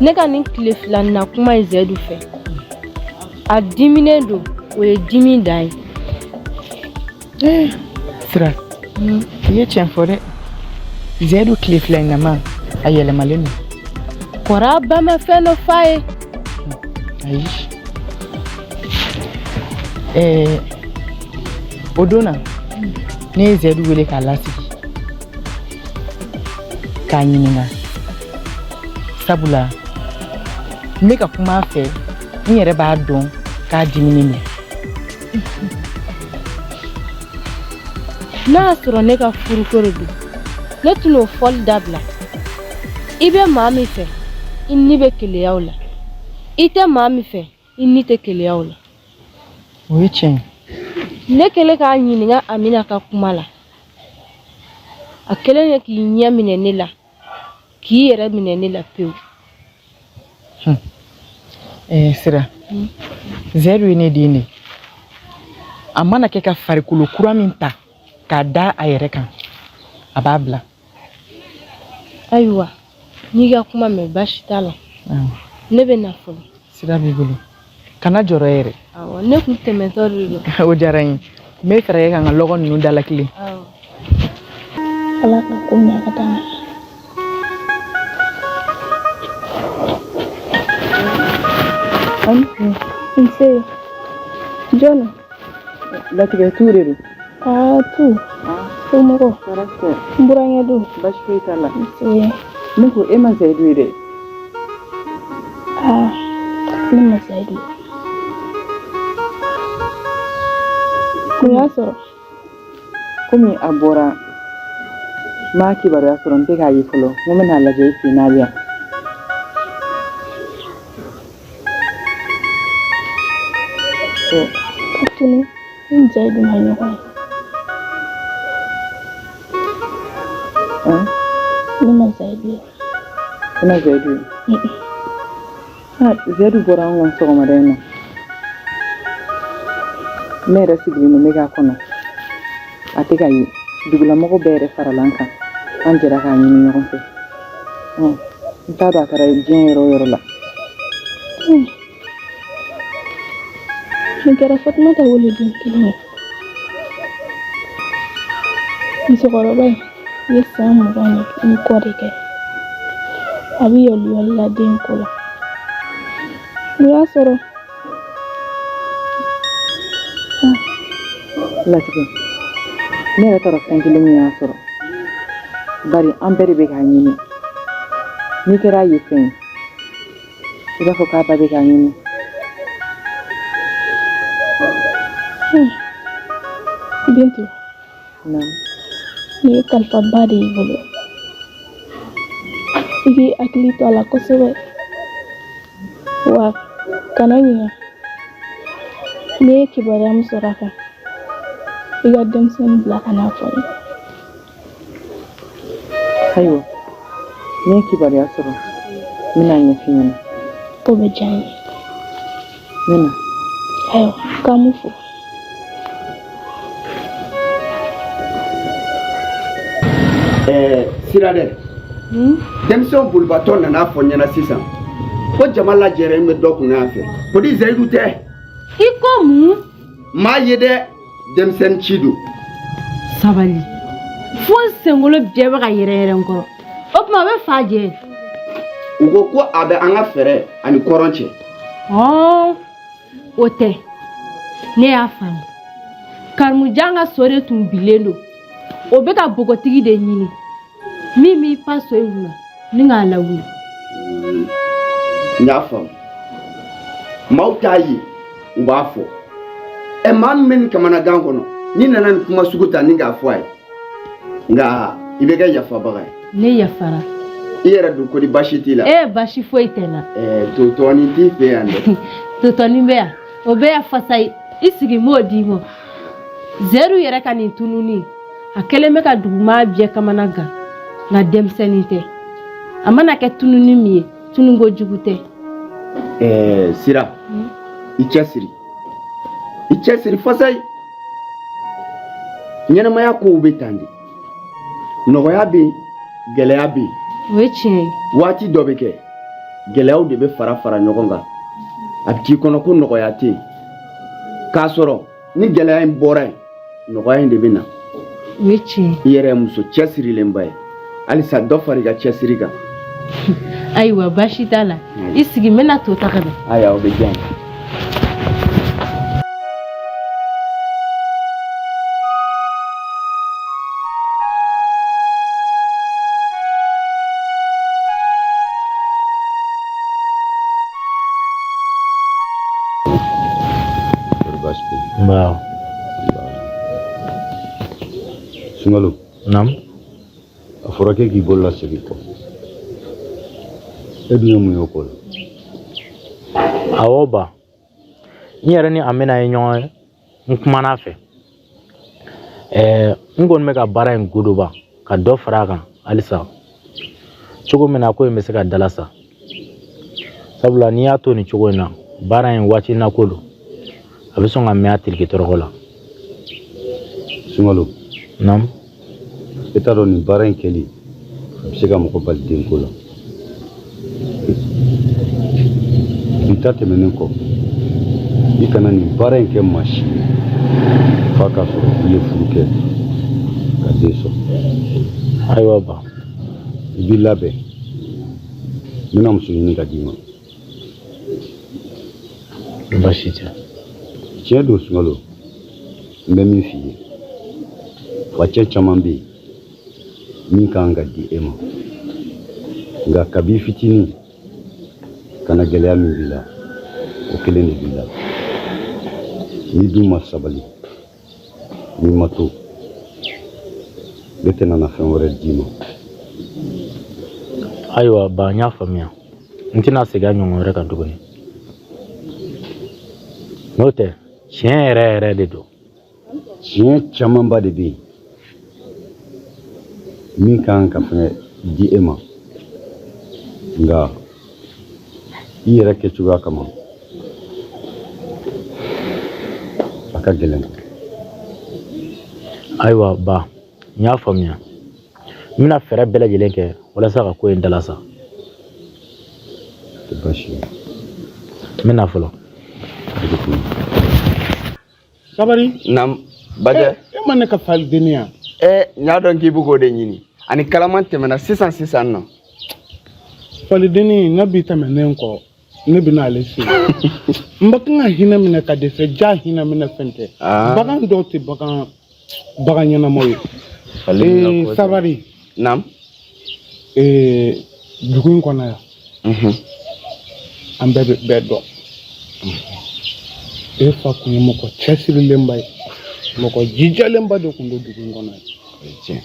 Ne ka nin tile filanin na kuma ye Zɛyidu fɛ, a diminen don, o ye dimi dan ye. Eh, Sira, i ye tiɲɛ fɔ dɛ. Zɛyidu tile fila in nama, a yɛlɛmalen don. Kɔrɔ a ba ma fɛn dɔ f'a ye? Ayi. Ɛɛ, o don na, ne ye Zɛyidu wele k'a lasigi k'a ɲininka, sabula n bɛ ka kuma a fɛ, n yɛrɛ b'a dɔn k'a diminen don. N'a y'a sɔrɔ ne ka furuko de don, ne tɛn'o fɔli dabila. I bɛ maa min fɛ, i ni bɛ keleya o la. I tɛ maa min fɛ, i ni tɛ keleya o la. O ye tiɲɛ ye. Ne kɛlen k'a ɲininka Amina ka kuma la, a kɛlen de k'i ɲɛ minɛ ne la, k'i yɛrɛ minɛ ne la pewu. Eh, Sira, Zɛyidu ye ne den de ye. A mana kɛ ka farikolo kura min ta k'a da a yɛrɛ kan, a b'a bila. Ayiwa, n'i ka kuma mɛn, baasi t'a la. Ne bɛ na fɔlɔ. Sira b'i bolo, kana jɔrɔ yɛrɛ. Awɔ, ne kun tɛmɛtɔ de don. O diyara n ye. N bɛ fɛɛrɛ kɛ ka n ka lɔgɔ ninnu dalakile. Awɔ. Ala ka ko ɲa ka d'a ma. Nse, jɔn? Latigɛ, tu de don. Aa, tu. Somɔgɔw? Tɔɔrɔ tɛ. N burankɛ don. Baasi foyi t'a la. Nse. Ne ko e ma Zayidu ye dɛ. Aa, ne ma Zayidu ye. Mun y'a sɔrɔ? Komi a bɔra, n m'a kibaruya sɔrɔ, n tɛ k'a ye fɔlɔ. N ko n bɛn'a lajɛ i fɛ yen n'a bɛ yan. Ka tunu, ne ni Zayidu ma ɲɔgɔn ye. Ne ma Zayidu ye. I ma Zayidu ye? Zayidu bɔra an kɔn sɔgɔmada in na. Ne yɛrɛ sigilen don, n bɛ k'a kɔnɔ, a tɛ ka ye. Dugulamɔgɔ bɛɛ yɛrɛ farala an kan, an jɛra k'a ɲini ɲɔgɔn fɛ. N t'a dɔn a taara diɲɛ yɔrɔ o yɔrɔ la. Nin kɛra Fatumata wolodon kelen ye. Musokɔrɔba in ye san 20 ni kɔ de kɛ a bɛ yɔliyɔli la den ko la. Mun y'a sɔrɔ? Latigɛ, ne yɛrɛ t'a dɔn fɛn kelen min y'a sɔrɔ, bari an bɛɛ de bɛ k'a ɲini. N'i kɛra a ye fɛn ye, i b'a fɔ k'a ba bɛ k'a ɲini. Bintu, nin ye kalifaba de y'i bolo. I k'i hakili to a la kosɛbɛ, wa kana ɲinɛ, n'i ye kibaruya min sɔrɔ a kan, i ka denmisɛnnin bila ka n'a fɔ n ye. Ayiwa, ne ye kibaruya sɔrɔ, n bɛna ɲɛf'i ɲɛna. O bɛ diya n ye. N bɛ na. Ayiwa, k'an m'u fo. Ɛɛ, Sira dɛ, denmisɛnw bolibatɔ nana fɔ n ɲɛna sisan ko jama lajɛlen bɛ dɔ kunna yan fɛ ko ni Zayidu tɛ. I ko mun? N m'a ye dɛ, denmisɛnnin ci don. Sabali, fo n senkolo bɛɛ bɛ ka yɛrɛyɛrɛ n kɔrɔ. O tuma a bɛ fa jɛ? U ko ko a bɛ an ka fɛrɛ ani kɔrɔn cɛ. Ɔɔ, o tɛ, ne y'a faamu. Karimujan ka so de tun bilen don, o bɛ ka bogotigi de ɲini min b'i pan so in kunna ni k'a lawuli. N y'a faamu. Maaw t'a ye, u b'a fɔ. Ɛ, maa min bɛ nin kamanagan kɔnɔ, n'i nana nin kuma sugu ta ni k'a fɔ a ye, nka i bɛ kɛ yafabaga ye. Ne yafara. I yɛrɛ dun ko di, baasi t'i la? Ee, baasi foyi tɛ n na. Ɛɛ, totɔnin t'i fɛ yan dɛ? Totɔnin bɛ yan, o bɛ yan fasayi. I sigi, m'o d'i ma. Zeru yɛrɛ ka nin tununi, a kɛlen bɛ ka duguma bɛɛ kamana gan, nka denmisɛnnin tɛ. A mana kɛ tununi min ye, tununko jugu tɛ. Ɛɛ, Sira, i cɛsiri, i cɛsiri fasayi. Ɲɛnamaya kow bɛ tan de, nɔgɔya bɛ yen, gɛlɛya bɛ yen. O ye tiɲɛ ye. Waati dɔ bɛ kɛ. Gɛlɛyaw de bɛ fara fara ɲɔgɔn kan, a bɛ k'i kɔnɔ ko nɔgɔya tɛ yen, k'a sɔrɔ ni gɛlɛya in bɔra yen, nɔgɔya in de bɛ na. O ye tiɲɛ. I yɛrɛ ye muso cɛsirilenba ye, halisa dɔ fara i ka cɛsiri kan. Ayiwa, baasi t'a la, i sigi, n bɛna to ta ka na. Ayiwa, o bɛ diya n ye. Nba. Sunkalo. Naam. A fɔra k'e k'i bolo lasegin kɔ. E dun ye mun ye o ko la? Awɔ ba. N yɛrɛ ni Amina ye ɲɔgɔn ye, n kumana a fɛ. Ɛɛ, n kɔni bɛ ka baara in godoba ka dɔ fara a kan halisa, cogo min na ko in bɛ se ka dalasa, sabula n'i y'a to nin cogo in na, baara in waati na ko don, a bɛ sɔn ka mɛn a tiriki tɔrɔkɔ la. Sunkalo. Naam. E t'a dɔn nin baara in kɛli a bɛ se ka mɔgɔ bali denko la. Bi ta tɛmɛnen kɔ, i kana nin baara in kɛ maa si ye f'a k'a sɔrɔ i ye furu kɛ ka den sɔrɔ. Ayiwa ba. I b'i labɛn, n bɛna muso ɲini ka d'i ma. Baasi tɛ. Tiɲɛ don Sunkalo, n bɛ min f'i ye, facɛ caman bɛ yen min ka kan ka di e ma, nka kabi fitinin ka na, gɛlɛya min b'i la, o kelen de b'i la. N'i dun ma sabali, n'i ma to, ne tɛna na fɛn wɛrɛ d'i ma. Ayiwa ba, n y'a faamuya, n tɛna segin a ɲɔgɔn wɛrɛ kan tuguni. N'o tɛ, tiɲɛ yɛrɛ yɛrɛ de don. Tiɲɛ camanba de bɛ yen min ka kan ka fɛngɛ di e ma, nka i yɛrɛ kɛcogoya kama, a ka gɛlɛn. Ayiwa ba, n y'a faamuya, n bɛna fɛɛrɛ bɛɛ lajɛlen kɛ walasa ka ko in dalasa. Tɛ baasi ye. N bɛ na fɔlɔ. Sabari. Naam, Bajɛ. E ma ne ka falidenni yan? Ɛ, n y'a dɔn k'i bɛ k'o de ɲini. Ani kalaman tɛmɛna sisan sisan nɔ. Falidenni ne bi tɛmɛnen kɔ, ne bɛna ale se. N bɛ kan ka hinɛ minɛ ka dɛsɛ, ja hinɛ minɛ fɛn tɛ. Bagan dɔw tɛ bagan bagan ɲɛnamaw ye. Ee, sabari. Naam. Ee, dugu in kɔnɔ yan, an bɛɛ bɛ bɛɛ dɔn. E fa kun ye mɔgɔ cɛsirilenba ye, mɔgɔ jijalenba de kun don dugu in kɔnɔ yan.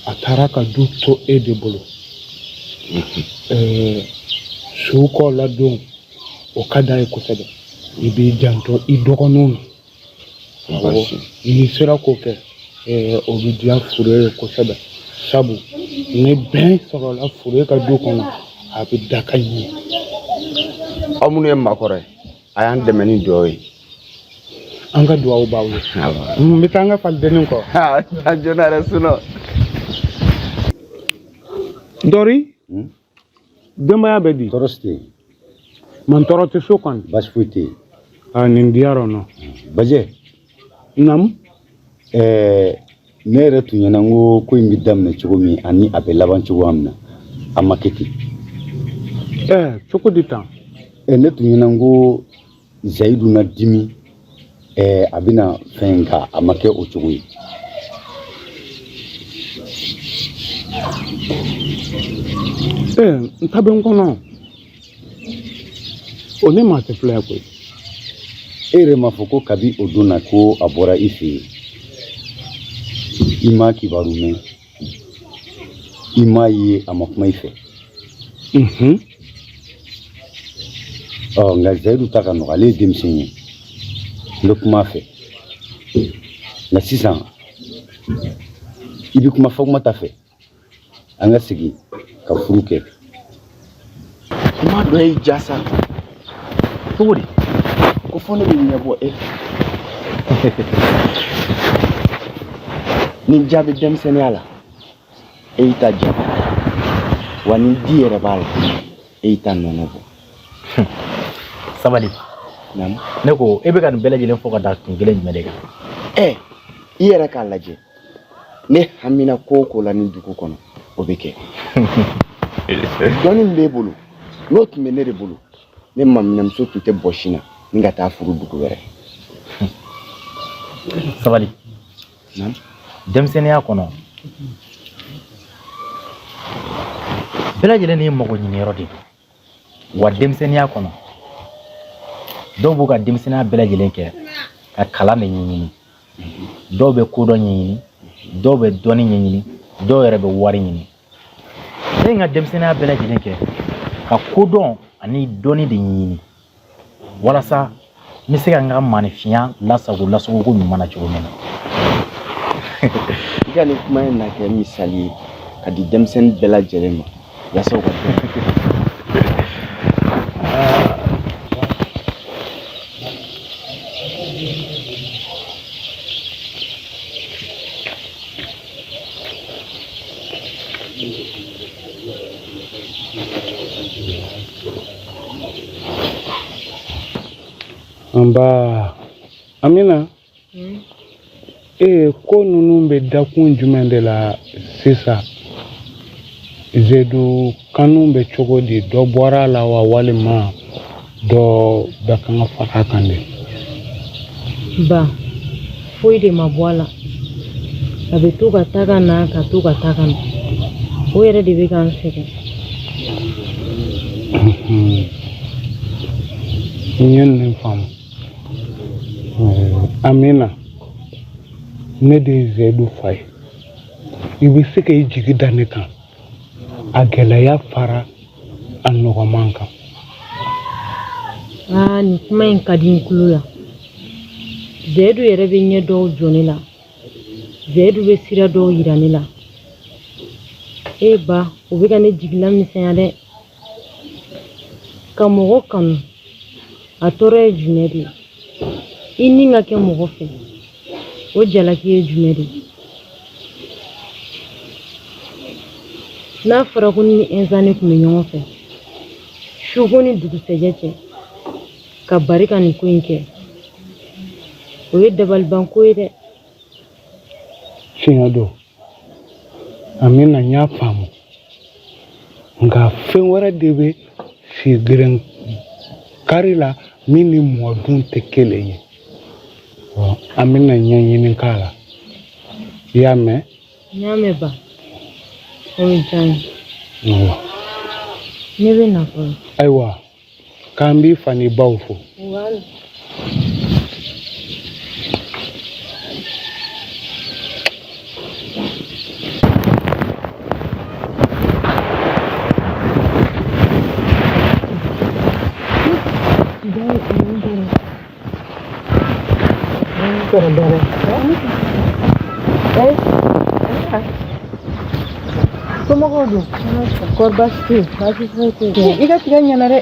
A taara ka du to e de bolo. Su kɔ ladon, o ka d'a ye kosɛbɛ. I b'i janto i dɔgɔninw na. N'i sera k'o kɛ, o bɛ diya fure ye kosɛbɛ, sabu ni bɛn sɔrɔla fure ka du kɔnɔ, a bɛ da ka ɲɛ. Aw minnu ye maakɔrɔ ye, a y'an dɛmɛ ni dugawu ye. An ka dugawu b'aw ye. N bɛ taa n ka falidennin kɔ. A joona yɛrɛ sunɔ. Dɔri, denbaya bɛ di? Tɔɔrɔ si tɛ yen. Man tɔɔrɔ tɛ so kɔni? Baasi foyi tɛ yen. Aa, nin diyara nɔ. Bajɛ. Naamu. Ɛɛ, ne yɛrɛ tun ɲɛna n ko ko in bɛ daminɛ cogo min ani a bɛ laban cogoya min na, a ma kɛ ten. Ɛɛ, cogo di tan? Ɛ, ne tun ɲɛna n ko Zayidu na dimi, ɛɛ, a bɛna fɛn, nka a ma kɛ o cogo ye. Ɛɛ, n ta bɛ n kɔnɔ, o ne maa tɛ filɛ koyi. E yɛrɛ m'a fɔ ko kabi o don na ko a bɔra i fɛ yen, i m'a kibaru mɛn, i m'a ye, a ma kuma i fɛ. Ɔ, nka Zayidu ta ka nɔgɔ, ale ye denmisɛn ye, n bɛ kuma a fɛ. Nka sisan i bɛ kuma Fatumata fɛ, an ka segin ka furu kɛ. Kuma dɔ y'i ja sa cogo di ko fo ne bɛ ɲɛbɔ e fɛ? Ni ja bɛ denmisɛnninya la, e y'i ta ja, wa ni di yɛrɛ b'a la, e E y'i ta nɔnɔ bɔ. Sabali. Naamu. Ne ko e bɛ ka nin bɛɛ lajɛlen fɔ ka da kun kelen jumɛn de kan? Ɛ, i yɛrɛ k'a lajɛ, ne hamina ko o ko la nin dugu kɔnɔ, o bɛ kɛ. Dɔnni min b'e bolo, n'o tun bɛ ne de bolo, ne maminɛmuso tun tɛ bɔsi n na ni ka taa furu dugu wɛrɛ. Sabali. Denmisɛnninya kɔnɔ, bɛɛ lajɛlen n'i mago ɲiniyɔrɔ de don. Wa denmisɛnninya kɔnɔ, dɔw b'u ka denmisɛnninya bɛɛ lajɛlen kɛ ka kalan de ɲɛɲini, dɔw bɛ kodɔn ɲɛɲini, dɔw bɛ dɔnni ɲɛɲini, dɔw yɛrɛ bɛ wari ɲini. Ne ye n ka denmisɛnninya bɛɛ lajɛlen kɛ ka kodɔn ani dɔnni de ɲɛɲini walasa n bɛ se ka n ka maanifinya lasago lasagoko ɲuman na cogo min na. I ka nin kuma in na kɛ misali ye ka di denmisɛnnin bɛɛ lajɛlen ma yaasa u ka dɔn. Nba Amina, ee ko ninnu bɛ dakun jumɛn de la sisan? Zedu kanu bɛ cogo di? Dɔ bɔra a la wa walima dɔ bɛ kan ka fara a kan de? Ba, foyi de ma bɔ a la. A bɛ to ka taa ka na, ka to ka taa ka na. O yɛrɛ de bɛ ka n sɛgɛn. N ye nin faamu. Amina, ne de ye Zedu fa ye. I bɛ se ka i jigi da ne kan. A gɛlɛya fara a nɔgɔman kan. Aa, nin kuma in ka di n tulo la. Zedu yɛrɛ bɛ ɲɛ dɔw jɔ ne la. Zedu bɛ sira dɔw yira ne la. E ba, o bɛ ka ne jigila misɛnya dɛ. Ka mɔgɔ kanu, a tɔɔrɔ ye jumɛn de ye? I ni ka kɛ mɔgɔ fɛ, o jalaki ye jumɛn de ye? N'a fɔra ko ne ni Ɛnzane tun bɛ ɲɔgɔn fɛ suko ni dugusɛjɛ cɛ ka bari ka nin ko in kɛ, o ye dabalibanko ye dɛ. Tiɲɛ don Amina, n y'a faamu, nka fɛn wɛrɛ de bɛ sigeren kari la min ni mɔdun tɛ kelen ye. An bɛna ɲɛɲini k'a la, i y'a mɛn? N y'a mɛn ba, o bɛ diya n ye. Ne bɛ na fɔlɔ. Ayiwa, k'an b'i fa n'i baw fo. Somɔgɔw dun? Kɔri baasi tɛ yen? Baasi foyi tɛ yen. I ka tiga ɲɛna dɛ.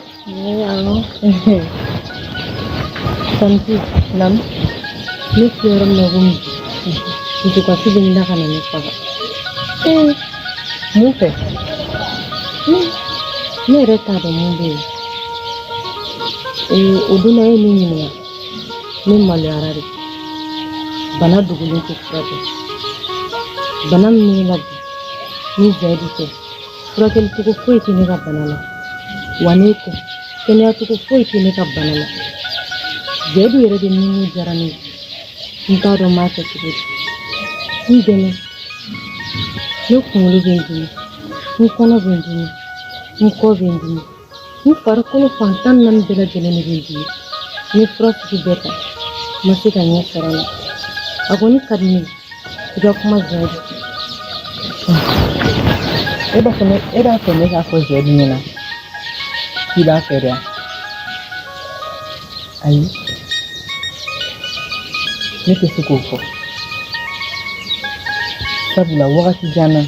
Tanti, naamu. Ne filɛ yɔrɔ min na komi bi, dusukasi bɛ ɲini ka na ne faga. Ee, mun fɛ? Ne yɛrɛ t'a dɔn mun bɛ yen. Ee, o don na e ye ne ɲininka, ne maloyara de. Bana dogolen tɛ furakɛ. Bana min bɛ ne la bi, ni Zayidu tɛ, furakɛli cogo foyi tɛ ne ka bana la. Wa ne tɛ, kɛnɛya cogo foyi tɛ ne ka bana la. Zayidu yɛrɛ de ni diyara ne ye. N t'a dɔn n b'a kɛ cogo di. N dɛmɛ. Ne kunkolo bɛ n dimi, n kɔnɔ bɛ n dimi, n kɔ bɛ n dimi, n farikolo fan 14 bɛɛ lajɛlen de bɛ n dimi. N ye fura sugu bɛɛ ta, n ma se ka ɲɛ sɔrɔ a la. A kɔni ka di ne ye i ka kuma Zayidu fɛ. E b'a fɛ ne k'a fɔ Zayidu ɲɛna k'i b'a fɛ de wa? Ayi, ne tɛ se k'o fɔ, sabula wagati jan na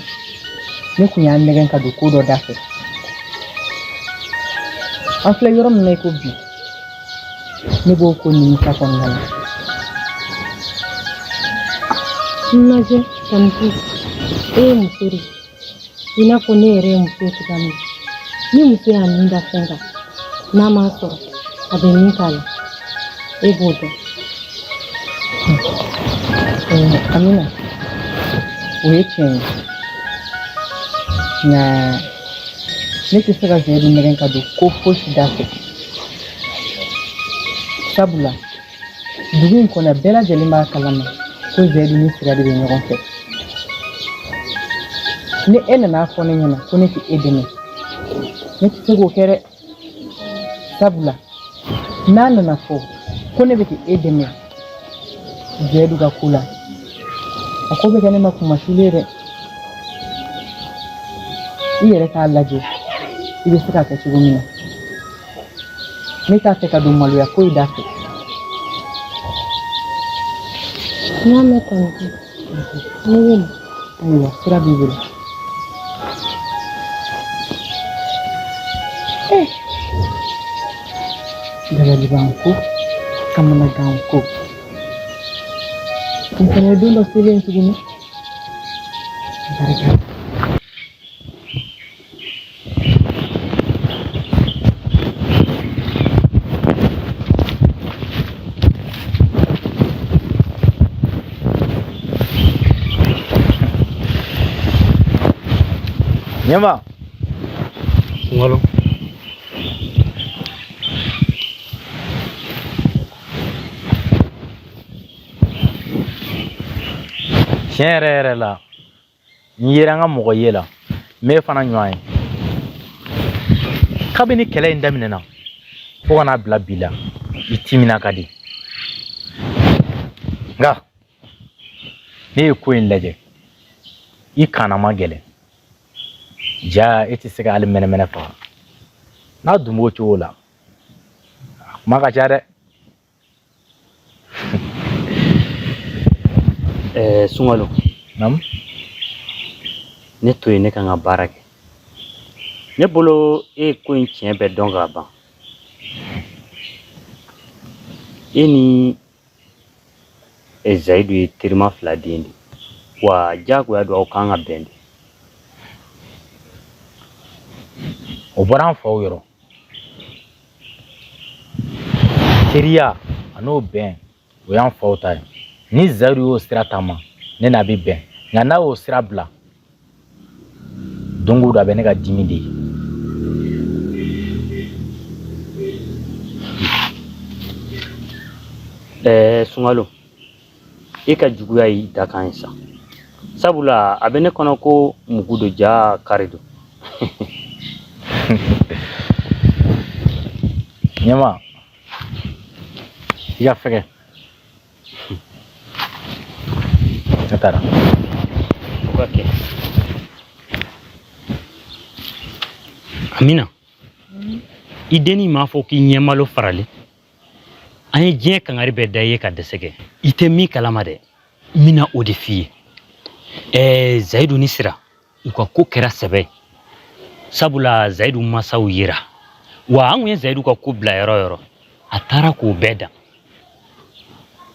ne kun y'a nɛgɛn ka don ko dɔ da fɛ. An filɛ yɔrɔ min na i ko bi, ne b'o ko nimisa kɔnɔna la. N lajɛ Tanti, e ye muso de ye i n'a fɔ ne yɛrɛ ye muso ye cogoya min na. Ni muso y'a nin da fɛn kan, n'a m'a sɔrɔ, a bɛ min k'a la, e b'o dɔn. Amina, o ye tiɲɛ ye, nka ne tɛ se ka Seyidu nɛgɛn ka don ko fosi da fɛ, sabula dugu in kɔnɔ bɛɛ lajɛlen b'a kalama ko Seyidu ni Sira de bɛ ɲɔgɔn fɛ. Ni e nana a fɔ ne ɲɛna ko ne tɛ e dɛmɛ, ne tɛ se k'o kɛ dɛ, sabula n'a nana fɔ ko ne bɛ k'e dɛmɛ Seyidu ka ko la, a ko bɛ kɛ ne ma kunmasuuli ye dɛ. I yɛrɛ k'a lajɛ i bɛ se k'a kɛ cogo min na. Ne t'a fɛ ka don maloya foyi da fɛ. N y'a mɛn tanti, ne bɛ na. Ayiwa, sira b'i bolo. Dabaliban ko, kamanagan ko. Nin fana ye don dɔ selen tuguni. Barika. Ɲɛma. Sunkalo. Tiɲɛ yɛrɛ yɛrɛ la, n yera n ka mɔgɔ ye la, n m'e fana ɲɔgɔn ye. Kabini kɛlɛ in daminɛna fo ka n'a bila bi la, i timina ka di. Nka ne ye ko in lajɛ, i kanna ma gɛlɛn. Ja e tɛ se ka hali mɛnɛmɛnɛ faga. N'a dun b'o cogo la, a kuma ka ca dɛ. Sunkalo. Naamu. Ne to yen, ne ka n ka baara kɛ. Ne bolo e ye ko in tiɲɛ bɛɛ dɔn ka ban. E ni Zayidu ye terima fila den de, wa diyagoya don aw kan ka bɛn de. O bɔra an faw yɔrɔ. Teriya an'o bɛn, o y'an faw ta ye. Ni Zayidu y'o sira taama, ne n'a bɛ bɛn, nka n'a y'o sira bila, don o don a bɛ ne ka dimi de ye. Sunkalo, e ka juguya y'i dakan ye sa, sabula a bɛ ne kɔnɔ ko mugu don, ja kari don. Ɲɛma, i ka fɛgɛ. Ne taara. O ka kɛ. Amina, i dennin m'a fɔ k'i ɲɛmalo faralen. An ye diɲɛ kangari bɛɛ da i ye ka dɛsɛ kɛ. I tɛ min kalama dɛ, n bɛna o de f'i ye. Zayidu ni Sira, u ka ko kɛra sɛbɛ ye, sabula Zayidu masaw yera, wa an kun ye Zayidu ka ko bila yɔrɔ o yɔrɔ, a taara k'o bɛɛ dan.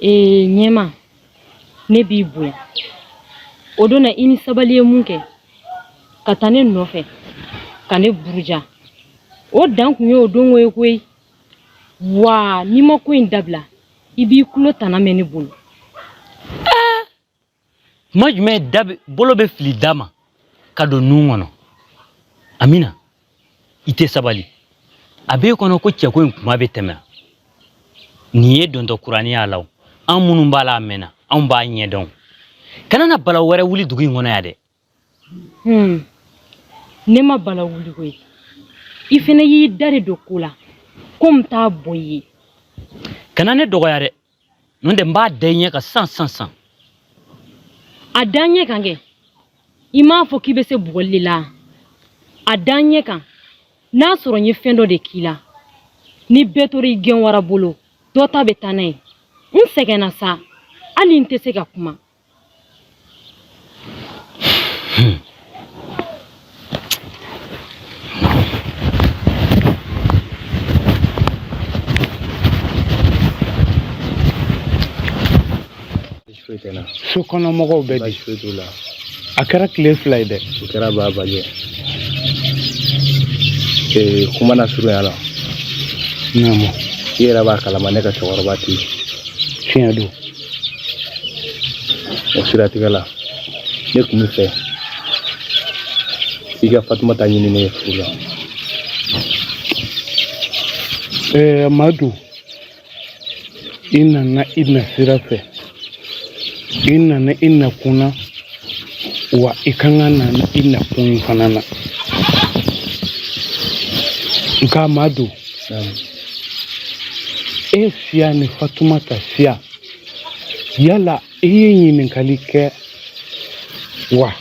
Ɲɛma, ne b'i bonya. O don na, i ni sabali ye mun kɛ ka taa ne nɔfɛ ka ne buruja, o dan kun ye o dongo ye koyi. Wa n'i ma ko in dabila, i b'i tulo tana mɛn ne bolo. Tuma jumɛn da bolo bɛ fili da ma ka don nun kɔnɔ? Amina, i tɛ sabali. A b'e kɔnɔ ko cɛko in kuma bɛ tɛmɛ. Nin ye dontɔ kuranin y'a la o. An minnu b'a la a mɛnna, anw b'a ɲɛdɔn. Kana na balawu wɛrɛ wuli dugu in kɔnɔ yan dɛ. Ne ma balawu wuli koyi. I fɛnɛ y'i da de don ko la ko n t'a bɔ i ye. Kana ne dɔgɔya dɛ, n'o tɛ n b'a da i ɲɛ kan sisan sisan sisan. A da n ɲɛ kan kɛ. I m'a fɔ k'i bɛ se bugɔli de la. A da n ɲɛ kan. N'a sɔrɔ n ye fɛn dɔ de k'i la, ni bɛɛ tora i gɛn wara bolo, dɔ ta bɛ taa n'a ye. N sɛgɛnna sa, hali n tɛ se ka kuma. So kɔnɔmɔgɔw bɛ di? A kɛra tile 2 ye dɛ. O kɛra babajɛ. Kuma na surunya la. Naamu. I yɛrɛ b'a kalama ne ka cɛkɔrɔba tɛ yen. Tiɲɛ don. O siratigɛ la, ne tun bɛ fɛ i ka Fatumata ɲini ne ye furu la. Madu, i nana i na sira fɛ, i nana i nakun na, wa i kan ka na i nakun fana na. Nka Madu, e siya ni Fatumata siya, yala i ye ɲininkali kɛ wa?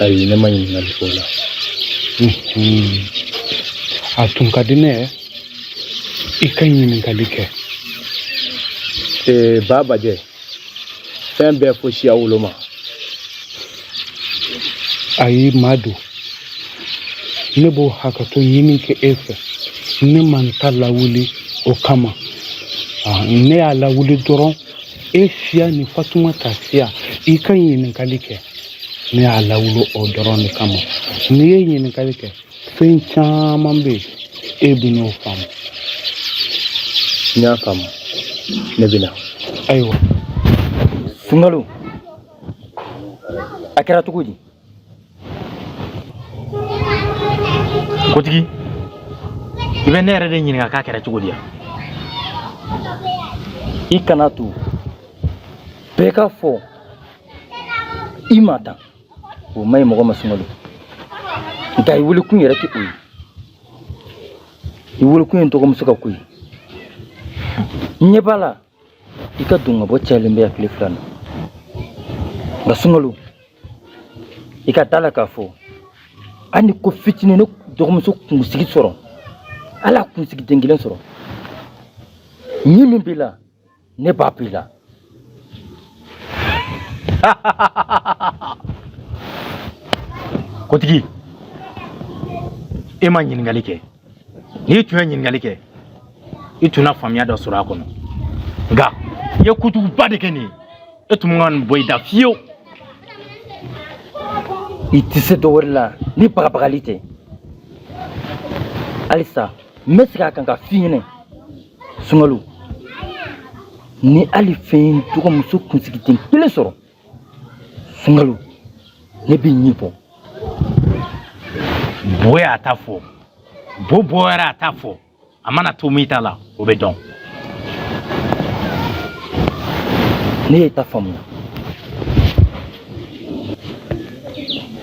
Ayi, ne ma ɲininkali k'o la. A tun ka di ne ye i ka ɲininkali kɛ. Ba Bajɛ, fɛn bɛɛ fo siya woloma. Ayi Madu, ne b'o hakɛto ɲini kɛ e fɛ. Ne ma n ta lawuli o kama. Ne y'a lawuli dɔrɔn e siya ni Fatumata siya, i ka ɲininkali kɛ. Ne y'a lawuli o dɔrɔn de kama. N'i ye ɲininkali kɛ, fɛn caman bɛ yen, e bɛn'o faamu. N y'a faamu, ne bɛ na. Ayiwa. Sunkalo, a kɛra cogo di? Kotigi, i bɛ ne yɛrɛ de ɲininka k'a kɛra cogo di yan? I kana to bɛɛ k'a fɔ i ma tan, o man ɲi mɔgɔ ma. Sunkalo, nka i welekun yɛrɛ tɛ o ye. I welekun ye n dɔgɔmuso ka ko ye. N ɲɛ b'a la i ka don ka bɔ cayalen bɛ yan tile fila na. Nka Sunkalo, i ka da la k'a fɔ hali ni ko fitinin ne dɔgɔmuso kunsigi sɔrɔ, hali a kunsigi den kelen sɔrɔ, ɲin min b'i la, ne b'a b'i la. Kotigi, e ma ɲininkali kɛ. N'i tun ye ɲininkali kɛ, i tun na faamuya dɔ sɔrɔ a kɔnɔ. Nka i ye kojuguba de kɛ nin ye. E tun man kan nin bɔ i da fiyewu. I tɛ se dɔ wɛrɛ la ni bagabagali tɛ. Halisa n bɛ segin a kan ka f'i ɲɛna, Sunkalo, ni hali fɛn ye n dɔgɔmuso kunsigi den kelen sɔrɔ, Sunkalo, ne b'i ɲin bɔ. Bo y'a ta fɔ, bo bɔyɔrɔ a ta fɔ, a mana to min ta la, o bɛ dɔn. Ne y'e ta faamuya.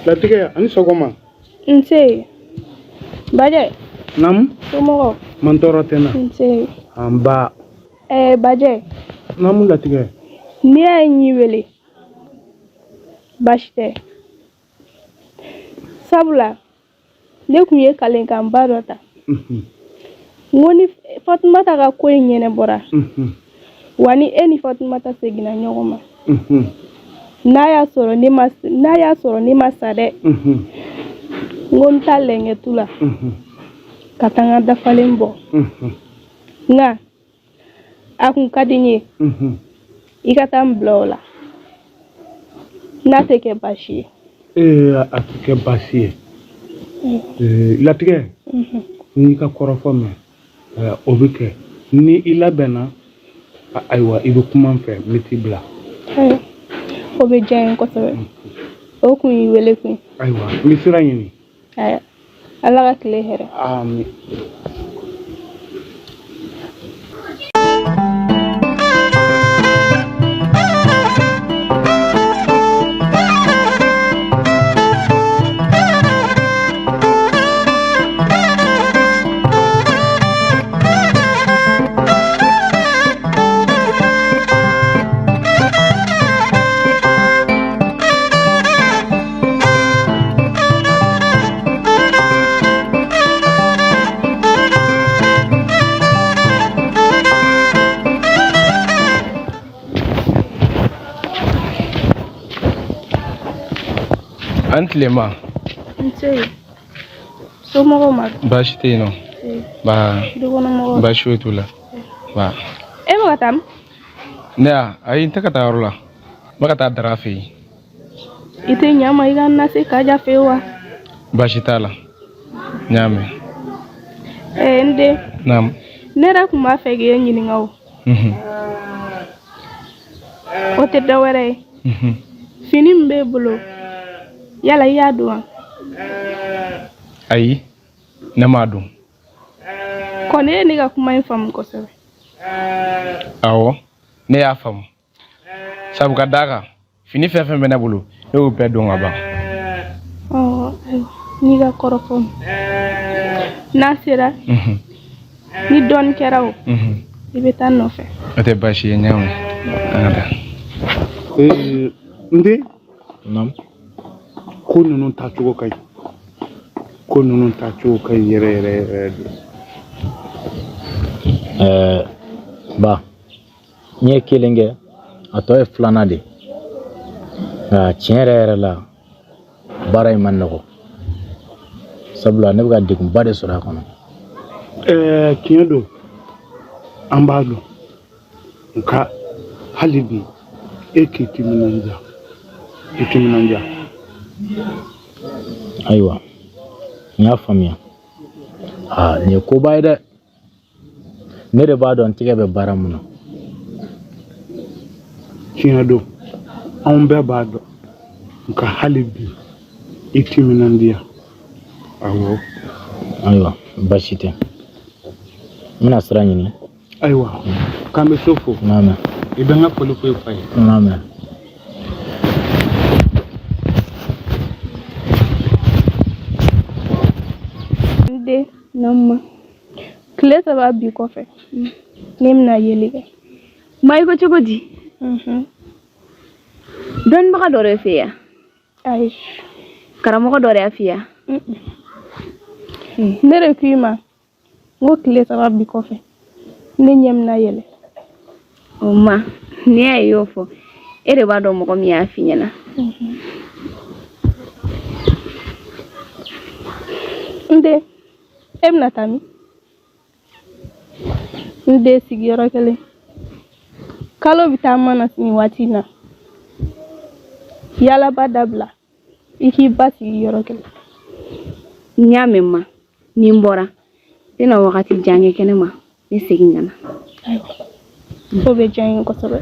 Latigɛ, ani sɔgɔma. Nse, Bajɛ. Naamu. Somɔgɔw? Mantɔɔrɔ tɛ n na. Nse. Nba. Bajɛ. Naamu Latigɛ. N'i y'a ye n y'i wele, baasi tɛ. Sabula ne tun ye kalenkanba dɔ ta. N ko ni Fatumata ka ko in ɲɛnabɔra, wa ni e ni Fatumata seginna ɲɔgɔn ma, n'a y'a sɔrɔ ne ma n'a y'a sɔrɔ ne ma sa dɛ, n ko n bɛ taa lɛnkɛtu la ka taa n ka dafalen bɔ. Nka a kun ka di n ye i ka taa n bila o la, n'a tɛ kɛ baasi ye. Ee, a tɛ kɛ baasi ye. Latigɛ, n y'i ka kɔrɔfɔ mɛn. O bɛ kɛ ni i labɛnna. Ayiwa, i bɛ kuma n fɛ, n bɛ t'i bila. O bɛ diya n ye kosɛbɛ. O kun y'i wele kun ye. Ayiwa, n bɛ sira ɲini. Ayiwa, Ala ka tile hɛrɛ. Amin. An tilema. Nse. Somɔgɔw ma? Baasi tɛ yen nɔ. Ba. Dukɔnɔmɔgɔw? Baasi foyi t'u la. Ba. E bɛ ka taa min? Ne ya, ayi, n tɛ ka taa yɔrɔ la. N bɛ ka taa Dara fɛ yen. I tɛ ɲa n ma i ka n lase Kaja fɛ yen wa? Baasi t'a la. N y'a mɛn. Ee n den. Naamu. Ne yɛrɛ tun b'a fɛ k'e ɲininka o. O tɛ dɔwɛrɛ ye. Fini min b'e bolo, yala i y'a don wa? Ayi, ne m'a don. Kɔni e ye ne ka kuma in faamu kosɛbɛ. Awɔ, ne y'a faamu. Sabu ka d'a kan, fini fɛn fɛn bɛ ne bolo, ne y'o bɛɛ don ka ban. Ɔ ayiwa, n'i ka kɔrɔfɔ n'a sera, ni dɔɔni kɛra o, i bɛ taa n nɔfɛ. O tɛ baasi ye, n y'a mɛn. An ka taa. Ee, n den. Naamu. Ko ninnu taacogo ka ɲi. Ko ninnu taacogo ka ɲi yɛrɛ yɛrɛ yɛrɛ de. Ɛɛ ba, n ye kelen kɛ, a tɔ ye filanan de ye. Nka tiɲɛ yɛrɛ yɛrɛ la, baara in man nɔgɔ. Sabula ne bɛ ka degunba de sɔrɔ a kɔnɔ. Ɛɛ tiɲɛ don, an b'a dɔn. Nka hali bi e k'i timinandiya, i timinandiya. Ayiwa, n y'a faamuya. Aa nin ye koba ye dɛ. Ne de b'a dɔn n tigɛ bɛ baara mun na. Tiɲɛ don, anw bɛɛ b'a dɔn. Nka hali bi i timinandiya. Awɔ. Ayiwa, baasi tɛ. N bɛna sira ɲini. Ayiwa, k'an bɛ so fo. N y'a mɛn. I bɛ n ka foli fɔ i fa ye. N y'a mɛn. N den, naamu ma. Tile saba bi kɔfɛ, ne bɛna yeli kɛ. Ma i ko cogo di? Dɔnnibaga dɔ de fɛ yan? Ayi. Karamɔgɔ dɔ de y'a f'i ye? Ne de ko i ma n ko tile saba bi kɔfɛ ne ɲɛ bɛna yɛlɛ. O ma n'i y'a ye i y'o fɔ e de b'a dɔn mɔgɔ min y'a f'i ɲɛna. N den, e bɛna taa min? N den sigi yɔrɔ kelen. Kalo bɛ taa mana nin waati in na. Yaalaba dabila. I k'i basigi yɔrɔ kelen. N y'a mɛn ma ni n bɔra n tɛna wagati jan kɛ kɛnɛ ma n bɛ segin ka na. Ayiwa, o bɛ diya n ye kosɛbɛ.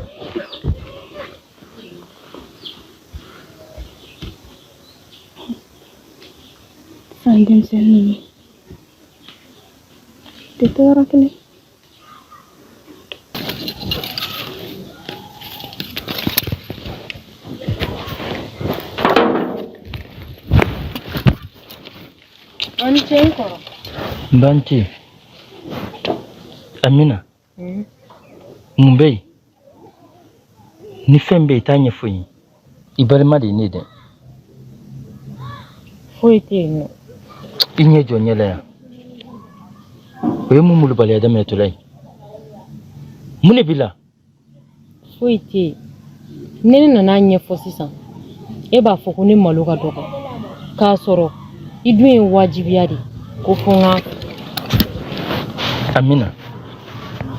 Sisan denmisɛnnin ninnu tɛ to yɔrɔ kelen. Aw ni ce n kɔrɔ. N ba ni ce. Amina. Mun bɛ yen? Ni fɛn bɛ yen i t'a ɲɛfɔ n ye. I balima de ye ne ye dɛ. Foyi tɛ yen nɔ. I ɲɛ jɔ ɲɛ la yan. O ye mun molobaliya daminɛtɔla ye? Mun de b'i la? Foyi tɛ yen. Ni ne nana a ɲɛfɔ sisan, e b'a fɔ ko ne malo ka dɔgɔ. K'a sɔrɔ i dun ye wajibiya de ko fo n ka. Amina,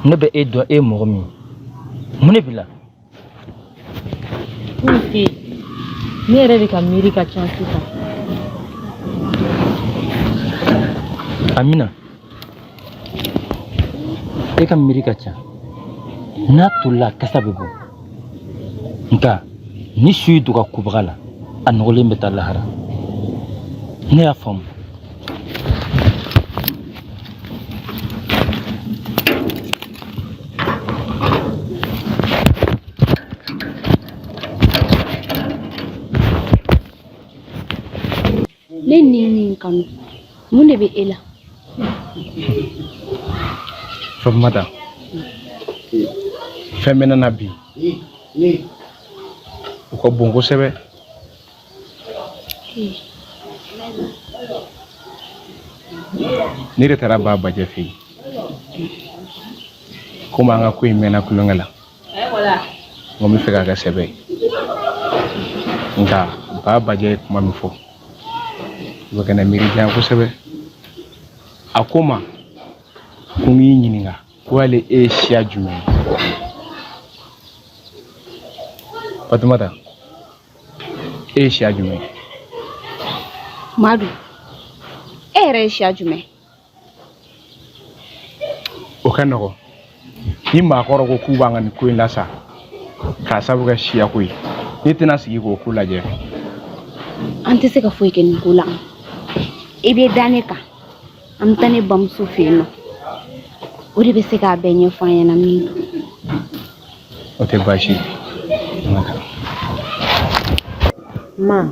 ne bɛ e dɔn e ye mɔgɔ min ye. Mun de b'i la? Foyi tɛ yen. Ne yɛrɛ de ka miiri ka ca sisan. Amina, e ka miiri ka ca. N'a tolila a kasa bɛ bɔ. Nka ni su y'i dogo a kobaga la, a nɔgɔlen bɛ taa lahara. Ne y'a faamu. Ne ni nin kanu mun de bɛ e la Fatumata fɛn bɛ ne na bi o ka bon kosɛbɛ Ne de taara ba bajɛ fɛ yen komi an ka ko in mɛnna tulonkɛ la n ko n bɛ fɛ k'a kɛ sɛbɛ ye nka ba bajɛ ye kuma min fɔ o bɛ ka ne miiri janya kosɛbɛ a ko n ma ko n k'i ɲininka ko yali e ye siya jumɛn ye fatumata e ye siya jumɛn ye madu e yɛrɛ yɛrɛ ye siya jumɛn? O ka nɔgɔ. Ni maakɔrɔ ko k'u b'an ka nin ko in lasa k'a sabu kɛ siyako ye, ne tɛna sigi k'o ko lajɛ. An tɛ se ka foyi kɛ nin ko la. I bɛ da ne kan, an bɛ taa ne bamuso fɛ yen nɔ, o de bɛ se k'a bɛɛ ɲɛfɔ an ɲɛna min don. O tɛ baasi ye, an ka taa. Ma,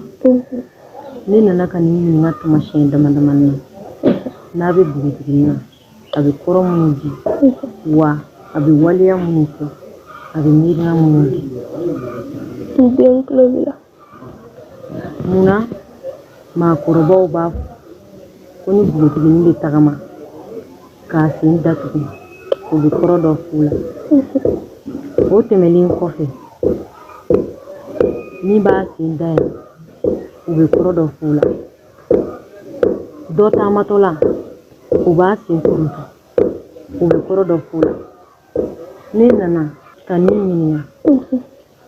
ne nana ka n'i ɲininka taamasiyɛn dama damani na n'a bɛ npogotiginin na, a bɛ kɔrɔ minnu di, wa a bɛ waleya minnu kɛ, a bɛ miirina minnu di. N den tulo b'i la. Munna maakɔrɔbaw b'a fɔ ko ni npogotiginin bɛ tagama k'a sen datugu, o bɛ kɔrɔ dɔ f'u la? O tɛmɛnen kɔfɛ, min b'a sen dayɛlɛ, u bɛ kɔrɔ dɔ f'u la. Dɔ taamatɔ la, o b'a sen kuruntu, u bɛ kɔrɔ dɔ f'u la. Ne nana ka n'i ɲininka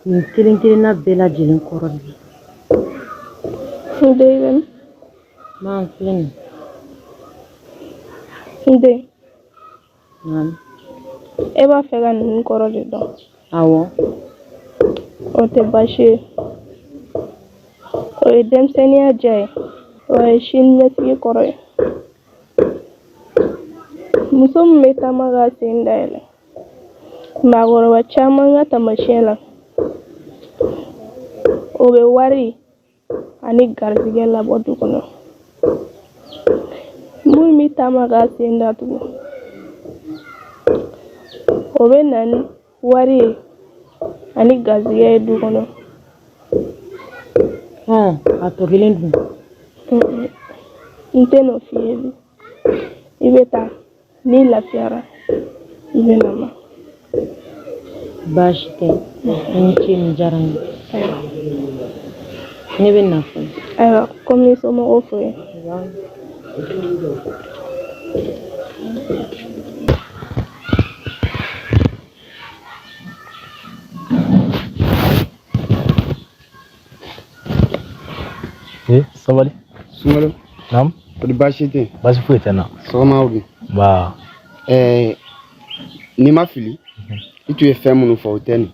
nin kelen kelenna bɛɛ lajɛlen kɔrɔ de ye. N den. Ma, n filɛ nin. N den. Naamu. E b'a fɛ ka ninnu kɔrɔ de dɔn? Awɔ. O tɛ baasi ye. O ye denmisɛnninya diya ye. O ye sini ɲɛsigi kɔrɔ ye. Muso min bɛ taama k'a sen dayɛlɛ, maakɔrɔba caman ka taamasiyɛn la, o bɛ wari ani garijɛgɛ labɔ du kɔnɔ. Minnu bɛ taama k'a sen datugu, o bɛ na ni wari ye ani garijɛgɛ ye du kɔnɔ. Hɔn, a tɔ kelen dun? N tɛ n'o f'i ye bi. I bɛ taa, n'i lafiyara, i bɛ na n ma. Baasi tɛ, i ni ce, nin diyara n ye. Ne bɛ na fɔlɔ. Ayiwa, komi i somɔgɔw fo yen. Eh, sabali. Sunkalo. Naam. Kɔni baasi tɛ? Baasi foyi tɛ n na. Sɔgɔma dun? Nba. Ɛɛ, n'i ma fili, i tun ye fɛn minnu fɔ, o tɛ nin?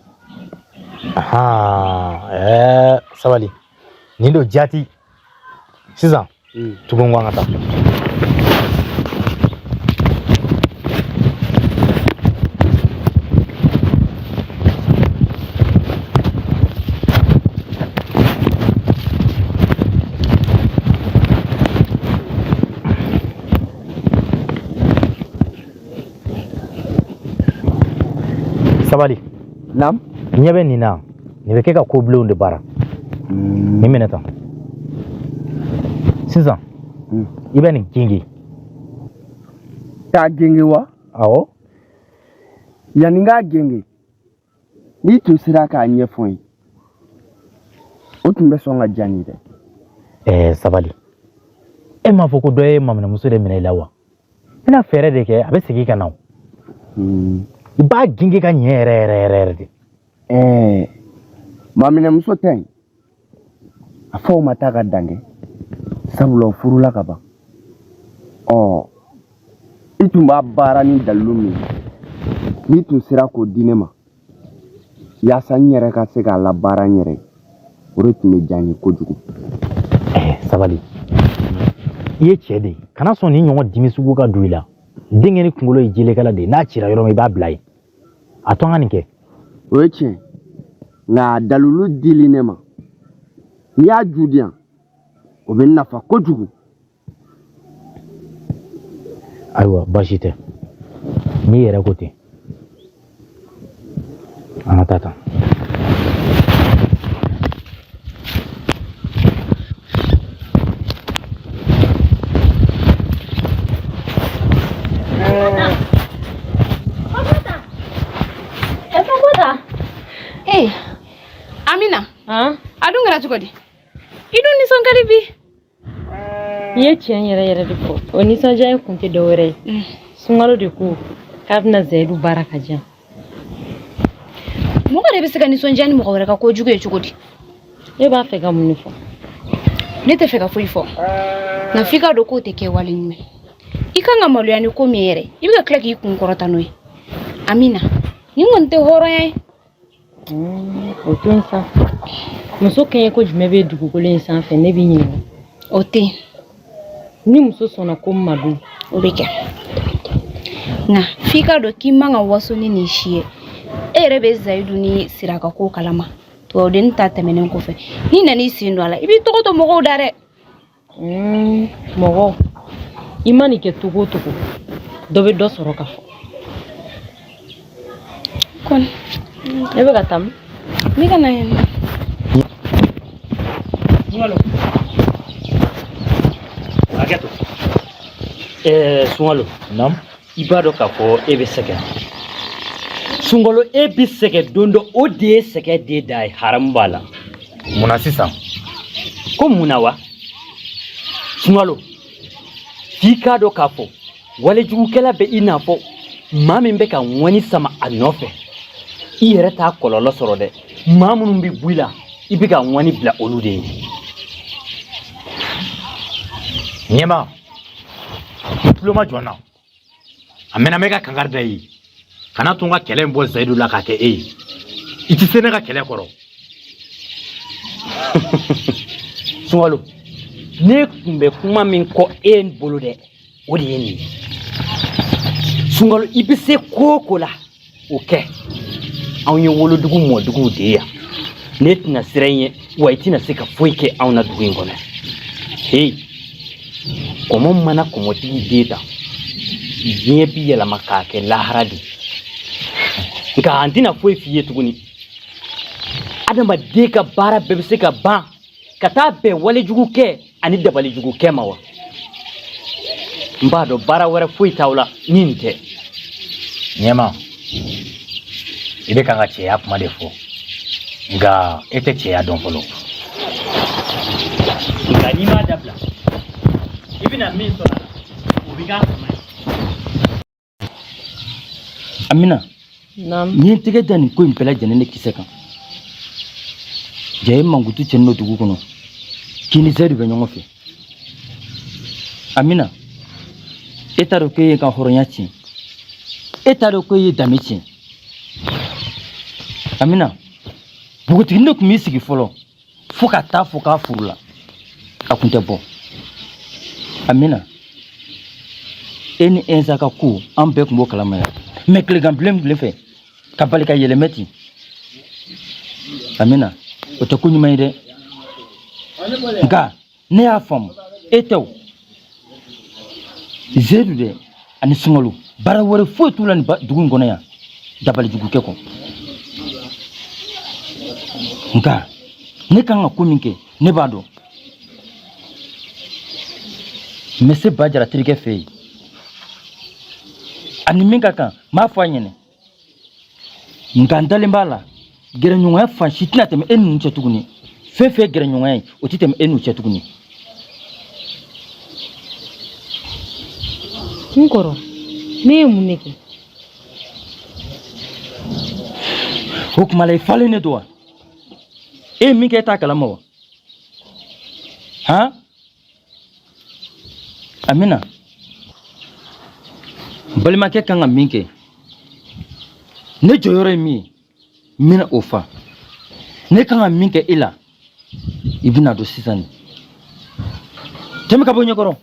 Ahan, ɛɛ sabali. Nin don jaati. Sisan, tugu n kɔ an ka taa. Sabali. Naam. Ɲɛ bɛ nin na, nin bɛ kɛ ka ko bilenw de baara. Nin minɛ tan. Sisan, i bɛ nin gengen. K'a genge wa? Awɔ. Yanni n k'a genge, n'i tun sera k'a ɲɛfɔ n ye, o tun bɛ sɔn ka diya n ye dɛ. Ɛɛ sabali. E m'a fɔ ko dɔ ye maminɛmuso de minɛ i la wa? I bɛna fɛɛrɛ de kɛ, a bɛ segin ka na o. I b'a genge ka ɲɛ yɛrɛ yɛrɛ yɛrɛ yɛrɛ de. Ɛɛ, maminɛmuso tɛ yen. A fɔ o ma taa ka dan kɛ, sabula o furula ka ban. Ɔ, i tun b'a baara ni dalilu min ye, n'i tun sera k'o di ne ma, yaasa n yɛrɛ ka se k'a labaara n yɛrɛ ye, o de tun bɛ diya n ye kojugu. Ɛɛ sabali, i ye cɛ de ye, kana sɔn nin ɲɔgɔn dimi sugu ka don i la. Denkɛnin kunkolo ye jelekala de ye, n'a cira yɔrɔ min i b'a bila yen. A to an ka nin kɛ. O ye tiɲɛ, nka dalilu dili ne ma, n'i y'a ju di yan, o bɛ n nafa kojugu. Ayiwa, baasi tɛ, n'i yɛrɛ ko ten, an ka taa tan. Ee, Amina. A dun kɛra cogo di? I dun nisɔn ka di bi. I ye tiɲɛ yɛrɛ yɛrɛ de fɔ. O nisɔndiya in kun tɛ dɔwɛrɛ ye. Sunkalo de ko k'a bɛna Zayidu baara ka di yan. Mɔgɔ de bɛ se ka nisɔndiya ni mɔgɔ wɛrɛ ka kojugu ye cogo di? E b'a fɛ ka mun de fɔ? Ne tɛ fɛ ka foyi fɔ. Nka f'i k'a dɔn k'o tɛ kɛwale ɲuman ye. I kan ka maloya ni ko min ye yɛrɛ, i bɛ ka tila k'i kun kɔrɔta n'o ye. Amina, nin kɔni tɛ hɔrɔnya ye. O to yen sa. Muso kɛɲɛ ko jumɛn bɛ dugukolo in sanfɛ ne b'i ɲininka. O tɛ yen. Ni muso sɔnna ko min ma dun. O bɛ kɛ. Nka f'i k'a dɔn k'i man ka waso ni nin si ye. E yɛrɛ bɛ Zayidu ni Sira ka ko kalama. Tubabuden ta tɛmɛnen kɔfɛ, n'i nan'i sen don a la, i b'i tɔgɔ to mɔgɔw da dɛ. Mɔgɔ i ma nin kɛ cogo o cogo dɔ bɛ dɔ sɔrɔ ka fɔ. Kɔni. E bɛ ka taa min? Ne ka na yan. Sunkalo. Hakɛ to. Sunkalo. Naamu. I b'a dɔn k'a fɔ e bɛ sɛgɛn. Sunkalo e bɛ sɛgɛn don dɔ o de ye sɛgɛn den da ye haramu b'a la. Mun na sisan? Ko mun na wa? Sunkalo f'i k'a dɔn k'a fɔ walejugukɛla bɛ i n'a fɔ maa min bɛ ka ŋɔni sama a nɔfɛ i yɛrɛ t'a kɔlɔlɔ sɔrɔ dɛ maa minnu bɛ bɔ i la i bɛ ka ŋɔni bila olu de ye. Ɲɛma i tulo majɔ n na a mɛnna n bɛ ka kankari da i ye kana to n ka kɛlɛ in bɔ zayidu la k'a kɛ e ye i tɛ se ne ka kɛlɛ kɔrɔ sunkalo ne tun bɛ kuma min kɔ e bolo dɛ o de ye nin ye sunkalo i bɛ se ko o ko la o kɛ anw ye wolodugu mɔduguw de ye yan ne tɛna siran i ɲɛ wa i tɛna se ka foyi kɛ anw na dugu in kɔnɔ heyi kɔmɔ mana kɔmɔtigi den ta diɲɛ bi yɛlɛma k'a kɛ lahara de nka an tɛna foyi f'i ye tuguni adamaden ka baara bɛɛ bɛ se ka ban ka taa bɛn walejugu kɛ ani dabalijugu kɛ ma wa n b'a dɔn baara wɛrɛ foyi t'aw la ni nin tɛ ɲɛma i bɛ kan ka cɛya kuma de fɔ nka e tɛ cɛya dɔn fɔlɔ nka n'i m'a dabila i bɛna min sɔrɔ a la o bɛ k'a sama ye Amina Naamu. N ye n tɛgɛ da nin ko in bɛɛ lajɛlen de kisɛ kan ja ye mankutu cɛnin don dugu kɔnɔ k'i ni zayidu bɛ ɲɔgɔn fɛ amina e t'a dɔn k'e ye ka hɔrɔnya tiɲɛ e t'a dɔn k'e ye danbe tiɲɛ amina npogotiginin de tun b'i sigi fɔlɔ fo ka taa fɔ k'a furula a kun tɛ bɔ amina e ni ɛnza ka ko an bɛɛ tun b'o kalama yan mɛ tilegan bilen bilen fɛ ka bali ka yɛlɛmɛ ten amina o tɛ ko ɲuman ye dɛ nka ne y'a faamu e tɛ o zedu dɛ ani sunkalo baara wɛrɛ foyi t'u la nin dugu in kɔnɔ yan dabalijugukɛ kɔ nka ne kan ka ko min kɛ ne b'a dɔn n bɛ se bajara terikɛ fɛ yen ani min ka kan n b'a fɔ a ɲɛna nka n dalen b'a la gɛrɛɲɔgɔnya fan si tɛna tɛmɛ e n'u cɛ tuguni fɛn fɛn ye gɛrɛɲɔgɔnya ye o tɛ tɛmɛ e n'u cɛ tuguni n kɔrɔ ne ye mun de kɛ o tuma la i falen de don wa e ye min kɛ e t'a kalama wa han amina balimakɛ kan ka min kɛ ne jɔyɔrɔ ye min ye n bɛna o fa ne kan ka min kɛ e la i bɛna dɔn sisan de tɛmɛ ka bɔ ɲɛkɔrɔ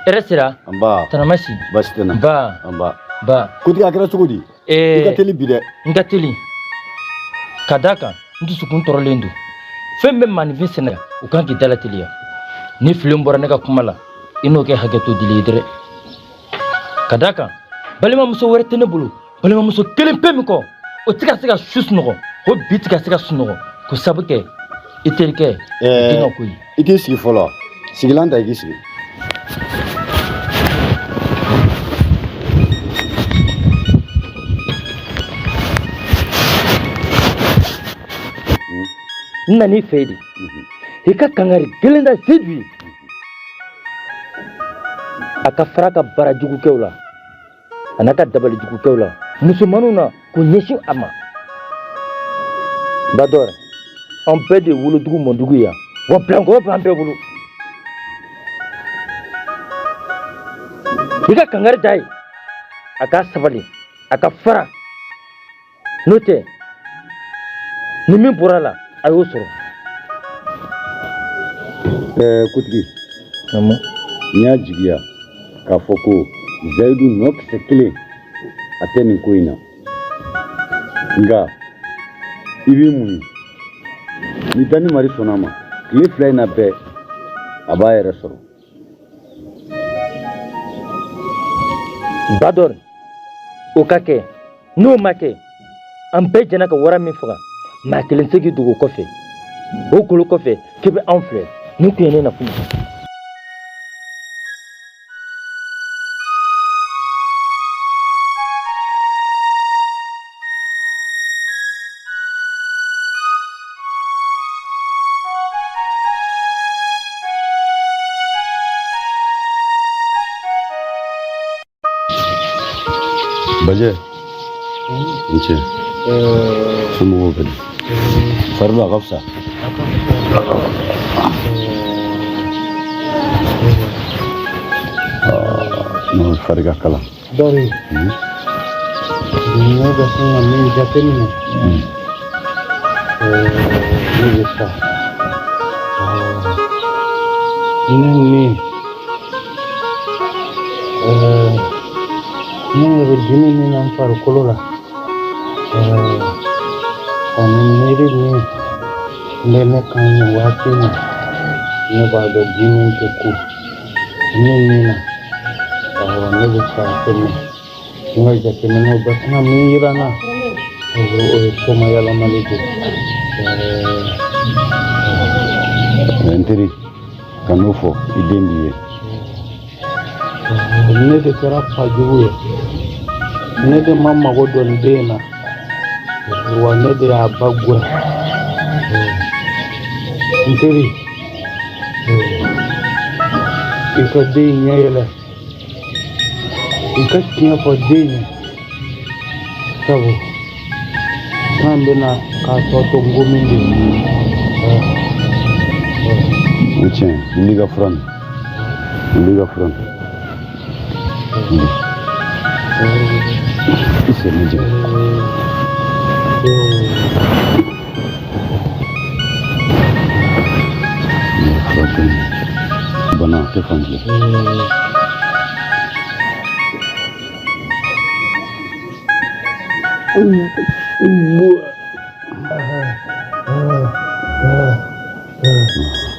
Hɛrɛ sira. Nba. Tana ma si. Baasi tɛ n na. Nba. Nba. Ba. Kuntigi a kɛra cogo di? Ee. I ka teli bi dɛ. N ka teli. Ka d'a kan n dusukun tɔɔrɔlen don. Fɛn bɛ maaninfin senna o kan k'i dala teliya. Ni fili bɔra ne ka kuma la i n'o kɛ hakɛto dili ye dɛrɛ. Ka d'a kan balimamuso wɛrɛ tɛ ne bolo balimamuso kelen pe min kɔ o tɛ ka se ka su sunɔgɔ ko bi tɛ ka se ka sunɔgɔ k'o sabu kɛ i terikɛ i den ka ko ye. I t'i sigi fɔlɔ sigilan ta i k'i sigi. N nan'i fɛ yen de. I ka kangari gɛlɛn da Sedu ye, a ka fara a ka baara jugukɛw la a n'a ka dabali jugukɛw la musomanninw na k'u ɲɛsin a ma. Badɔrɔ, an bɛɛ de ye wolodugu mɔdugu ye yan, wa bilankɔrɔ b'an bɛɛ bolo. I ka kangari d'a ye, a ka sabali, a ka fara, n'o tɛ ni min bɔra a la, a y'o sɔrɔ. Ɛɛ kotigi, n y'a jigiya k'a fɔ ko Zayidu nɔ kisɛ kelen a tɛ nin ko in na, nka i b'i muɲu. Ni dani mari sɔnna a ma, tile 2 in na bɛɛ a b'a yɛrɛ sɔrɔ. Badɔrɔ, o ka kɛ, n'o ma kɛ, an bɛɛ jɛnna ka wara min faga, maa kelen tɛ se k'i dogo kɔfɛ o golo kɔfɛ k'i bɛ anw filɛ. Nin kun ye ne nakun ye. Bajɛ, n cɛ, somɔgɔw bɛ di? Fari bɛ a ka fisa? Non, fari ka kalan. Dɔri, ne bɛ sin ka min jateminɛ, ne bɛ sa. Ne ni ne ɲɛ bɛ dimi min na n farikolo la, ani miiri min bɛ ne kan nin waati in na, ne b'a dɔn dimi tɛ ku ne min na. Awɔ, ne bɛ sa tɛmɛ. N ka jateminɛw bɛ kuma min yira n na, o ye soma yɛlɛmali de ye. N teri, kan'o fɔ, i den b'i ye. Ne de kɛra fa jugu ye, ne de ma mago don n den na, wa ne de y'a ba gɛn. N teri, i ka den ɲɛ yɛlɛ, i ka tiɲɛ fɔ den ye, sabu san bɛ na k'a tɔ to ngomi de ye. O tiɲɛ, wuli ka fura min, wuli ka fura min, wuli i sen bɛ jigin. Bana tɛ fan kelen.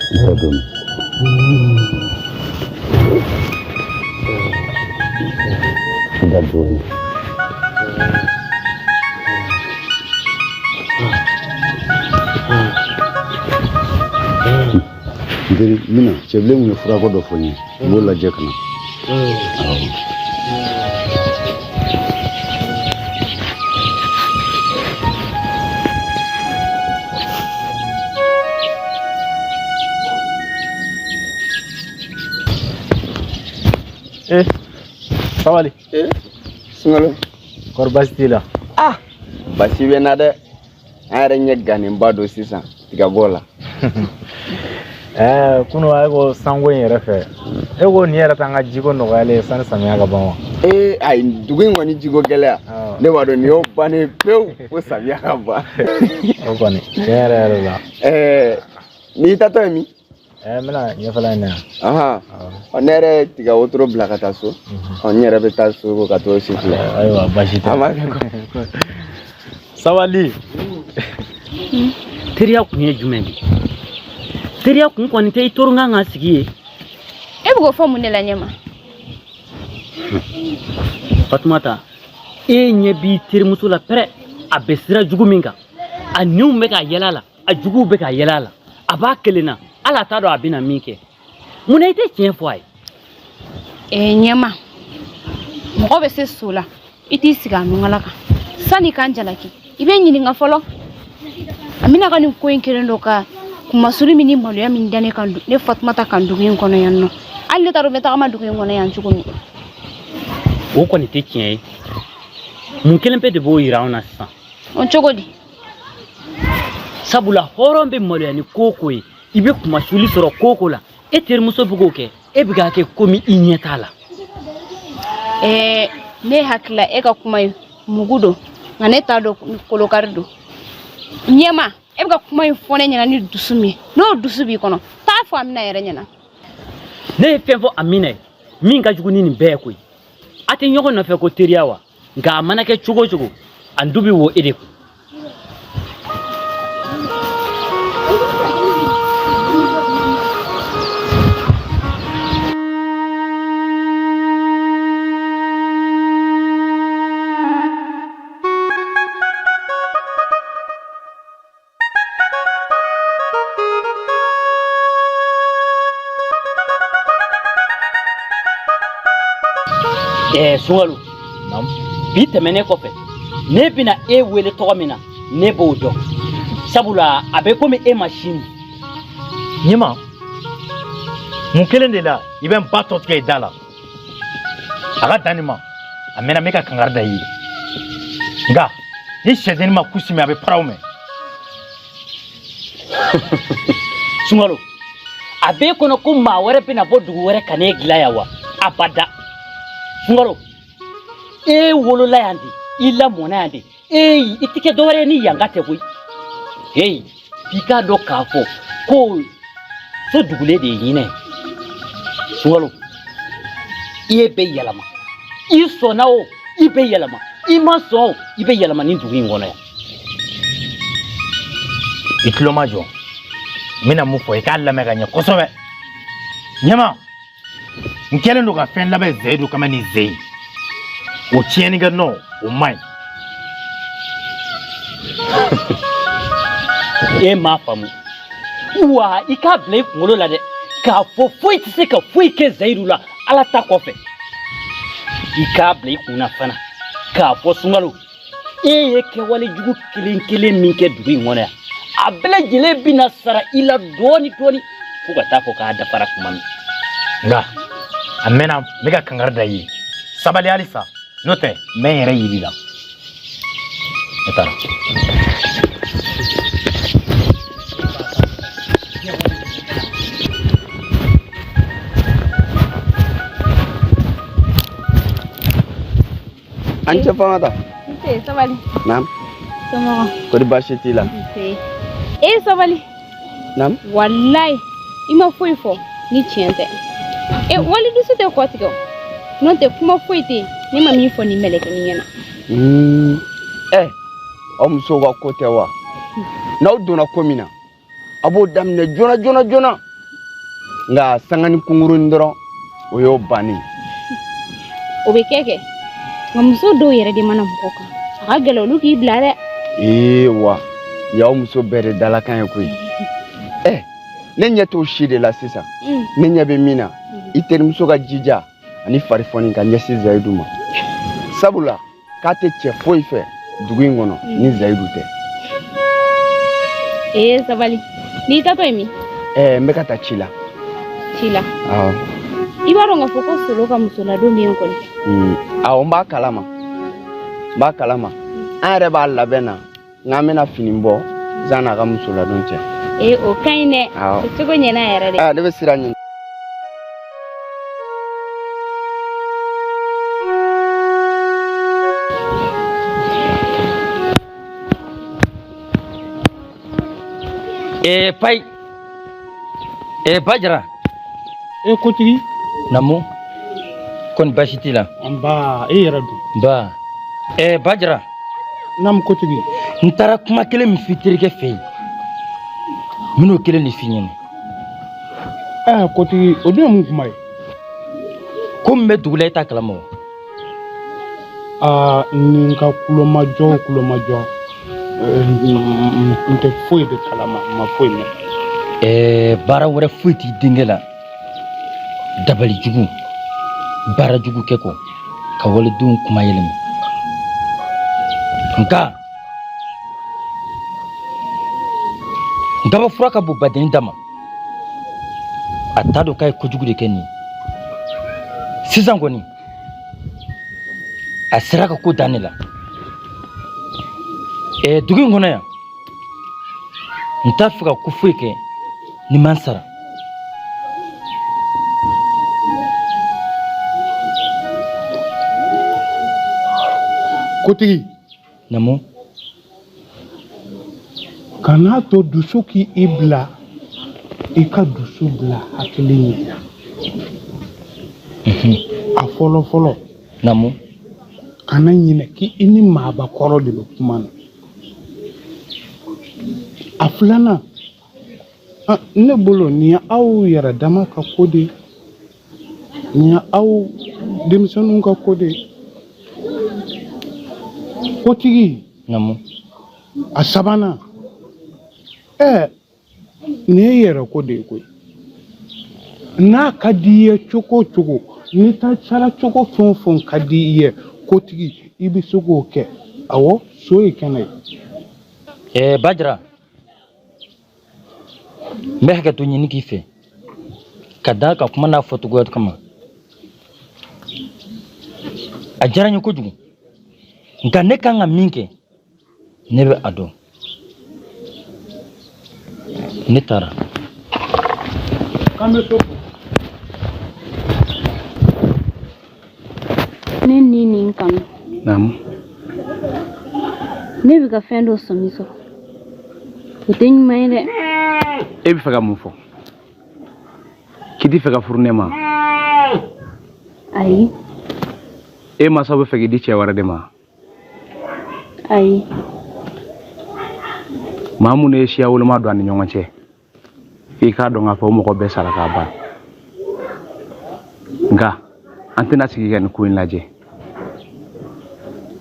I ka dɔɔnin. I ka dɔɔnin. N teri, n bɛna cɛbilen kun ye furako dɔ fɔ n ye, n b'o lajɛ ka na. Awɔ. Eh, sabali. Eh, Sunkalo. Kɔri baasi t'i la? Ah, basi bɛ n na dɛ. An yɛrɛ ɲɛ gannenba don sisan tigabɔ la. Ɛɛ kunu e ko sanko in yɛrɛ fɛ, e ko nin yɛrɛ t'an ka jiko nɔgɔyalen ye sani samiya ka ban wa? Ee ayi, dugu in kɔni jiko gɛlɛya, ne b'a dɔn nin y'o bannen pewu fo samiya ka ban. O kɔni tiɲɛ yɛrɛ yɛrɛ la. Ɛɛ n'i taatɔ ye min? Ɛɛ n bɛna ɲɛfɛla in na yan. Ahan, ɔ ne yɛrɛ ye tiga wotoro bila ka taa so, ɔ n yɛrɛ bɛ taa so ka t'o si filɛ. Ayiwa baasi tɛ. An b'a kɛ. Sabali. Teriya kun ye jumɛn de ye? Teriya kun kɔni tɛ i toro kan ka sigi ye. E bɛ k'o fɔ mun de la ɲɛma? Fatumata, e ɲɛ b'i terimuso la pɛrɛ, a bɛ sira jugu min kan, a niw bɛ ka yɛlɛ a la, a juguw bɛ ka yɛlɛ a la, a b'a kelen na, hali a t'a dɔn a bɛna min kɛ. Mun na i tɛ tiɲɛ fɔ a ye? Ee ɲɛma, mɔgɔ bɛ se so la, i t'i sigi a nunkala kan. Sanni i ka n jalaki, i bɛ n ɲininka fɔlɔ. Amina ka nin ko in kɛlen don ka Kunmasuli min ni maloya min da ne kan ne Fatumata kan dugu in kɔnɔ yan nɔ. Hali ne t'a dɔn n bɛ tagama dugu in kɔnɔ yan cogo min. O kɔni tɛ tiɲɛ ye. Mun kelen pe de b'o yira anw na sisan? O cogo di? Sabula hɔrɔn bɛ maloya ni ko o ko ye, i bɛ kunmasuli sɔrɔ ko o ko la, e terimuso bɛ k'o kɛ, e bɛ k'a kɛ komi i ɲɛ t'a la. Ɛɛ ne hakili la e ka kuma ye mugu don nka ne t'a dɔn kolokari don. Ɲɛma e bɛ ka kuma in fɔ ne ɲɛna ni dusu min ye n'o dusu b'i kɔnɔ taa fɔ Amina yɛrɛ ɲɛna. Ne ye fɛn fɔ Amina ye min ka jugu ni nin bɛɛ ye koyi. A tɛ ɲɔgɔn nɔfɛ ko teriya wa? Nka a mana kɛ cogo o cogo a du bɛ wo e de kun. Sunkalo bi tɛmɛnen kɔfɛ ne bɛna e wele tɔgɔ min na ne b'o dɔn sabula a bɛ komi e ma sin min. Ɲɛma mun kelen de la i bɛ n ba tɔ tigɛ i da la a ka dan nin ma a mɛnna n bɛ ka kankari da i ye nka ni sɛdennin ma kusi mɛn a bɛ paraw mɛn. Sunkalo a b'e kɔnɔ ko maa wɛrɛ bɛna bɔ dugu wɛrɛ ka n'e dilan yan wa abada Sunkalo e wolola yan de i lamɔna yan de ee i tɛ kɛ dɔwɛrɛ ye ni yanka tɛ koyi heyi f'i k'a dɔn k'a fɔ ko so dugulen de ye ɲinɛ ye Sunkalo i bɛ yɛlɛma i sɔnna o i bɛ yɛlɛma i ma sɔn o i bɛ yɛlɛma nin dugu in kɔnɔ yan. I tulo majɔ n bɛna mun fɔ i k'a lamɛn ka ɲɛ kosɛbɛ ɲɛma n kɛlen don ka fɛn labɛn Zeyidu kama ni ze ye o tiɲɛnikɛ nɔ o man ɲi e m'a faamu wa i k'a bila i kunkolo la dɛ k'a fɔ foyi tɛ se ka foyi kɛ Zayidu la ala ta kɔfɛ i k'a bila i kun na fana k'a fɔ Sunkalo e ye kɛwale jugu kelen kelen min kɛ dugu in kɔnɔ yan a bɛɛ lajɛlen bɛna sara i la dɔɔni dɔɔni fo ka taa fɔ k'a dafara tuma min. Nka a mɛnna n bɛ ka kankari da i ye sabali halisa n'o tɛ n bɛ n yɛrɛ yir'i la ne taara. An cɛ fanga ta. Nse sabali. Naam. Somɔgɔ. Kori baasi t'i la? Nse. E sabali. Naam. Walayi i ma foyi fɔ ni tiɲɛ tɛ. E wali dusu tɛ kɔ tigɛ o. N'o tɛ kuma foyi tɛ yen ne ma min fɔ nin mɛlɛkɛnin ɲɛna. Ɛ aw musow ka ko tɛ wa? N'aw donna ko min na a b'o daminɛ joona joona joona nka sangani kunkurunin dɔrɔn o y'o bannen. O bɛ kɛ kɛ nka muso dɔw yɛrɛ de mana mɔgɔ kan a ka gɛlɛn olu k'i bila dɛ. Ee wa y'aw muso bɛɛ de dalakan ye koyi. Ɛ ne ɲɛ t'o si de la sisan. Ne ɲɛ bɛ min na i terimuso ka jija ani farifoni ka ɲɛsin Zayidu ma sabula k'a tɛ cɛ foyi fɛ dugu in kɔnɔ ni Zayidu tɛ. Ee sabali n'i taatɔ ye min? Ɛɛ n bɛ ka taa ci la. Ci la? Awɔ. I b'a dɔn k'a fɔ ko Solo ka musoladon bɛ yen kɔni. Awɔ n b'a kalama n b'a kalama an yɛrɛ b'a labɛn na n k'an bɛna fini bɔ san'a ka musoladon cɛ. Ee o ka ɲi dɛ. Awɔ. O cogo ɲɛna yɛrɛ de. Aa ne bɛ sira ɲini. Ee payi ee Bajara. E kotigi. Namu kɔni baasi t'i la. Nba e yɛrɛ dun. Nba ee Bajara. Namu kotigi. N taara kuma kelen min f'i terikɛ fɛ yen n bɛn'o kelen de f'i ɲɛna. Ɛɛ kotigi o dun ye mun kuma ye. Ko min bɛ dugu la e t'a kalama o. Aa ni n ka kulomajɔ o kulomajɔ n tɛ foyi de kalama n ma foyi mɛn. Ɛɛ baara wɛrɛ foyi t'i denkɛ la dabali jugu baara jugu kɛ kɔ ka walidenw kuma yɛlɛma nka Nkaba fura ka bon badennin da ma. A t'a dɔn k'a ye kojugu de kɛ nin ye. Sisan kɔni, a sera ka ko dan ne la. Ɛɛ dugu in kɔnɔ yan, n t'a fɛ ka ko foyi kɛ ni n ma n sara. Kotigi. Namu. Kan'a to dusu k'i bila i ka dusu bila hakili ɲɛ. A fɔlɔ fɔlɔ. Namu. Kana ɲinɛ k'i ni maabakɔrɔ de bɛ kuma na. A filanan, ne bolo nin ye aw yɛrɛ dama ka ko de ye. Nin ye aw denmisɛnninw ka ko de ye. Kotigi. Namu. A sabanan, ɛɛ nin ye yɛrɛ ko de ye koyi. N'a ka di i ye cogo o cogo, n'i ta sara cogo fɛn o fɛn ka di i ye, kotigi, i bɛ se k'o kɛ. Awɔ, so ye kɛnɛ ye. Ɛɛ Bajara. N bɛ hakɛto ɲini k'i fɛ ka d'a kan kuma n'a fɔcogoya kama a diyara n ye kojugu nka ne kan ka min kɛ ne bɛ a dɔn ne taara k'an bɛ so Ne ni nin kanu. Naamu. Ne bɛ ka fɛn dɔ sɔmi sɔrɔ. O tɛ ɲuman ye dɛ. E bɛ fɛ ka mun fɔ? K'i tɛ fɛ ka furu ne ma? Ayi. E mansaw bɛ fɛ k'i di cɛ wɛrɛ de ma? Ayi. Maa minnu ye siya woloma don an ni ɲɔgɔn cɛ. I k'a dɔn k'a fɔ o mɔgɔ bɛɛ sara k'a ban nka an tɛna sigi ka nin ko in lajɛ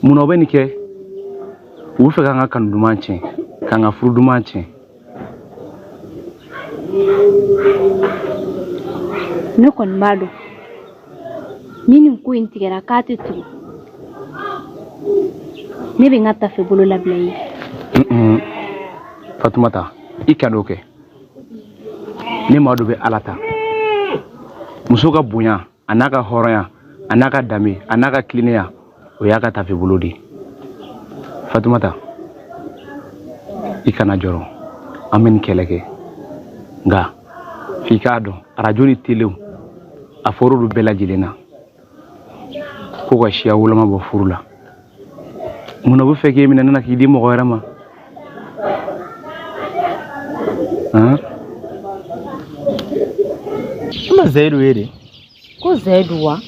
munna u bɛ nin kɛ u bɛ fɛ k'an ka kanu duman tiɲɛ k'an ka furu duman tiɲɛ ne kɔni b'a dɔn ni nin ko in tigɛra k'a tɛ tugu ne bɛ n ka tafe bolo labila i ye fatumata i kan'o kɛ ne maa dɔ bɛ ala ta muso ka bonya a n'a ka hɔrɔnya a n'a ka danbe a n'a ka tilennenya o y'a ka tafe bolo de ye fatumata i kana jɔrɔ an bɛ nin kɛlɛ kɛ nka f'i k'a dɔn arajo ni telew a fɔr'olu bɛɛ lajɛlen na ko ka siya woloma bɔ furu la mun na u bɛ fɛ k'e minɛ ne na k'i di mɔgɔ wɛrɛ ma han I ma Zayidu ye de ko Zayidu wa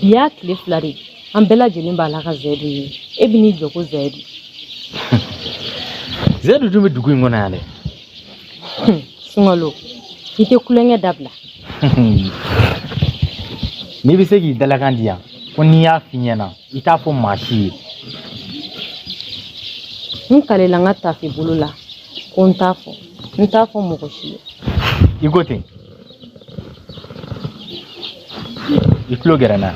bi y'a tile fila de an bɛɛ lajɛlen b'a la ka Zayidu ɲini e bɛ n'i jɔ ko Zayidu Zayidu dun bɛ dugu in kɔnɔ yan dɛ Sunkalo i tɛ tulonkɛ dabila n'i bɛ se k'i dalakan di yan ko n'i y'a f'i ɲɛna i t'a fɔ maa si ye n kalela n ka tafe bolo la ko n t'a fɔ n t'a fɔ mɔgɔ si ye i ko ten i tulo gɛrɛ n na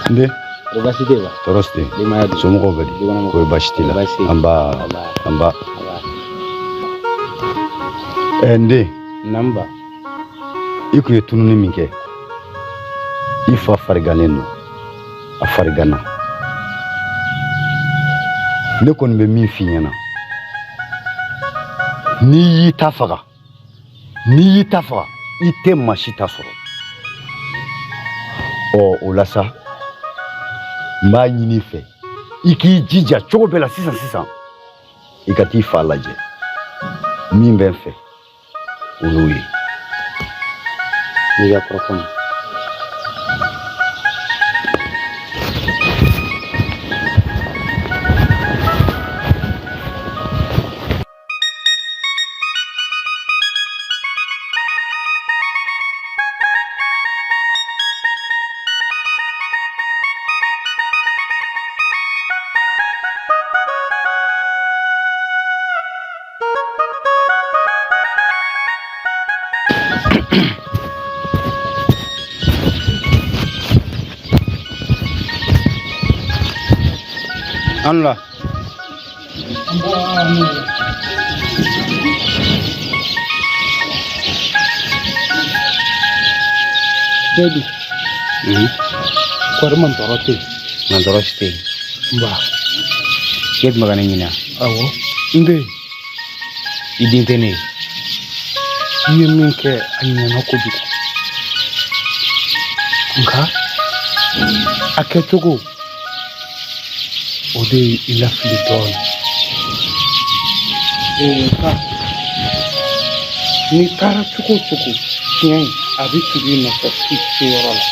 N den baasi tɛ wa tɔɔrɔ si tɛ denbaya dun somɔgɔw bɛ di kɔri baasi t'i la nba nba ɛ n den naamu ba i kun ye tununi min kɛ i fa farigannen don a fariganna ne kɔni bɛ min f'i ɲɛna n'i y'i ta faga n'i y'i ta faga i tɛ maa si ta sɔrɔ ɔ o la sa n b'a ɲini i fɛ i k'i jija cogo bɛɛ la sisan sisan i ka t'i fa lajɛ min bɛ n fɛ o y'o ye n'i ka kɔrɔfɔ ma An la. Sedu. Kɔri mantɔrɔ tɛ yen? Mantɔrɔ si tɛ yen. Nba. E tun bɛ ka ne ɲini wa? Awɔ. N den. I den tɛ ne ye. I ye min kɛ a ɲɛna kojugu. Nka a kɛcogo o de ye i lafili dɔɔnin. Ee nka n'i taara cogo o cogo tiɲɛ a bɛ tugu i nɔfɛ f'i seyɔrɔ la.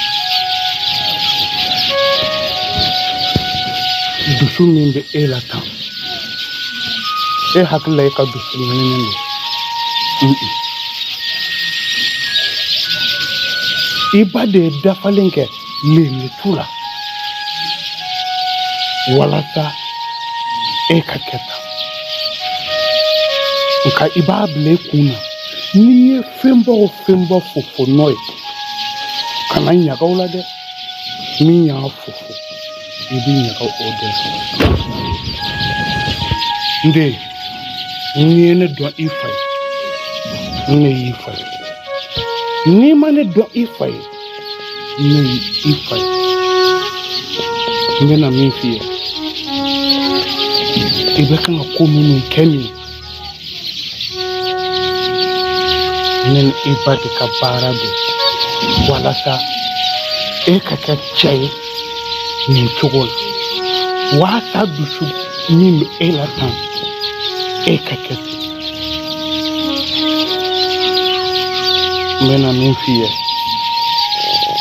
Dusu min bɛ e la tan e hakili la e ka dusu ɲininen don. I ba de ye dafalen kɛ lemutu la walasa e ka kɛ tan nka i b'a bila i kun na n'i ye fɛnba o fɛnba fofo nɔ ye kana ɲaga o la dɛ min y'a fofo i bɛ ɲaga o de la n den n'i ye ne dɔn i fa ye ne y'i fa ye n'i ma ne dɔn i fa ye ne y'i fa ye n bɛna min f'i ye i bɛ kan ka ko minnu kɛ nin ye ne ni i ba de ka baara don walasa e ka kɛ cɛ ye nin cogo la walasa dusu min bɛ e la tan e ka kɛ ten n bɛna min f'i ye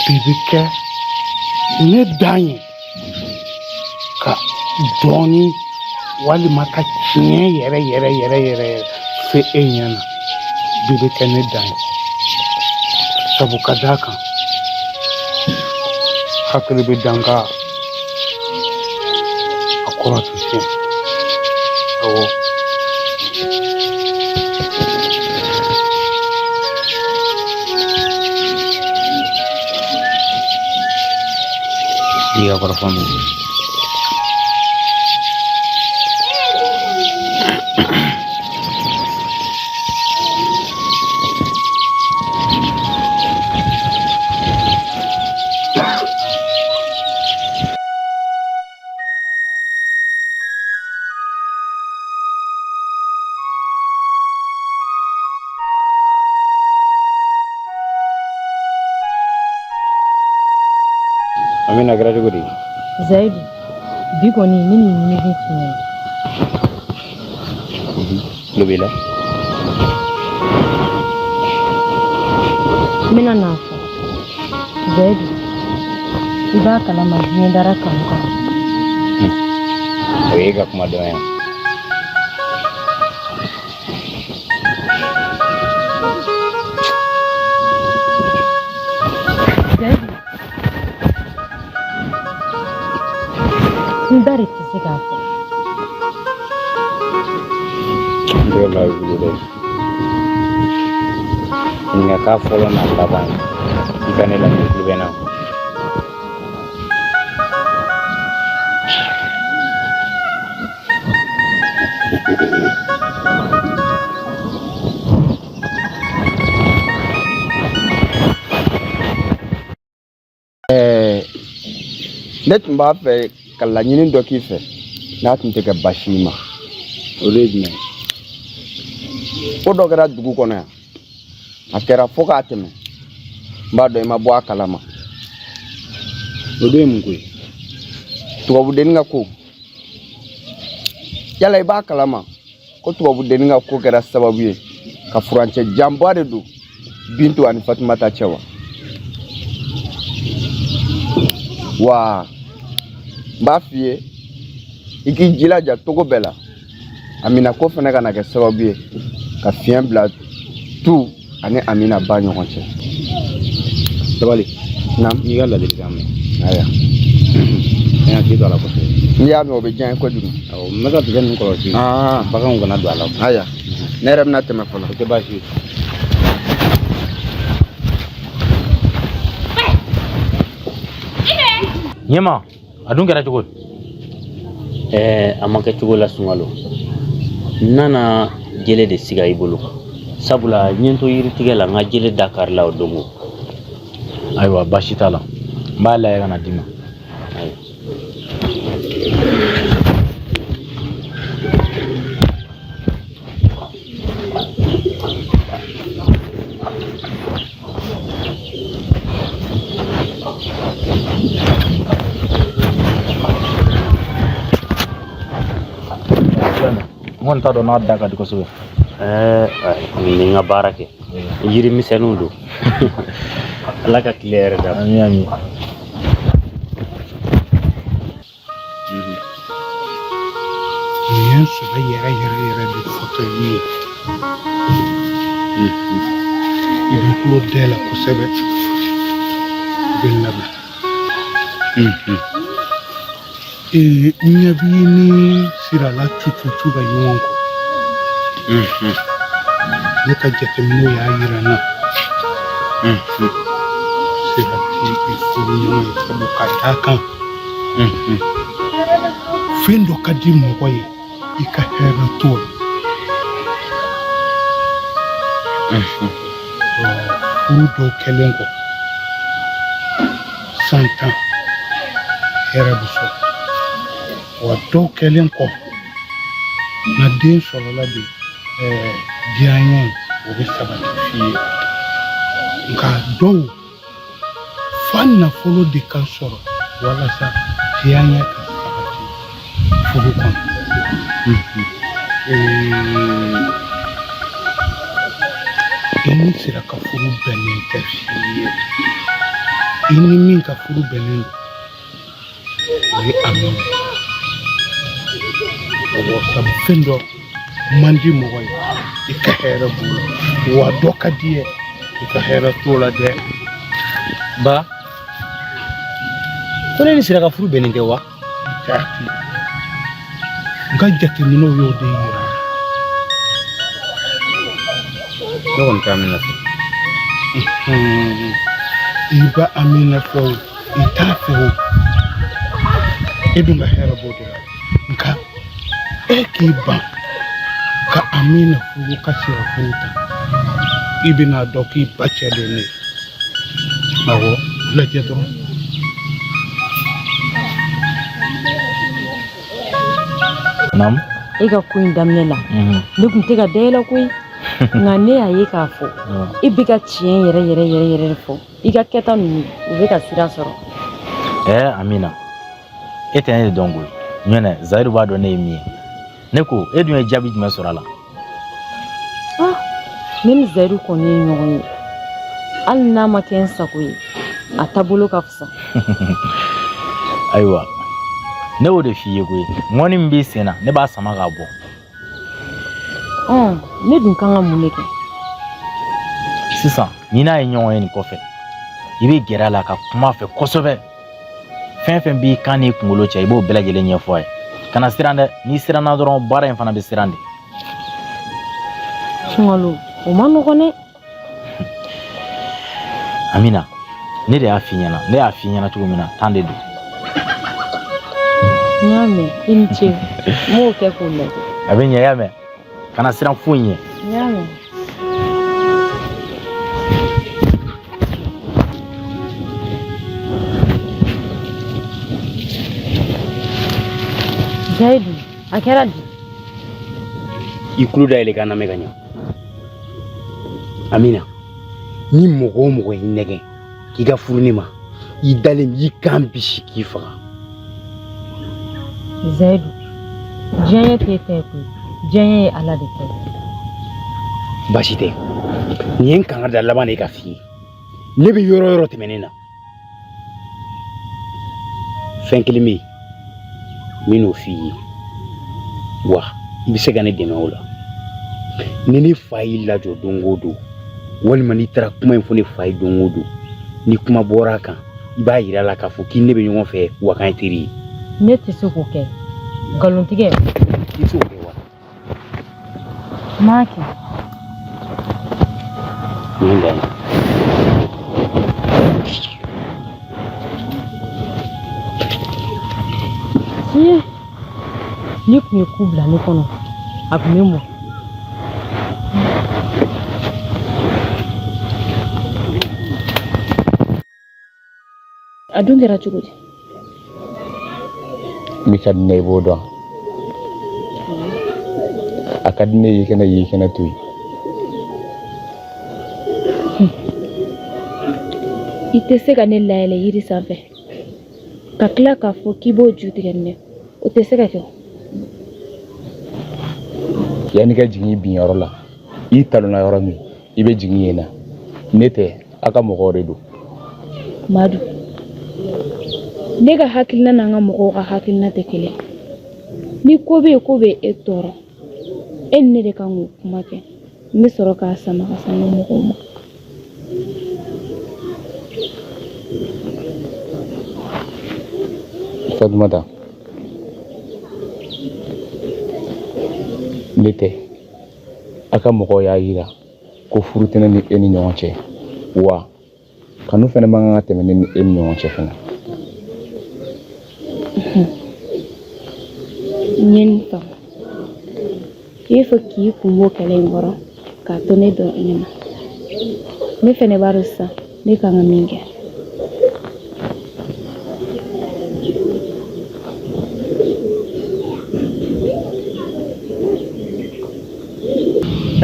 bi bɛ kɛ ne dan ye ka dɔɔnin walima ka tiɲɛ yɛrɛ yɛrɛ yɛrɛ yɛrɛ yɛrɛ fɔ e ɲɛna bi bɛ kɛ ne dan ye sabu ka d'a kan hakili bɛ danga a kɔrɔ tɛ tiɲɛ awɔ. I ka kɔrɔfɔ min. Amina kɛra cogo di? Zayidu, bi kɔni ne ni ɲinifin f'i ɲɛna. Tulo b'i la. N bɛna n'a fɔ. Zayidu, i b'a kalama diɲɛ dara kanu kan. O y'e ka kuma dɔn yan. Zayidu, n da de tɛ se k'a fɔ. N tɛgɛ bila i bolo dɛ. Nin ka k'a fɔlɔ n'a laban ye. I ka ne lamɛn tulo bɛ n na. Ne tun b'a fɛ ka laɲini dɔ k'i fɛ n'a tun tɛ kɛ baasi i ma. O de ye jumɛn ye? Ko dɔ kɛra dugu kɔnɔ yan, a kɛra fo k'a tɛmɛ. N b'a dɔn i ma bɔ a kalama. O de ye mun ko ye? Tubabudennin ka ko. Yala i b'a kalama ko tubabudennin ka ko kɛra sababu ye ka furancɛ janba de don Bintu ani Fatumata cɛ wa? Wa n b'a f'i ye i k'i jilaja cogo bɛɛ la Amina ko fana kana kɛ sababu ye ka fiɲɛ bila tu ani Amina ba ɲɔgɔn cɛ. Sabali. Naam. N'i ka ladilikan mɛn. Aya. N hakili to a la kosɛbɛ. N'i y'a mɛn o bɛ diya n ye kojugu. Awɔ, n bɛ ka tigɛ ninnu kɔlɔsi. Baganw kana don a la. Aya. Ne yɛrɛ bɛna tɛmɛ fɔlɔ. O tɛ baasi ye. Ɲɛma, a dun kɛra cogo di? Ɛɛ, a ma kɛ cogo la Sunkalo. N nana jele de siga i bolo, sabula n ye n to yiritigɛ la, n ka jele da karila o dongo. Ayiwa, baasi t'a la, n b'a lajɛ ka na d'i ma. N kɔni t'a dɔn n'a da ka di kosɛbɛ. Ɛɛ, nin bɛ n ka baara kɛ, yiri misɛnninw don. Ala ka tile hɛrɛ d'a ma. Ami, ami. Nin ye n sɛbɛ yɛrɛ yɛrɛ yɛrɛ de fɔtɔ i ye. I b'i tulo dayɛlɛ kosɛbɛ, i bɛ n lamɛn. Ee, n ɲɛ b'i ni Sirala cucucu ka ɲɔgɔn kɔ. Ne ka jateminɛw y'a yira n na, Sira t'i furu ɲɔgɔn ye, sabu ka d'a kan, fɛn dɔ ka di mɔgɔ ye, i ka hɛrɛ t'o la. Furu dɔw kɛlen kɔ san 10, hɛrɛ bɛ sɔrɔ wa. Dɔw kɛlen kɔ na, den sɔrɔla de, diyaɲɛ o bɛ sabati f'i ye. Nka dɔw fa nafolo de ka sɔrɔ walasa diyaɲɛ ka sabati furu kɔnɔ. I ni Sira ka furu bɛnnen tɛ f'i ye. I ni min ka furu bɛnnen don, o ye Amina ye. Awɔ, sabu fɛn dɔ man di mɔgɔ ye, i ka hɛrɛ b'o la, wa dɔ ka di ye, i ka hɛrɛ t'o la dɛ. Ba, ko ne ni Sira ka furu bɛnnen tɛ wa? Jaati, n ka jateminɛw y'o de yira. Ne kɔni tɛ Amina fɛ. I bɛ Amina fɛ o, i t'a fɛ o, e dun ka hɛrɛ b'o de la. Nka e k'i ban ka Amina furu ka Sira furu ta, i bɛna dɔn k'i ba cɛ de ye ne ye. Awɔ, lajɛ dɔrɔn. Naamu. E ka ko in daminɛ la, ne tun tɛ ka da e la koyi, nka ne y'a ye k'a fɔ e bɛ ka tiɲɛ yɛrɛ yɛrɛ yɛrɛ yɛrɛ de fɔ. I ka kɛta ninnu, u bɛ ka sira sɔrɔ. Ɛɛ Amina, e tɛ ne de dɔn koyi. Ɲɔnɛ Zayidu b'a dɔn ne ye min ye. Ne ko e dun ye jaabi jumɛn sɔrɔ a la? Ah, ne ni Zayidu kɔni ye ɲɔgɔn ye, hali n'a ma kɛ n sago ye, a taabolo ka fisa. Ayiwa, ne y'o de f'i ye koyi. Ŋɔni min b'i sen na, ne b'a sama k'a bɔ. Ɔn, ne dun kan ka mun de kɛ? Sisan n'i n'a ye ɲɔgɔn ye nin kɔfɛ, i bɛ gɛrɛ a la ka kuma a fɛ kosɛbɛ. Fɛn fɛn b'i kan n'i kunkolo cɛ, i b'o bɛɛ lajɛlen ɲɛfɔ a ye. Kana siran dɛ, n'i siranna dɔrɔn, baara in fana bɛ siran de. Sunkalo, o man nɔgɔn dɛ. Amina, ne de y'a f'i ɲɛna, ne y'a f'i ɲɛna cogo min na tan de don. N y'a mɛn, i ni ce. N b'o kɛ k'o lajɛ. A bɛ ɲɛ, i y'a mɛn? Kana siran foyi ɲɛ. N y'a mɛn. Zayidu, a kɛra di? I tulo dayɛlɛ ka n lamɛn ka ɲɛ. Amina, ni mɔgɔ o mɔgɔ y'i nɛgɛn k'i ka furu ne ma, i dalen b'i kan bisi k'i faga. Zayidu, diyaɲɛ t'e ta ye koyi, diyaɲɛ ye Ala de ta ye. Baasi tɛ, nin ye n kangari da laban de ye ka f'i ye. Ne bɛ yɔrɔ o yɔrɔ tɛmɛnen na, fɛn kelen bɛ yen n bɛn'o f'i ye, wa i bɛ se ka ne dɛmɛ o la. Ni ne fa y'i lajɔ don o don, walima n'i taara kuma in fɔ ne fa ye don o don, ni kuma bɔra a kan, i b'a yira a la k'a fɔ k'i ne bɛ ɲɔgɔn fɛ, wa k'an ye teri ye. Ne tɛ se k'o kɛ, nkalontigɛ. I tɛ se k'o kɛ wa? N b'a kɛ. Nin dan ye. Tiɲɛ. N'i tun ye ku bila ne kɔnɔ, a tun bɛ mɔ. A dun kɛra cogo di? Min ka di ne ye, i b'o dɔn. A ka di ne ye i ka ne ye, i ka ne to yen. I tɛ se ka ne layɛlɛ yiri sanfɛ ka tila k'a fɔ k'i b'o ju tigɛ ne, o tɛ se ka kɛ. Yanni ka jigin i binyɔrɔ la, i talonna yɔrɔ min, i bɛ jigin yen na. Ne tɛ, aw ka mɔgɔw de don. Madu, ne ka hakilina n'an ka mɔgɔw ka hakilina tɛ kelen. Ni ko bɛ yen ko bɛ e tɔɔrɔ, e ni ne de kan k'o kuma kɛ. N bɛ sɔrɔ k'a sama ka se an ka mɔgɔw ma. Fatumata, ne tɛ, a ka mɔgɔw y'a yira ko furu tɛ ne ni e ni ɲɔgɔn cɛ, wa kanu fɛnɛ man kan ka tɛmɛ ne ni e ni ɲɔgɔn cɛ fɛnɛ. N ye nin faamu. I b'a fɛ k'i kun bɔ kɛlɛ in kɔrɔ k'a to ne dɔrɔn ne ma. Ne fɛnɛ b'a dɔn sisan ne kan ka min kɛ.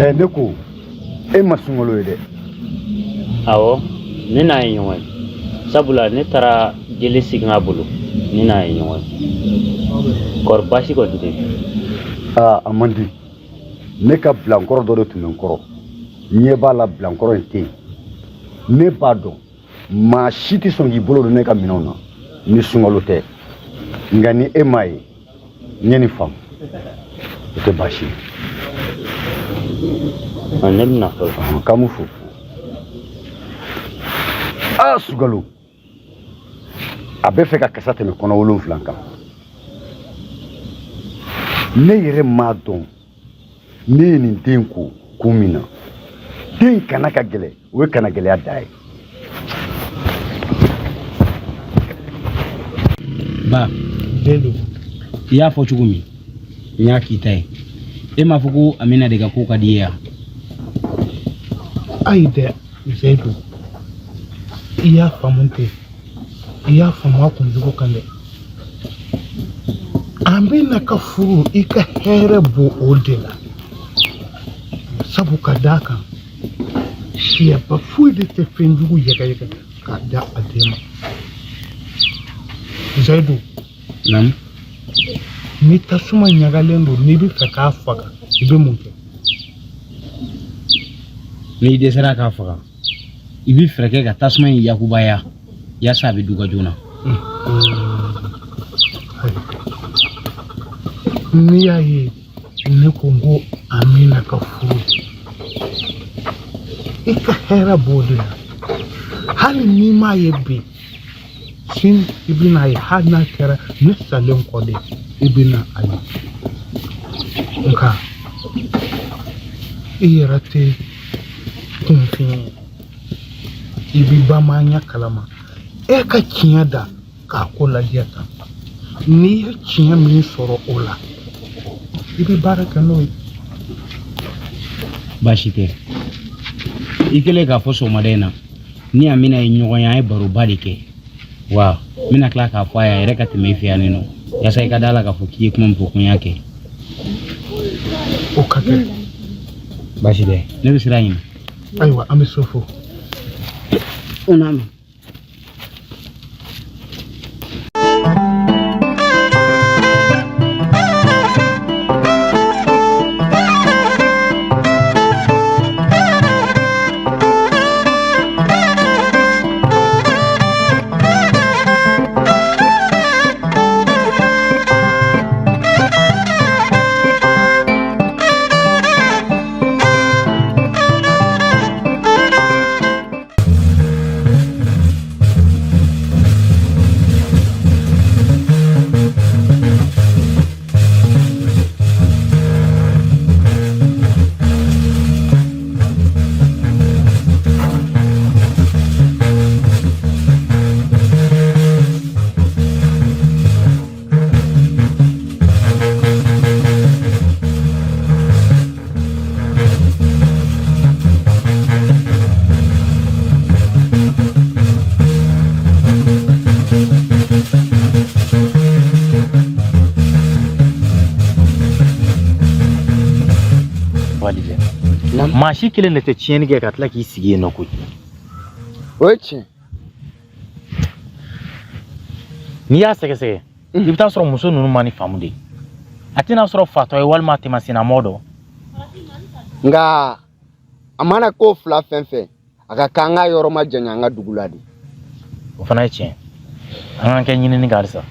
Ɛ, ne ko e ma Sunkalo ye dɛ? Awɔ, ne n'a ye ɲɔgɔn ye, sabula ne taara jeli sigin a bolo, ne n'a ye ɲɔgɔn ye. Kɔri baasi kɔni tɛ? Aa, a man di. Ne ka bilankɔrɔ dɔ de tun bɛ n kɔrɔ, ɲɛ b'a la, bilankɔrɔ in tɛ yen. Ne b'a dɔn maa si tɛ sɔn k'i bolo don ne ka minɛnw na ni Sunkalo tɛ, nka ni e m'a ye, n ye nin faamu, o tɛ baasi ye. Ne bɛna fɔlɔ. K'an m'u fo. Aa, Sunkalo a bɛ fɛ ka kasa tɛmɛ kɔnɔ wolonfila kan. Ne yɛrɛ m'a dɔn ne ye nin den ko kun min na. Den kana ka gɛlɛ, o ye kana gɛlɛya da ye. Ba den don. I y'a fɔ cogo min, n y'a k'i ta ye. E m'a fɔ ko Amina de ka ko ka di i ye yan? Ayi dɛ, Seyidu, i y'a faamu ten, i y'a faamu a kunjugu kan dɛ. Amina ka furu, i ka hɛrɛ b'o o de la, sabu ka d'a kan, siyaba foyi de tɛ fɛnjugu yɛgɛyɛgɛ k'a da a den ma. Zayidu. Naamu. Ni tasuma ɲagalen don, n'i bɛ fɛ k'a faga, i bɛ mun kɛ? N'i dɛsɛra k'a faga, i bɛ fɛɛrɛ kɛ ka tasuma in yakubaya yaasa a bɛ duga joona. N'i y'a ye ne ko n ko Amina ka furu, i ka hɛrɛ b'o de la. Hali n'i m'a ye bi, sini i bɛna a ye. Hali n'a kɛra ne salen kɔ de, i bɛna a ye. Nka i yɛrɛ tɛ kunfin ye, i bɛ bamananya kalama. E ka tiɲɛ da k'a ko lajɛ tan, n'i ye tiɲɛ min sɔrɔ o la, i bɛ baara kɛ n'o ye. Baasi tɛ. I kɛlen k'a fɔ sɔgɔmada in na, ni Amina ye ɲɔgɔn ye, an ye baroba de kɛ, wa n bɛna tila k'a fɔ a ye, a yɛrɛ ka tɛmɛ i fɛ yan nin nɔ, yaasa i ka da la k'a fɔ k'i ye kuma min fɔ ko n y'a kɛ. O ka kɛ. Baasi tɛ, ne bɛ sira ɲini. Ayiwa, an bɛ so fo. O n'a mɛn. Maa si kelen de tɛ tiɲɛni kɛ ka tila k'i sigi yen nɔ koyi. O ye tiɲɛ. N'i y'a sɛgɛsɛgɛ, i bɛ taa sɔrɔ muso ninnu ma nin faamu de. A tɛna sɔrɔ fatɔ ye walima tɛmɛsennamɔgɔ dɔ. Nka a mana ko fila fɛn fɛn, a ka kan an ka yɔrɔ majanya an ka dugu la de. O fana ye tiɲɛ. An k'an kɛ ɲinini kan halisa.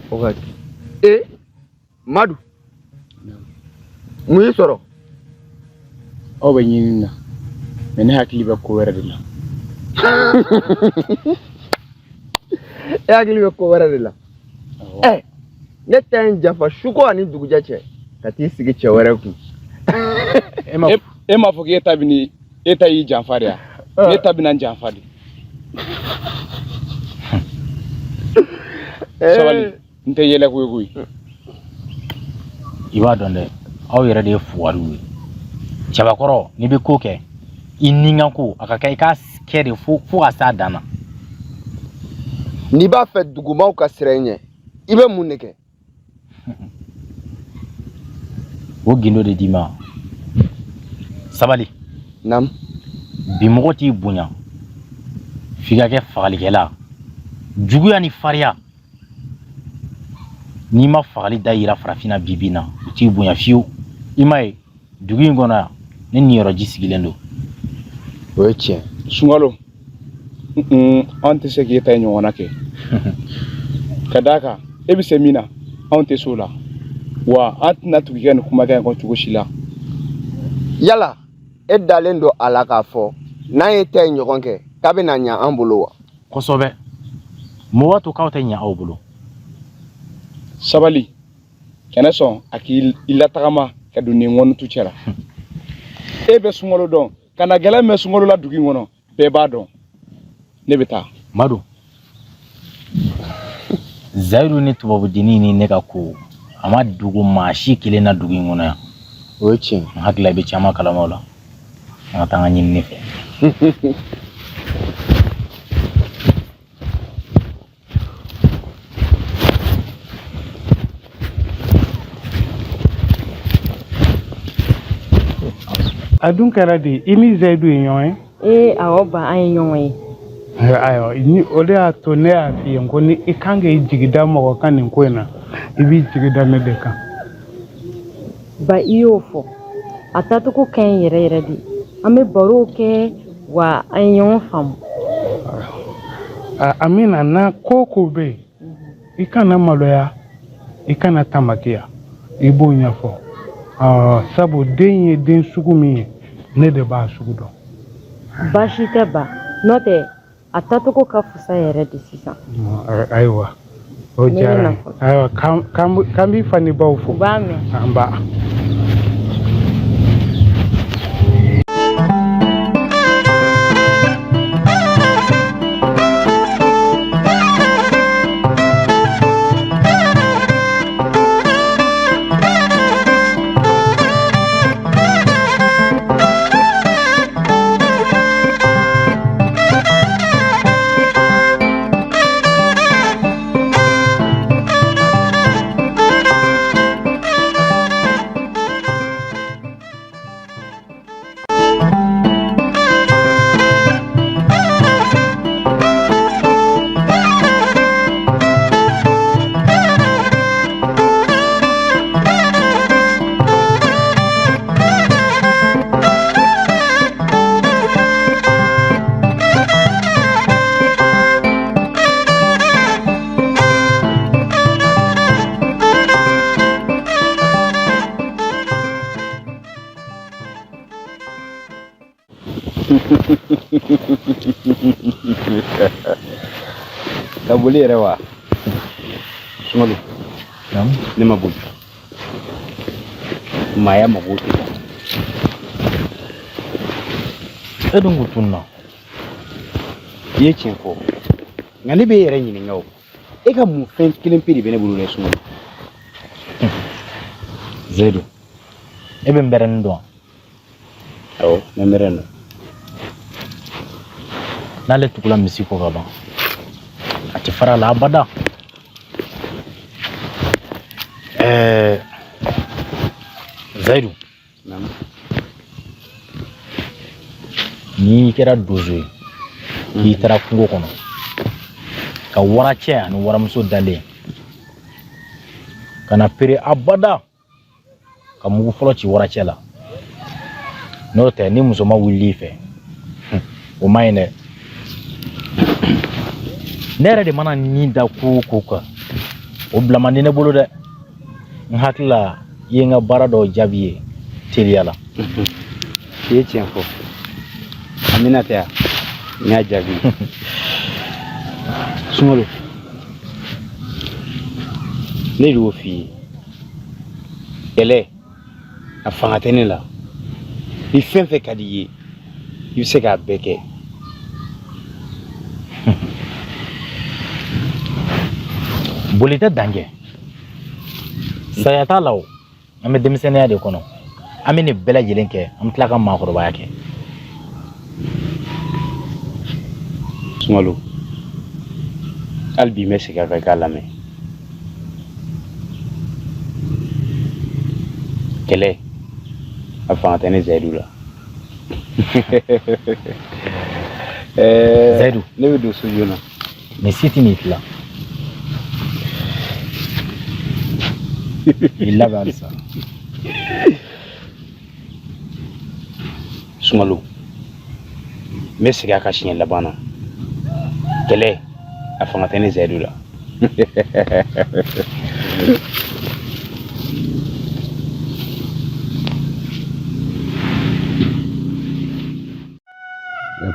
O ka e Madu, mun y'i sɔrɔ? Aw bɛ ɲinini na, mais ne hakili bɛ ko wɛrɛ de la. E hakili bɛ ko wɛrɛ de la? Ɛ, ne ta in janfa suko ani dugujɛ cɛ ka t'i sigi cɛ wɛrɛ kun. E m'a fɔ k'e ta bɛ ni e ta y'i janfa de ya? Ne ta bɛna n janfa de. Sabali, n tɛ yɛlɛ koyi koyi. I b'a dɔn dɛ, aw yɛrɛ de ye fugariw ye. Cɛbakɔrɔ, n'i bɛ ko kɛ, i ni ka ko a ka kɛ, i k'a kɛ de fo ka s'a dan na. N'i b'a fɛ dugumaw ka siran i ɲɛ, i bɛ mun de kɛ? O gindo de d'i ma. Sabali. Naamu. Bi mɔgɔ t'i bonya f'i ka kɛ fagalikɛla. Juguya ni farinya, n'i ma fagali da yira farafinna bi bi na, u t'i bonya fiyewu. I m'a ye dugu in kɔnɔ yan, ne niyɔrɔji sigilen don. O ye tiɲɛ. Sunkalo, an tɛ se k'e ta ɲɔgɔnna kɛ, ka d'a kan e bɛ se min na, anw tɛ se o la, wa an tɛna tugu i ka nin kumakan in kɔ cogo si la. Yala e dalen don a la k'a fɔ n'an ye ta in ɲɔgɔn kɛ, k'a bɛna ɲa an bolo wa? Kosɛbɛ. Mun b'a to k'aw tɛ ɲa aw bolo? Sabali, kana sɔn a k'i latagama ka don nin ŋɔnitu cɛ la. E bɛ Sunkalo dɔn, ka na gɛlɛn mɛn Sunkalo la dugu in kɔnɔ, bɛɛ b'a dɔn. Ne bɛ taa. Madu, Zayidu ni tubabudennin ni ne ka ko, a ma dogo maa si kelen na dugu in kɔnɔ yan. O ye tiɲɛ. N hakili la i bɛ caman kalama o la. An ka taa an ka ɲinini fɛ. A dun kɛra di, i ni Zayidu ye ɲɔgɔn ye? Ee, awɔ ba, an ye ɲɔgɔn ye. Ayiwa, ni o de y'a to ne y'a f'i ye ko ni i kan k'i jigi da mɔgɔ kan nin ko in na, i b'i jigi da ne de kan. Ba, i y'o fɔ, a taacogo ka ɲi yɛrɛ yɛrɛ de. An bɛ barow kɛ wa an ye ɲɔgɔn faamu. Amina, na ko o ko bɛ yen, i kana maloya, i kana tamakiya, i b'o ɲɛfɔ, sabu den ye den sugu min ye, ne de b'a sugu dɔn. Baasi tɛ ba, n'o tɛ a taacogo ka fisa yɛrɛ de sisan. Ayiwa, o diyara n ye. Ayiwa, k'an b'i fa ni baw fo. U b'a mɛn. Nba. Ka boli yɛrɛ wa? Sunkalo, ne ma boli. Maaya mago tɛ. E dun kun tununna. I ye tiɲɛ fɔ, nka ne b'e yɛrɛ ɲininka o, e ka mun fɛn kelen pe de bɛ ne bolo dɛ, Sunkalo? Zeyidu, e bɛ nbɛrɛnin dɔn wa? Awɔ, n bɛ nbɛrɛn dɔn. N'ale tugula misi kɔ ka ban, a tɛ fara a la abada. Ɛɛ, Zayidu, N'i kɛra donso ye k'i taara kungo kɔnɔ ka waracɛ ani waramuso dalen, kana pere abada ka mugu fɔlɔ ci waracɛ la. N'o tɛ, ni muso ma wuli i fɛ, o man ɲi dɛ. Ne yɛrɛ de mana nin da ko o ko kan, o bila man di ne bolo dɛ. N hakili la, i ye n ka baara dɔw jaabi ye teliya la. I ye tiɲɛ fɔ, Amina tɛ yan, n y'a jaabi. Sunkalo, ne de y'o f'i ye, kɛlɛ a fanga tɛ ne la. Ni fɛn fɛn ka di i ye, i bɛ se k'a bɛɛ kɛ. Boli tɛ dan kɛ, saya t'a la. O an bɛ denmisɛnninya de kɔnɔ, an bɛ nin bɛɛ lajɛlen kɛ, an bɛ tila ka maakɔrɔbaya kɛ. Sunkalo, hali bi n bɛ segin a kan i k'a lamɛn. Kɛlɛ a fanga tɛ ne Zayidu la. Zayidu, ne bɛ don so joona. Nin si tɛ n'i tila. I labɛn halisa. Sunkalo, n bɛ segin a kan siɲɛ laban na, kɛlɛ a fanga tɛ ne Zayidu la.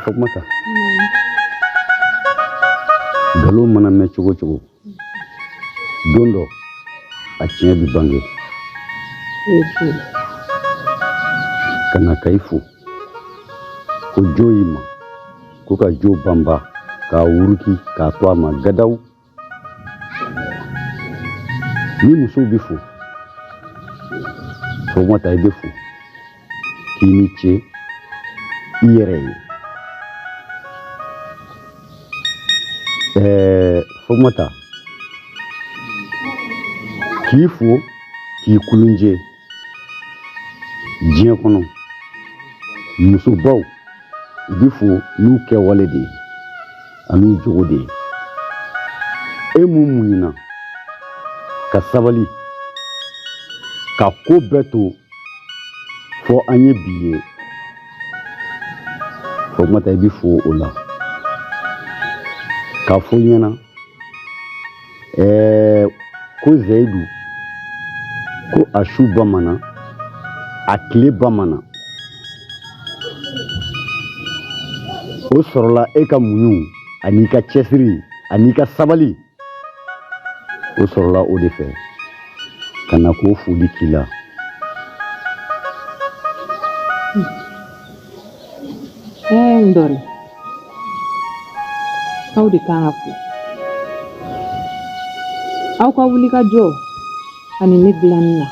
Fatumata, nkalon mana mɛn cogo cogo, don dɔ a tiɲɛ bɛ bange. Ka na ka i fo ko jo y'i ma ko ka jo banba k'a wuruki k'a to a ma gadaw. Ni musow bɛ fo, Fatumata, i bɛ fo k'i ni ce i yɛrɛ ye. Fatumata, k'i fo k'i kulunjɛ diɲɛ kɔnɔ, musobaw u bɛ fo n'u kɛwale de ye an'u jogo de ye. E mun muɲuna ka sabali ka ko bɛɛ to fɔ an ye bi ye, Fatumata, i bɛ fo o la. K'a fɔ i ɲɛna ko Zayidu, ko a su bamana, a tile bamana, o sɔrɔla e ka muɲu an'i ka cɛsiri an'i ka sabali, o sɔrɔla o de fɛ. Ka na k'o foli k'i la. N dɔri, aw de kan ka fo aw ka wuli ka jɔ ani ne dilanni na.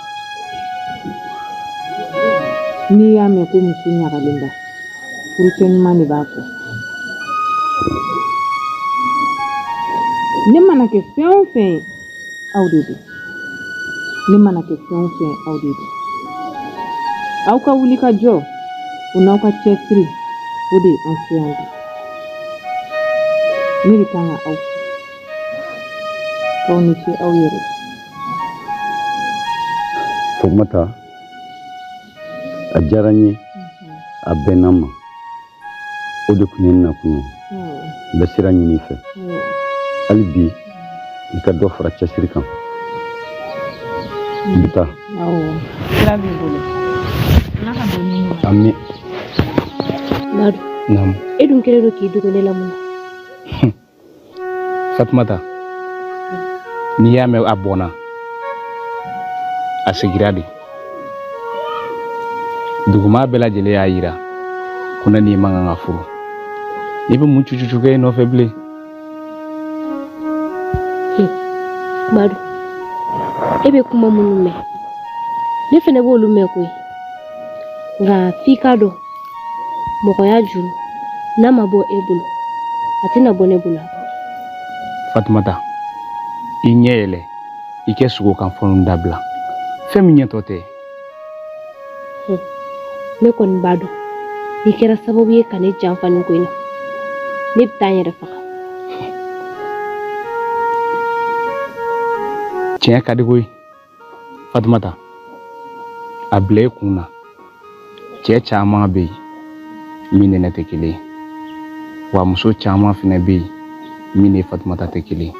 N'i y'a mɛn ko muso ɲagalenba, furucɛ ɲuman de b'a kɔ. Ne mana kɛ fɛn o fɛn ye, aw de don. Ne mana kɛ fɛn o fɛn ye, aw de don. Aw ka wuli ka jɔ o n'aw ka cɛsiri, o de ye an se yan bi. Ne de kan ka aw fo k'aw ni ce aw yɛrɛ. Fatumata, a diyara n ye, a bɛnna n ma. O de tun ye n nakun ye. N bɛ sira ɲini i fɛ hali bi, i ka dɔ fara cɛsiri kan. N bɛ taa. Sira b'i bolo. Ala ka don ni ɲuman. Ami. Madu. Naamu. E dun kɛlen don k'i dogo ne la mun na? Fatumata, n'i y'a mɛn a bɔnna, a segira de. Duguma bɛɛ lajɛlen y'a yira ko ne n'i man kan ka furu. I bɛ mun cucucu kɛ i nɔfɛ bilen? Madu, e bɛ kuma minnu mɛn, ne fɛnɛ b'olu mɛn koyi. Nka f'i k'a dɔn, mɔgɔya juru n'a ma bɔ e bolo, a tɛna bɔ ne bolo. Fatumata, i ɲɛ yɛlɛ, i kɛ sogo kan fɔlɔ dabila. Fɛn min ɲɛtɔ tɛ. Ne kɔni b'a dɔn. I kɛra sababu ye ka ne janfa nin ko in na. Ne bɛ taa n yɛrɛ faga. Tiɲɛ ka di koyi. Fatumata, a bila i kun na cɛ caman bɛ yen min ni ne tɛ kelen ye wa muso caman fana bɛ yen min ni Fatumata tɛ kelen ye.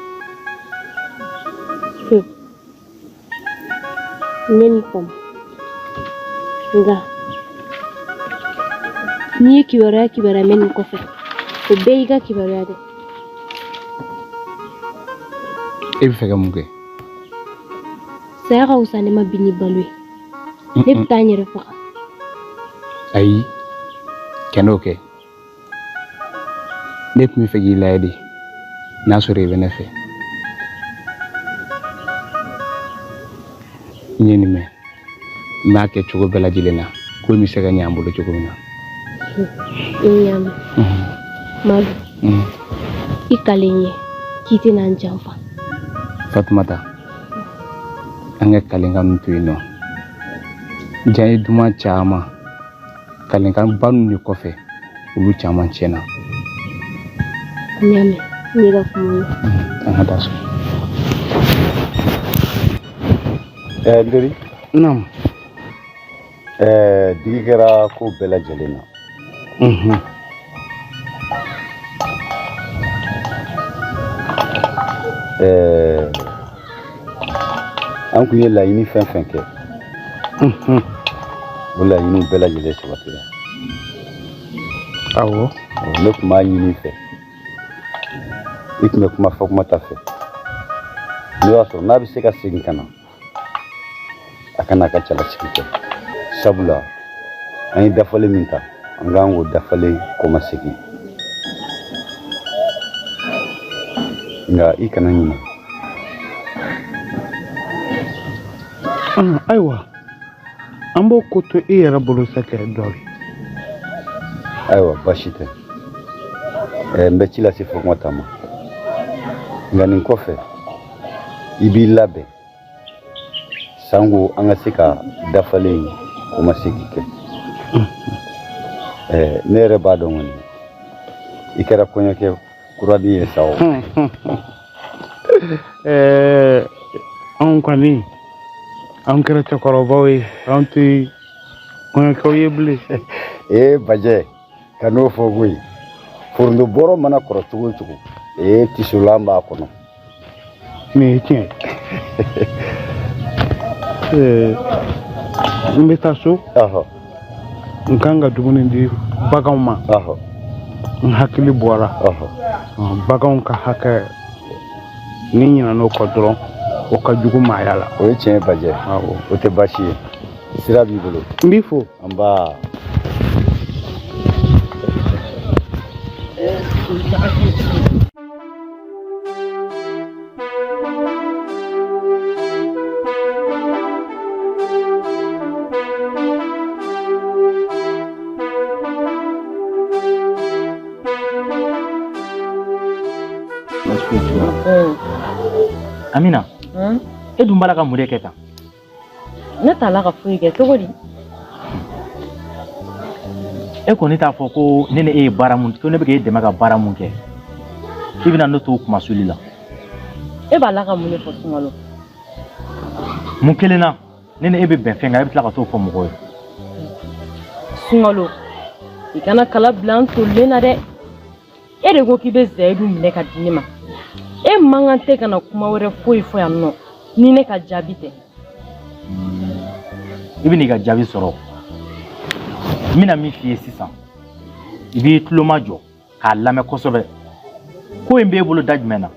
N ye nin faamu nka n'i ye kibaruya kibaruya mɛn nin kɔfɛ o bɛɛ y'i ka kibaruya dɛ. E bɛ fɛ ka mun kɛ? Saya ka fisa ne ma bi ni balo ye. Ne bɛ taa n yɛrɛ faga. Ayi, kan'o kɛ. Ne tun bɛ fɛ k'i lajɛ de n'a sɔrɔ i bɛ ne fɛ. N ye nin mɛn, n b'a kɛ cogo bɛɛ lajɛlen na ko in bɛ se ka ɲɛ an bolo cogo min na. N y'a mɛn. Madu, i kali n ye k'i tɛna n janfa. Fatumata, an ka kalenkan ninnu to yen nɔ. Diya ye duman caman kalenkan ba ninnu de kɔfɛ olu caman tiɲɛna. N y'a mɛn, n y'i ka kuma mɛn. An ka taa so. Ɛɛ n teri. Naamu. Ɛɛ digi kɛra ko bɛɛ lajɛlen na. Ɛɛ an kun ye laɲini fɛn fɛn kɛ o laɲiniw bɛɛ lajɛlen sabatira. Awɔ. Ne tun b'a ɲini i fɛ i tun bɛ kuma Fatumata fɛ n'o y'a sɔrɔ n'a bɛ se ka segin ka na a ka n'a ka cɛlasigi kɛ sabula an ye dafalen min ta an k'an k'o dafalen kɔmasegin nka i kana ɲinɛ. Ayiwa an b'o ko to i yɛrɛ bolo sa kɛ dɔ ye. Ayiwa baasi tɛ n bɛ ci lase Fatumata ma nka nin kɔfɛ i b'i labɛn sanko an ka se ka dafalen kɔmasegin kɛ. Ne yɛrɛ b'a dɔn kɔni i kɛra kɔɲɔkɛ kuranin ye sa o. Anw kɔni anw kɛra cɛkɔrɔbaw ye, anw tɛ kɔɲɔkɛw ye bilen. Ee Bajɛ, kan'o fɔ koyi. Foronto bɔrɔ mana kɔrɔ cogo o cogo, ee tisolan b'a kɔnɔ. Nin ye tiɲɛ ye. N bɛ taa so. N kan ka dumuni di baganw ma. N hakili bɔra. Baganw ka hakɛ ni ɲinɛn'o kɔ dɔrɔn o ka jugu maaya la. O ye tiɲɛ ye Bajɛ. O tɛ baasi ye. Sira b'i bolo. N b'i fo. Nba. Amina, e dun b'a la ka mun de kɛ tan? Ne t'a la ka foyi kɛ cogo di? E kɔni t'a fɔ ko ne ni e ye baara mun ko ne bɛ k'e dɛmɛ ka baara mun kɛ k'i bɛna ne to kumasuli la. E b'a la ka mun de fɔ Sunkalo? Mun kelen na ne ni e bɛ bɛn fɛn kan e bɛ tila ka t'o fɔ mɔgɔw ye. Sunkalo, i kana kala bila n tolilen na dɛ. E de ko k'i bɛ Zayidu minɛ ka di ne ma. E man kan tɛ ka na kuma wɛrɛ foyi fɔ yan nɔ ni ne ka jaabi tɛ. I bɛn'i ka jaabi sɔrɔ. N bɛna min f'i ye sisan, i b'i tulo majɔ k'a lamɛn kosɛbɛ. Ko in b'e bolo da jumɛn na?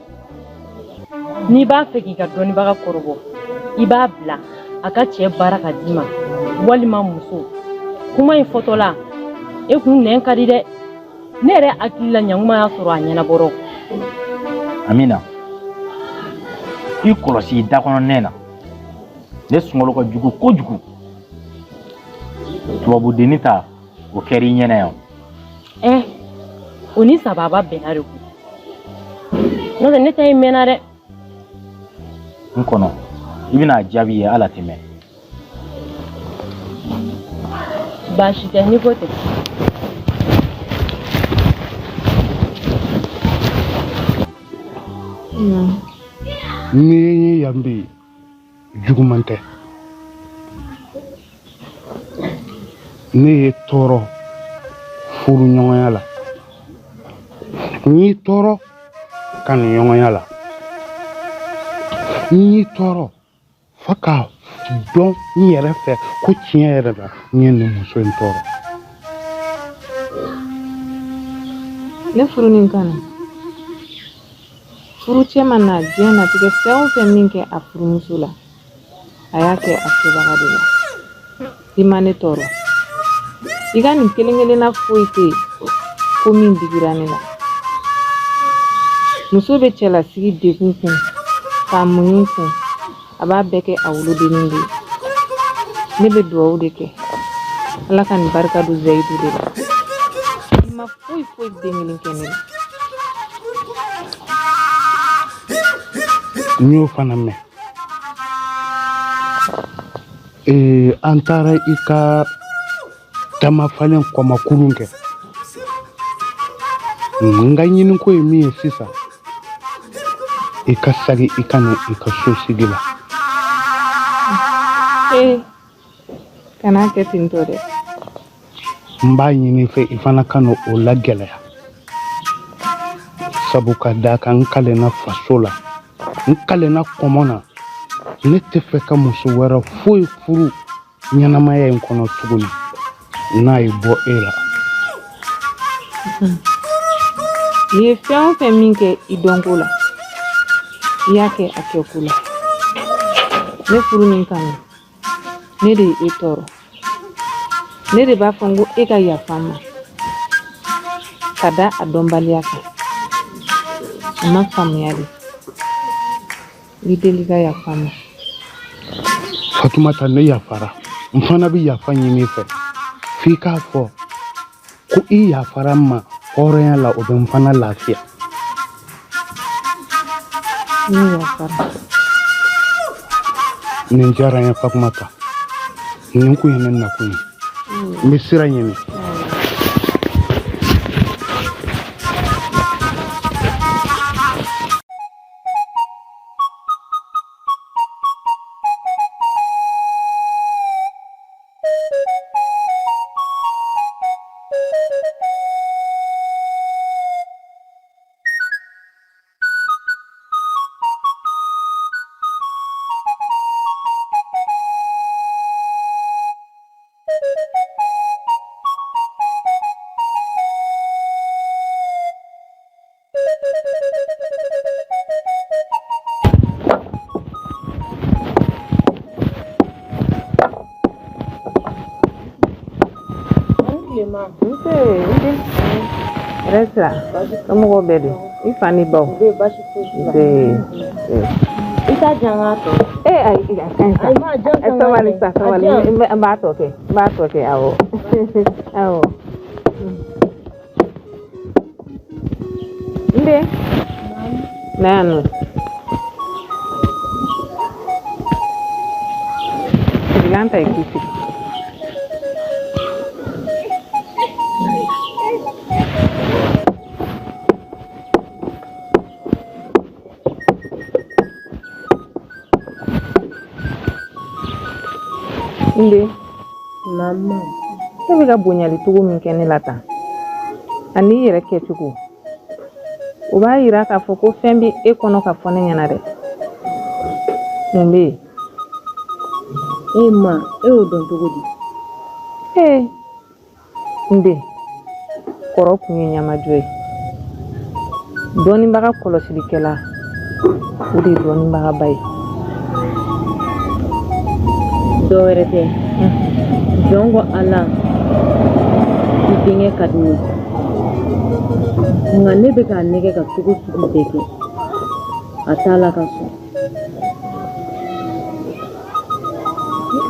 N'i b'a fɛ k'i ka dɔnnibaga kɔrɔbɔ, i b'a bila a ka cɛ baara ka d'i ma walima muso. Kuma in fɔtɔla, e kun nɛn ka di dɛ. Ne yɛrɛ hakili la ɲanguma y'a sɔrɔ a ɲɛnabɔrɔ. Amina, i kɔlɔsi i da kɔnɔ nɛn na. Ne Sunkalo ka jugu kojugu. Tubabudennin ta, o kɛra i ɲɛna yan. Ɛ, o ni sababa bɛnna de ko. N'o tɛ ne ta in mɛnna dɛ. N kɔnɔ, i bɛna a jaabi ye ala tɛ mɛn. Baasi tɛ n'i ko ten. N'i ye n ye yan bi, juguman tɛ. Ne y'i tɔɔrɔ furuɲɔgɔnya la, n y'i tɔɔrɔ kanuɲɔgɔnya la, n y'i tɔɔrɔ fo k'a dɔn n yɛrɛ fɛ ko tiɲɛ yɛrɛ la n ye nin muso in tɔɔrɔ. Ne furu nin kanu, furucɛ mana diɲɛnatigɛ fɛn o fɛn min kɛ a furumuso la, a y'a kɛ a kɛbaga de la. I ma ne tɔɔrɔ, i ka nin kelen kelenna foyi tɛ yen ko min digira ne la. Muso bɛ cɛlasigi degun kun k'a muɲu kun, a b'a bɛɛ kɛ a wolodennin de ye. Ne bɛ dugawu de kɛ, Ala ka nin barika don Zayidu de la. I ma foyi foyi den kelen kɛ ne la. N y'o fana mɛn. Ee, an taara i ka damafalen kɔmakurun kɛ. N ka ɲiniko ye min ye sisan, i ka sagi i ka na i ka so sigi la. Ee, kana kɛ ten tɔ dɛ. N b'a ɲini i fɛ i fana ka na o lagɛlɛya, sabu ka d'a kan n kalenna faso la, n kalenna kɔmɔ na, ne tɛ fɛ ka muso wɛrɛ foyi furu ɲɛnamaya in kɔnɔ tuguni n'a ye bɔ e la. I ye fɛn o fɛn min kɛ i dɔnko la, i y'a kɛ a kɛko la. Ne furu nin kanu, ne de ye e tɔɔrɔ. Ne de b'a fɔ n ko e ka yafa n ma ka da a dɔnbaliya kan. A ma faamuya de. N b'i deli ka yafa n ma. Fatumata, ne yafara. N fana bɛ yafa ɲini i fɛ, f'i k'a fɔ ko i yafara n ma hɔrɔnya la, o bɛ n fana lafiya. Ne yafara. Nin diyara n ye Fatumata, nin kun ye ne nakun ye. N bɛ sira ɲini. Nse, hɛrɛ sira, somɔgɔw bɛ di? I fa ni baw? Nse. I t'a di an k'a tɔ. Ee ayi, a ka ɲi sa. Sabali sa, sabali. N b'a tɔ kɛ, n b'a tɔ kɛ, awɔ. Awɔ. N den, na yan nɔ. Sigilan ta i k'i sigi. N den. Mama. E bɛ ka bonyali cogo min kɛ ne la tan, ani i yɛrɛ kɛcogo, o b'a yira k'a fɔ ko fɛn bɛ e kɔnɔ ka fɔ ne ɲɛna dɛ. Mun bɛ yen? E ma, e y'o dɔn cogo di? Ee, n den, kɔrɔ kun ye ɲamajɔ ye. Dɔnnibaga kɔlɔsilikɛla, o de ye dɔnnibagaba ye. Dɔ wɛrɛ tɛ, jɔn ko Ala, i denkɛ ka di ne ye, nka ne bɛ k'a nɛgɛ ka cogo sugu bɛɛ kɛ, a t'a la ka sɔn.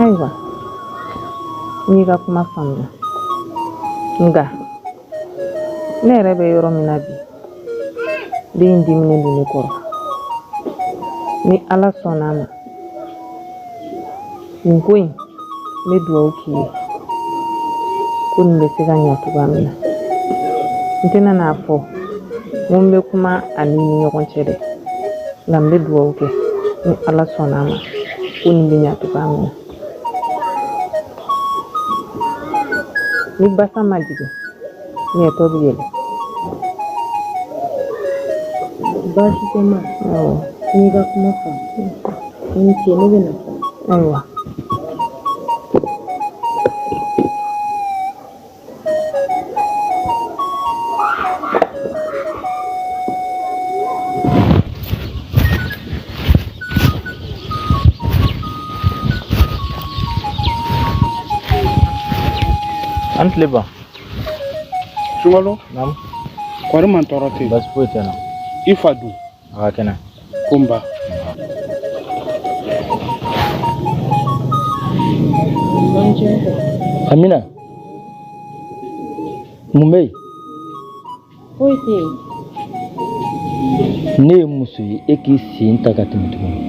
Ayiwa, n y'i ka kuma faamuya, nka ne yɛrɛ bɛ yɔrɔ min na bi, den in diminen don ne kɔrɔ. Ni Ala sɔnna a ma, nin ko in, n bɛ dugawu k'i ye ko nin bɛ se ka ɲa cogoya min na. N tɛna n'a fɔ n ko n bɛ kuma a ni ɲɔgɔn cɛ dɛ, nka n bɛ dugawu kɛ. Ni Ala sɔnna a ma, ko nin bɛ ɲa cogoya min na. Ni basa ma jigin, ɲɛtɔ bɛ yɛlɛ. Baasi tɛ ma. Awɔ. N y'i ka kuma faamu. I ni ce, ne bɛ na. Ayiwa. An tile ban. Sunkalo. Naamu. Kɔri man tɔɔrɔ tɛ yen. Baasi foyi tɛ n na. I fa dun? A ka kɛnɛ. Ko nba. Amina, mun bɛ yen? Foyi tɛ yen. Ne ye muso ye, e k'i sen ta ka tɛmɛ tuguni.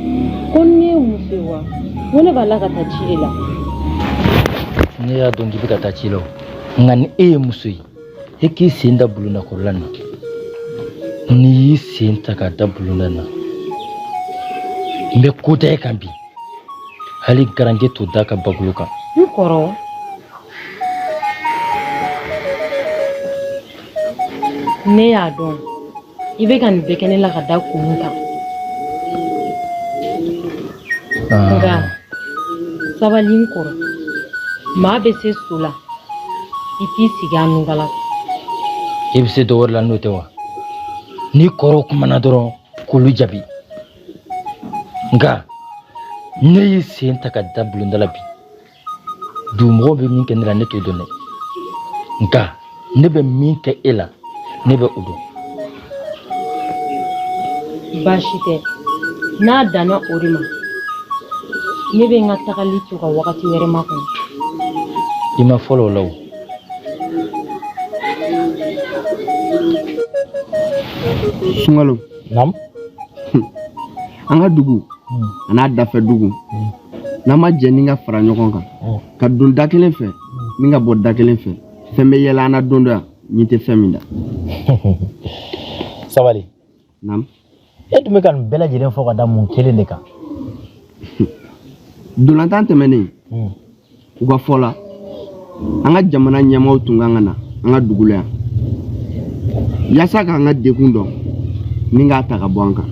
Ko ne ye muso ye wa? N ko ne b'a la ka taa ci de la. Ne y'a dɔn k'i bɛ ka taa ci la o, nka ni e ye muso ye, e k'i sen da bulonda kɔrɔla na. N'i y'i sen ta ka da bulonda na, n bɛ ko da e kan bi. Hali garankɛ t'o da ka bagolo kan. N kɔrɔ. Ne y'a dɔn i bɛ ka nin bɛɛ kɛ ne la ka da kun min kan. Nka sabali n kɔrɔ. Maa bɛ se so la, i t'i sigi a nugala. I bɛ se dɔ wɛrɛ la n'o tɛ wa? Ni kɔrɔw kumana dɔrɔn k'olu jaabi. Nka ne y'i sen ta ka da bulonda la bi. Dugumɔgɔw bɛ min kɛ ne la ne t'o dɔn dɛ. Nka ne bɛ min kɛ e la ne bɛ o dɔn. Baasi tɛ, n'a danna o de ma, ne bɛ n ka tagali to ka wagati wɛrɛ makɔnɔ. I ma fɔlɔ o la o. Sunkalo. Naamu. An ka dugu a n'a dafɛ dugu n'an ma jɛ ni ka fara ɲɔgɔn kan ka don da kelen fɛ ni ka bɔ da kelen fɛ fɛn bɛ yɛlɛ an na don dɔ yan ɲin tɛ fɛn min da. Sabali. Naamu. E tun bɛ ka nin bɛɛ lajɛlen fɔ ka da mun kelen de kan? Dolantan tɛmɛnen u ka fɔ la an ka jamana ɲɛmaaw tun kan ka na an ka dugu la yan yaasa k'an ka degun dɔn ni k'a ta ka bɔ an kan.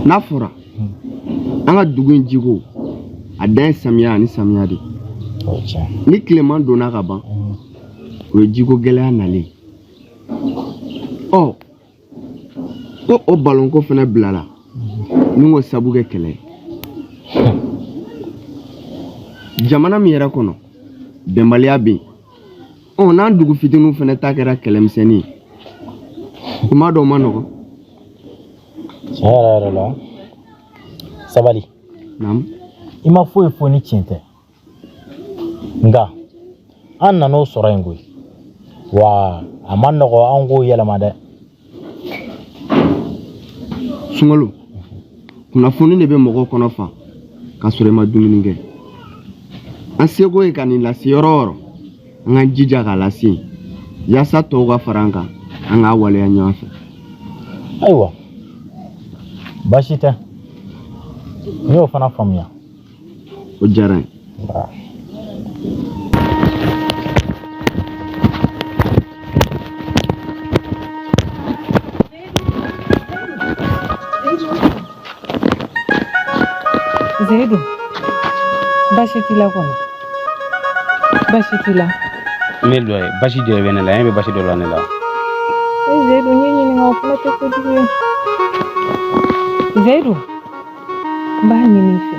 N'a fɔra an ka dugu in jiko a dan ye samiya ani samiya de ni tilema donna ka ban o ye jiko gɛlɛya nalen ɔ ko o balonko fana bilala ni k'o sabu kɛ kɛlɛ ye jamana min yɛrɛ kɔnɔ bɛnbaliya bɛ yen ɔ n'an dugu fitininw fana ta kɛra kɛlɛmisɛnnin ye kuma dɔw ma nɔgɔn. Tiɲɛ yɛrɛ yɛrɛ la sabali. Naamu. I ma foyi fɔ ni tiɲɛ tɛ. Nka an nan'o sɔrɔ yen koyi wa a ma nɔgɔ an k'o yɛlɛma dɛ. Sunkalo kunnafoni de bɛ mɔgɔ kɔnɔ fa k'a sɔrɔ i ma dumuni kɛ an seko ye ka nin lase yɔrɔ o yɔrɔ an k'an jija k'a lase yen yaasa tɔw ka fara an kan an k'a waleya ɲɔgɔn fɛ. Ayiwa baasi tɛ n y'o fana faamuya. O diyara n ye. Zeyidu baasi t'i la kɔni baasi t'i la. Ne dɔ ye basi dɔ bɛ ne la e bɛ basi dɔ la ne la. E Zeyidu n y'i ɲininka o fana tɛ kojugu ye. Zeyidu n b'a ɲini i fɛ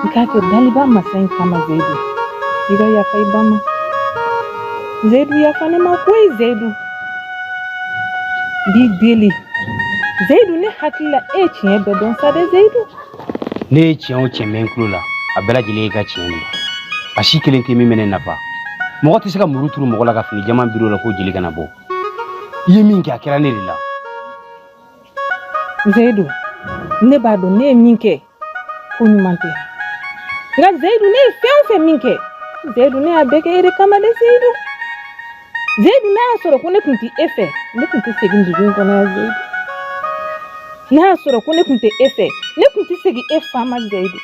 i k'a kɛ daliba masa in kama Zeyidu i ka yafa i ba ma. Zeyidu yafa ne ma koyi Zeyidu. N b'i deli Zeyidu ne hakili la e ye tiɲɛ bɛɛ dɔn sa dɛ Zeyidu. Ne ye tiɲɛ o tiɲɛ mɛn n tulo la a bɛɛ lajɛlen y'i ka tiɲɛ de ye a si kelen tɛ min bɛ ne nafa mɔgɔ tɛ se ka muru turu mɔgɔ la ka fini jɛman biri o la ko jeli kana bɔ i ye min kɛ a kɛra ne de la. Zeyidu ne b'a dɔn ne ye min kɛ ko ɲuman tɛ nka Zeyidu ne ye fɛn o fɛn min kɛ Zeyidu ne y'a bɛɛ kɛ e de kama dɛ Zeyidu Zeyidu n'a y'a sɔrɔ ko ne tun tɛ e fɛ ne tun tɛ segin dugu in kɔnɔ yan Zeyidu. N'a y'a sɔrɔ ko ne tun tɛ e fɛ, ne tun tɛ segin e fa ma Zayidu.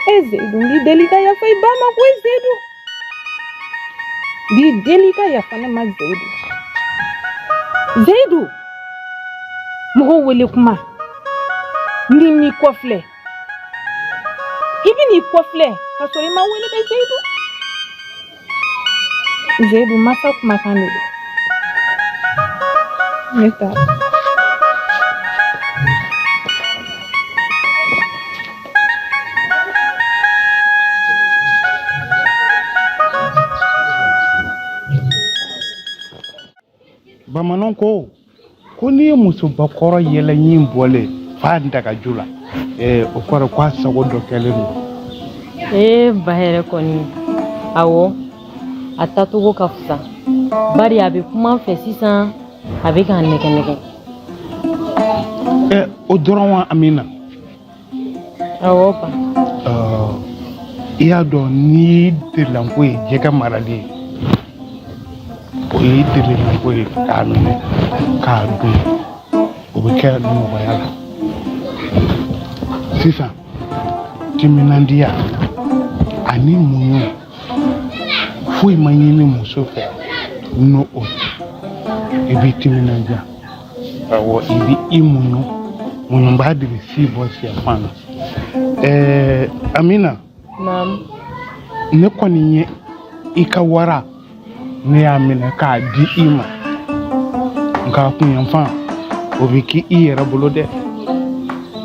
E Zayidu, n b'i deli ka yafa i ba ma koyi Zayidu. N b'i deli ka yafa ne ma Zayidu. Zayidu, mɔgɔ wele kuma n'i m'i kɔfilɛ, i bɛ n'i kɔfilɛ ka sɔrɔ i ma wele kɛ Zayidu. Zayidu, masa kumakan de don. Ne taara. Bamananw ko ko n'i ye musobakɔrɔ yɛlɛ ɲin bɔlen f'a dagaju la ee o kɔrɔ ko a sago dɔ kɛlen don. Ee ba yɛrɛ kɔni, awɔ, a taacogo ka fisa, bari a bɛ kuma n fɛ sisan, a bɛ k'a nɛgɛ nɛgɛ. Ɛ, o dɔrɔn wa, Amina? Awɔ ba. I y'a dɔn, n'i delilanko ye jɛgɛ marali ye, o ye delilanko ye k'a minɛ k'a dun, o bɛ kɛ nɔgɔya la. Sisan timinandiya ani muɲu, foyi ma ɲini muso fɛ n'o o tɛ. I b'i timinandiya, awɔ, i bɛ i muɲu. Muɲubaa de bɛ si bɔ sɛfan na. Ɛɛ Amina. Naamu. Ne kɔni ye i ka wara, ne y'a minɛ k'a di i ma, nka a kunyanfan o bɛ k'i yɛrɛ bolo dɛ.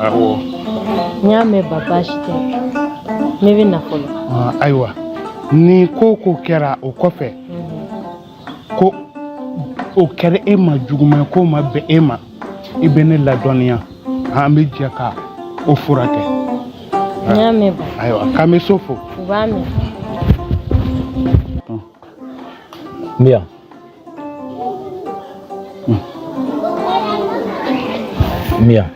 Awɔ. N y'a mɛn ba, baasi tɛ, ne bɛ na fɔlɔ. Ayiwa, ni ko o ko kɛra o kɔfɛ, ko o kɛra e ma juguman, k'o ma bɛn e ma, i bɛ ne ladɔnniya, an bɛ jɛ ka o furakɛ. N y'a mɛn ba. Ayiwa, k'an bɛ so fo. U b'a mɛn. N bɛ yan. N bɛ yan.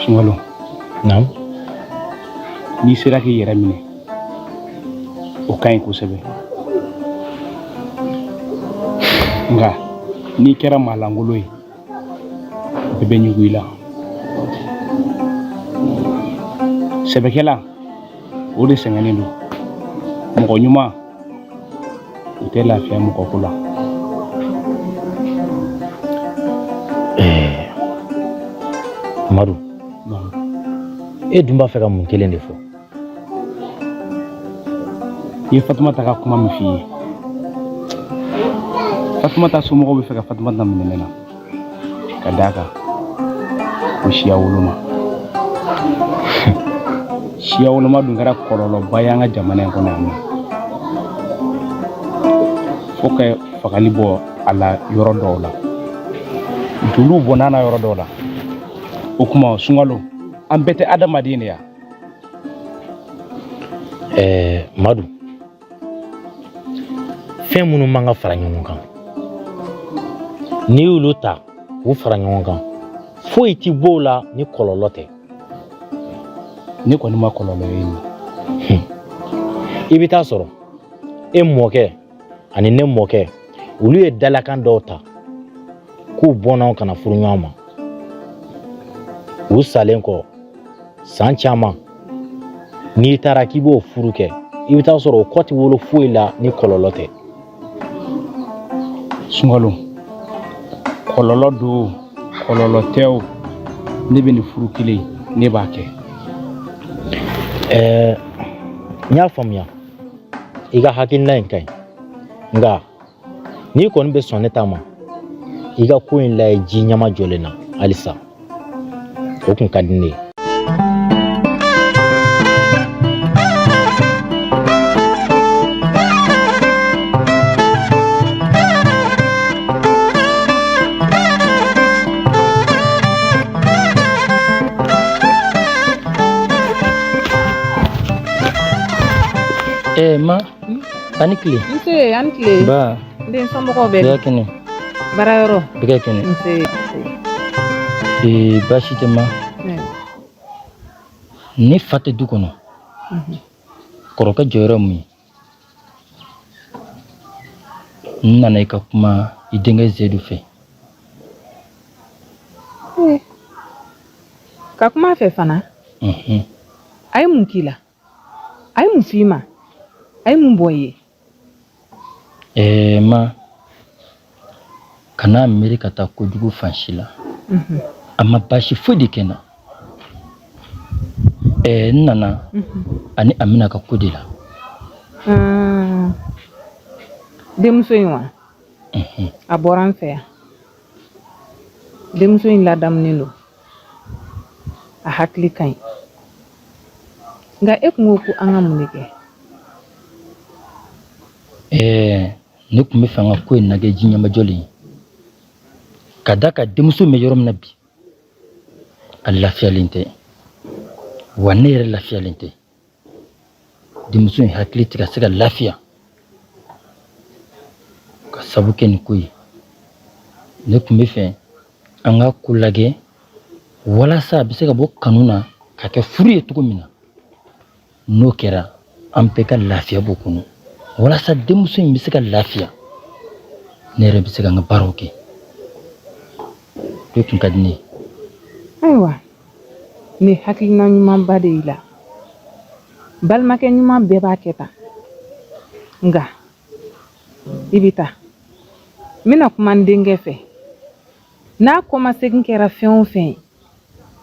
Sunkalo. Naamu. N'i sera k'i yɛrɛ minɛ, o ka ɲi kosɛbɛ, nka n'i kɛra maa lankolon ye, bɛɛ bɛ ɲugu i la. Sɛbɛkɛla, o de sɛgɛnnen don. Mɔgɔ ɲuman, o tɛ lafiya mɔgɔ ko la. Madu, e dun b'a fɛ ka mun kelen de fɔ? I ye Fatumata ka kuma min f'i ye, Fatumata somɔgɔw bɛ fɛ ka Fatumata minɛ ne na ka d'a kan ko siya woloma. Siya woloma dun kɛra kɔlɔlɔba ye an ka jamana in kɔnɔ yan nɔ, fo ka fagali bɔ a la yɔrɔ dɔw la, joliw bɔnna na yɔrɔ dɔw la. O kuma, Sunkalo, an bɛɛ tɛ adamaden de ya? Ɛɛ Madu, fɛn minnu man ka fara ɲɔgɔn kan, n'i y'olu ta k'u fara ɲɔgɔn kan, foyi ti b'o la ni kɔlɔlɔ tɛ. Ne kɔni ma kɔlɔlɔ ye nin. I bɛ taa sɔrɔ e mɔkɛ ani ne mɔkɛ, olu ye dalakan dɔw ta k'u bɔnnaw kana furu ɲɔgɔn ma. U salen kɔ san caman, n'i taara k'i b'o furu kɛ, i bɛ taa sɔrɔ o kɔ tɛ wolo foyi la ni kɔlɔlɔ tɛ. Sunkalo, kɔlɔlɔ don, kɔlɔlɔ tɛ o, ne bɛ nin furu kelen, ne b'a kɛ. Ɛɛ, n y'a faamuya, i ka hakilina in ka ɲi, nka n'i kɔni bɛ sɔn ne ta ma, i ka ko in lajɛ ji ɲɛma jɔlen na halisa, o kun ka di ne ye. Eh, ma, a ni tile. Nse, a ni tile. Ba. N den, somɔgɔw bɛ? Bɛɛ kɛnɛ. Baarayɔrɔ. Bɛɛ ka kɛnɛ. Nse. Ee baasi tɛ ma. Ne fa tɛ du kɔnɔ. Kɔrɔkɛ jɔyɔrɔ ye mun ye? N nana i ka kuma i denkɛ Zedu fɛ. Ee, ka kuma a fɛ fana? A ye mun k'i la? A ye mun f'i ma? A ye mun bɔ i ye? Ɛɛ ma, kana miiri ka taa kojugu fan si la. A ma baasi foyi de kɛ n na. Ɛɛ n nana ani Amina ka ko de la. Denmuso in wa? A bɔra n fɛ yan. Denmuso in ladamunen don. A hakili ka ɲi. Nka e kun ko ko an ka mun de kɛ? Ɛɛ ne tun bɛ fɛ an ka ko in lajɛ ji ɲɛmajɔlen ye. Ka d'a kan denmuso in bɛ yɔrɔ min na bi, a lafiyalen tɛ. Wa ne yɛrɛ lafiyalen tɛ. Denmuso in hakili tɛ ka se ka lafiya ka sabu kɛ nin ko ye. Ne tun bɛ fɛ an ka ko lajɛ walasa a bɛ se ka bɔ kanu na ka kɛ furu ye cogo min na. N'o kɛra an bɛɛ ka lafiya b'o kɔnɔ walasa denmuso in bɛ se ka lafiya ne yɛrɛ bɛ se ka n ka baaraw kɛ o tun ka di ne ye. Ayiwa nin hakilina ɲumanba de y'i la balimakɛ ɲuman bɛɛ b'a kɛ tan nka i bɛ taa n bɛna kuma n denkɛ fɛ n'a kɔmasegin kɛra fɛn o fɛn ye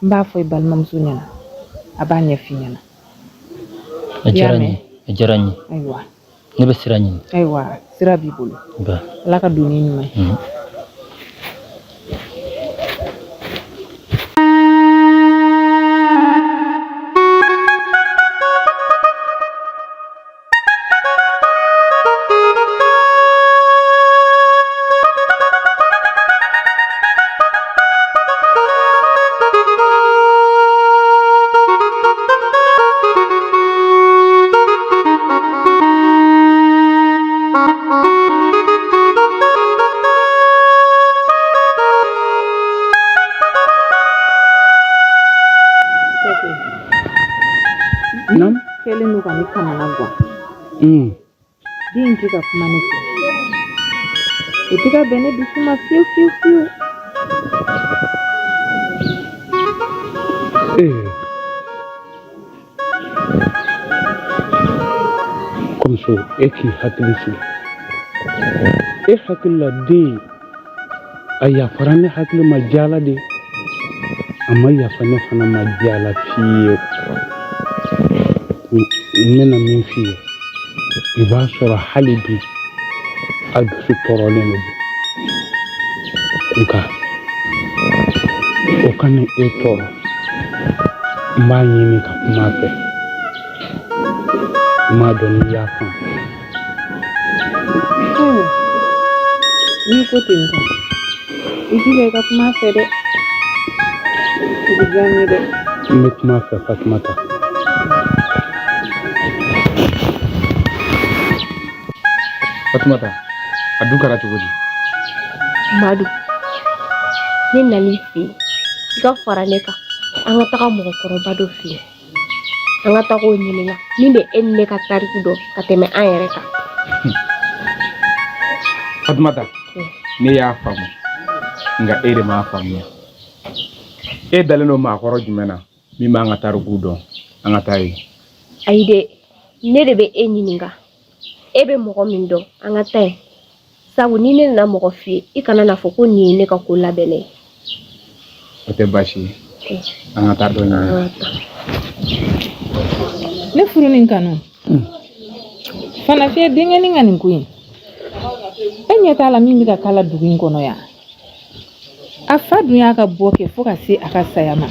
n b'a fɔ i balimamuso ɲɛna a b'a ɲɛf'i ɲɛna. A diyara n ye a diyara n ye. Ayiwa. Ne bɛ sira ɲini. Ayiwa sira b'i bolo. Ba. Ala ka don ni ɲuman ye. Naamu. Kɛlen don ka ne kamana gan. Den in tɛ ka kuma ne fɛ. O tɛ ka bɛn ne dusu ma fiyewu fiyewu fiyewu. Ee. Kɔmuso e k'i hakili sigi. E hakili la den a yafara ne hakili ma diya la de a ma yafa ne fana ma diya la fiyewu n bɛna min f'i ye i b'a sɔrɔ hali bi a dusu tɔɔrɔlen de don nka o kana e tɔɔrɔ n b'a ɲini ka kuma a fɛ n m'a dɔn n'i y'a faamu Ayiwa n'i ko ten tɔ i jija i ka kuma a fɛ dɛ o bɛ diya n ye dɛ. N bɛ kuma a fɛ Fatumata. Fatumata a dun kɛra cogo di? Madu ne nan'i fɛ yen i ka fara ne kan an ka taga mɔgɔkɔrɔba dɔ fɛ yen an ka taga o ɲininka min bɛ e ni ne ka tariku dɔn ka tɛmɛ an yɛrɛ kan. Fatumata ne y'a faamu nka e de m'a faamuya e dalen don maakɔrɔ jumɛn na min b'an ka tariku dɔn an ka taa yen. Ayi dɛ ne de bɛ e ɲininka e bɛ mɔgɔ min dɔn an ka taa yen sabu ni ne nana mɔgɔ f'i ye i kana n'a fɔ ko nin ye ne ka ko labɛnnen ye. O tɛ baasi ye an ka taa dɔ ɲini. Ne furu ni kanu fanafiyɛ denkɛnin ka nin ko in e ɲɛ t'a la min bɛ ka k'a la dugu in kɔnɔ yan a fa dun y'a ka bɔ kɛ fo ka se a ka saya ma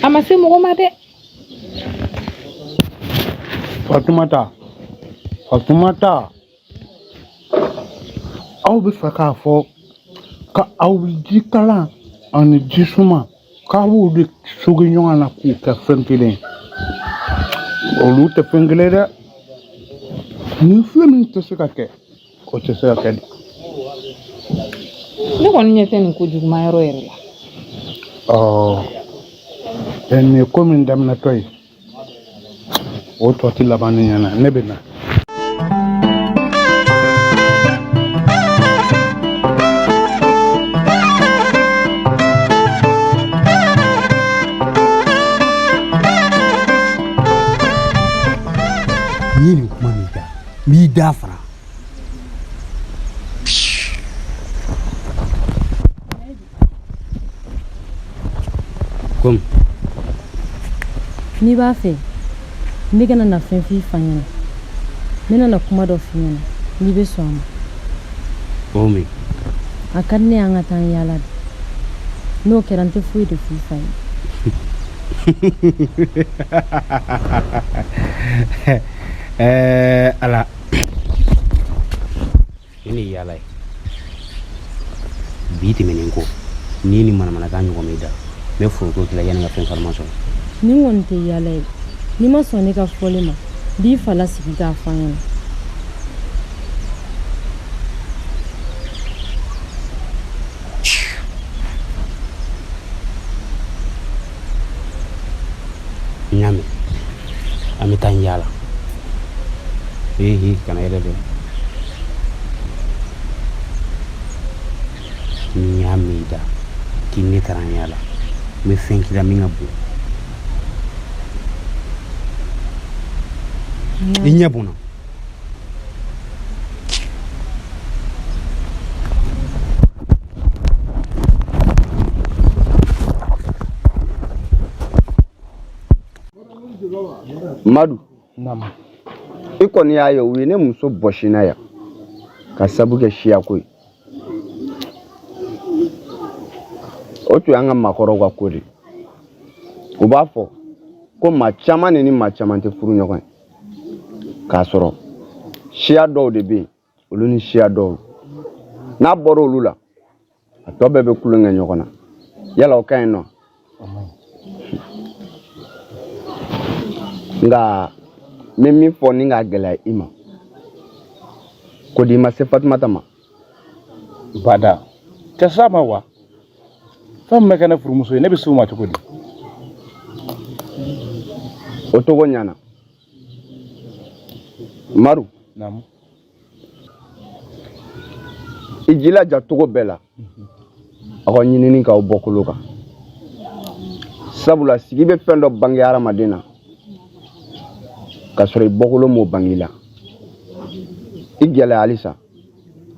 a ma se mɔgɔ ma dɛ Fatumata Fatumata aw bɛ fɛ k'a fɔ ka aw bɛ jikalan ani jisuma k'aw b'u de sogi ɲɔgɔn na k'u kɛ fɛn kelen ye olu tɛ fɛn kelen dɛ ni fɛn min tɛ se ka kɛ o tɛ se ka kɛ de. Ne kɔni ɲɛ tɛ nin ko juguman yɔrɔ yɛrɛ la. Ɔ nin ye ko min daminɛtɔ ye, o tɔ tɛ laban ne ɲɛna. Ne bɛ na. N'i ye nin kuma min da, n b'i da fara. Komi N'i b'a fɛ ne kana na fɛn f'i fa ɲɛna, n bɛna na kuma dɔ f'i ɲɛna n'i bɛ sɔn a ma. O min? A ka di ne ye an ka taa an yaala de. N'o kɛra n tɛ foyi de f'i fa ye. Ɛɛ ala, nin de ye yaala ye. Bi tɛmɛnen kɔ, n'i ye nin manamanakan ɲɔgɔn mɛn i da, n bɛ foroko k'i la yanni n ka fɛn farima sɔrɔ. Nin kɔni tɛ yaala ye. N'i ma sɔn ne ka fɔlen ma, n b'i fa lasigi k'a fɔ a ɲɛna. N y'a mɛn, an bɛ taa n yaala. Ee, kana yɛlɛ dɛ. Ni n y'a mɛn i da k'i ne taara n yaala, n bɛ fɛn k'i la min ka bon. I ɲɛ bɔnna. Madu, i kɔni y'a ye u ye ne muso bɔsi n na yan ka sabu kɛ siyako ye. O tun y'an ka maakɔrɔw ka ko de ye. U b'a fɔ ko maa caman de ni maa caman tɛ furu ɲɔgɔn ye, k'a sɔrɔ siya dɔw de bɛ yen, olu ni siya dɔw n'a bɔra olu la, a tɔ bɛɛ bɛ tulon kɛ ɲɔgɔn na. Yala o ka ɲi nɔ? Nka n bɛ min fɔ ni k'a gɛlɛya i ma, ko di i ma se Fatumata ma. Bada tɛ s'a ma wa? Fɛn min bɛ kɛ ne furumuso ye, ne bɛ se o ma cogo di? O togo ɲana. Madu, naamu. I jilaja cogo bɛɛ la aw ka ɲinini k'aw bɔkolo kan, sabula sigi bɛ fɛn dɔ bange hadamaden na k'a sɔrɔ i bɔkolo m'o bange i la. I gɛlɛya halisa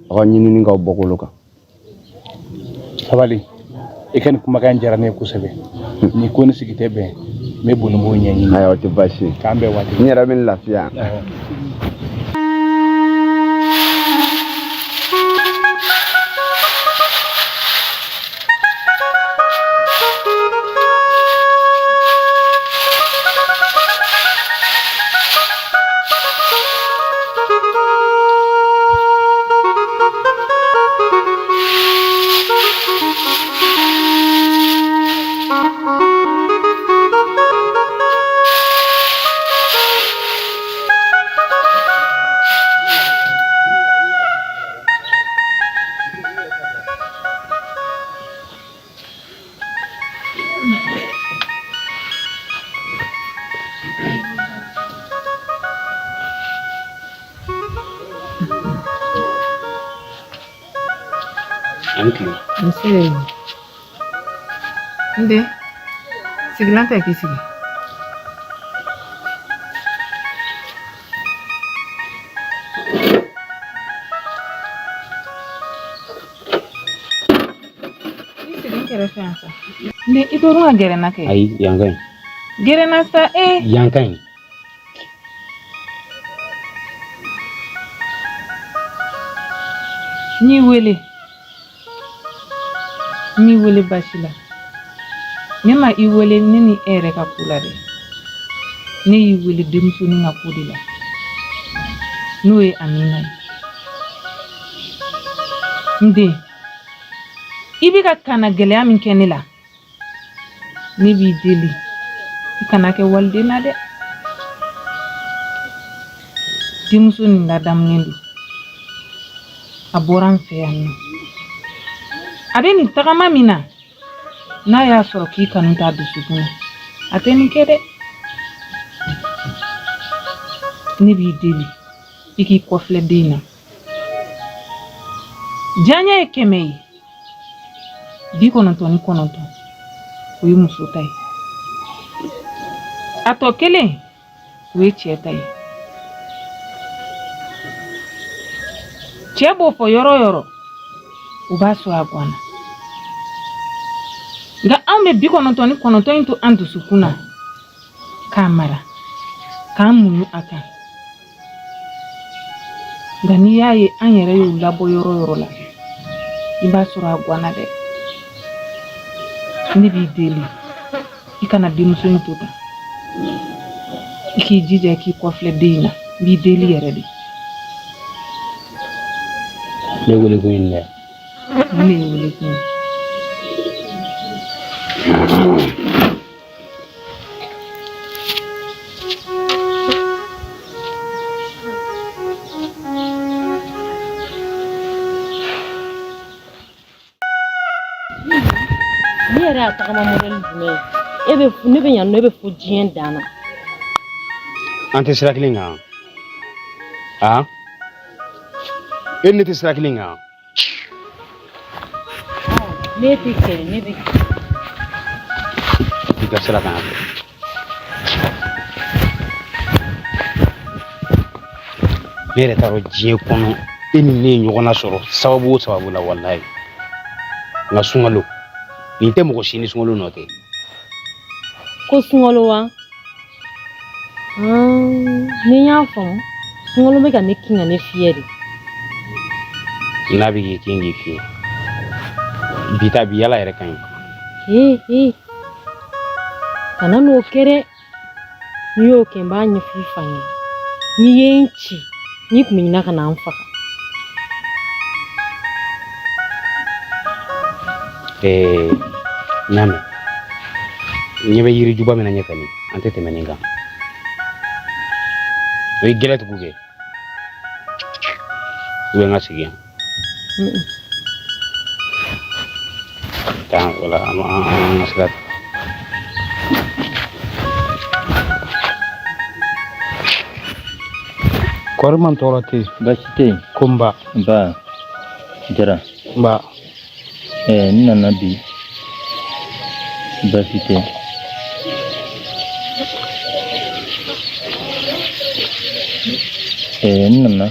aw ka ɲinini k'aw bɔkolo kan. Sabali, i ka nin kumakan diyara ne ye kosɛbɛ. Ni ko ni sigi tɛ bɛn, n bɛ boli, n b'o ɲɛɲini. Ayiwa, o tɛ baasi ye. K'an bɛn waati. N yɛrɛ bɛ n lafiya. Ani tile. Nse. N den, sigilan ta k'i sigi. I sigi n kɛrɛfɛ yan sa. N den, i to ka gɛrɛ n na kɛ. Ayi, yan ka ɲi. Gɛrɛ n na sa ee. Yan ka ɲi. N y'i wele. N m'i wele baasi la. Ne ma i wele ne ni e yɛrɛ ka ko la dɛ. Ne y'i wele denmusonin ka ko de la. N'o ye Amina ye. N den, i bɛ ka kana gɛlɛya min kɛ ne la, ne b'i deli i kana kɛ waliden na dɛ. Denmuso nin ladamunen don. A bɔra n fɛ yan nɔ. A bɛ nin tagama min na, n'a y'a sɔrɔ k'i kanu t'a dusukun na, a tɛ nin kɛ dɛ. Ne b'i deli, i k'i kɔfilɛ den in na. Diyaɲɛ ye 100 ye, 99 o ye muso ta ye, a tɔ kelen o ye cɛ ta ye. Cɛ b'o fɔ yɔrɔ o yɔrɔ, o b'a sɔrɔ a ganna. Nka anw bɛ 99 in to an dusukun na k'a mara, k'an muɲu a kan. Nka n'i y'a ye an yɛrɛ y'o labɔ yɔrɔ o yɔrɔ la, i b'a sɔrɔ a ganna dɛ. Ne b'i deli, i kana denmuso in to tan, i k'i jija i k'i kɔfilɛ den in na. N b'i deli yɛrɛ de. Ne wele kun ye nin dɛ. Mun de ye wele kun ye? Ne yɛrɛ y'a tagama mɔdɛli jumɛn ye? E bɛ ne bɛ yan nɔ, e bɛ fo diɲɛ dan na. An tɛ sira kelen kan a? E ni ne tɛ sira kelen kan. Ne tɛ kɛlɛ, ne bɛ i ka sira kan fɛ. Ne yɛrɛ t'a dɔn diɲɛ kɔnɔ e ni ne ye ɲɔgɔn nasɔrɔ sababu o sababu la, walayi. Nka sunkalo nin tɛ mɔgɔ si ni sunkalo nɔ tɛ. Ko sunkalo wa? Ni n y'a faamu, sunkalo bɛ ka ne kin ka ne fiyɛ de. N'a bɛ k'i kin k'i fiyɛ bi ta, bi yala yɛrɛ ka ɲi. Ee ee, kana n'o kɛ dɛ. N'i y'o kɛ, n b'a ɲɛfɔ i fa ɲɛna. N'i ye n ci, n'i tun bɛ ɲinɛ ka na n faga. Ee, n y'a mɛn. N ɲɛ bɛ yirijuba min na ɲɛfɛ nin, an tɛ tɛmɛ nin kan. O ye gɛlɛ tugu kɛ ou bien n ka sigi yan tan, wala an ka sira ta. Kɔri man tɔɔrɔ tɛ yen? Baasi tɛ yen. Ko nba. Nba Jara. Nba. Ɛɛ, n nana bi, baasi tɛ. Ɛɛ, n nana.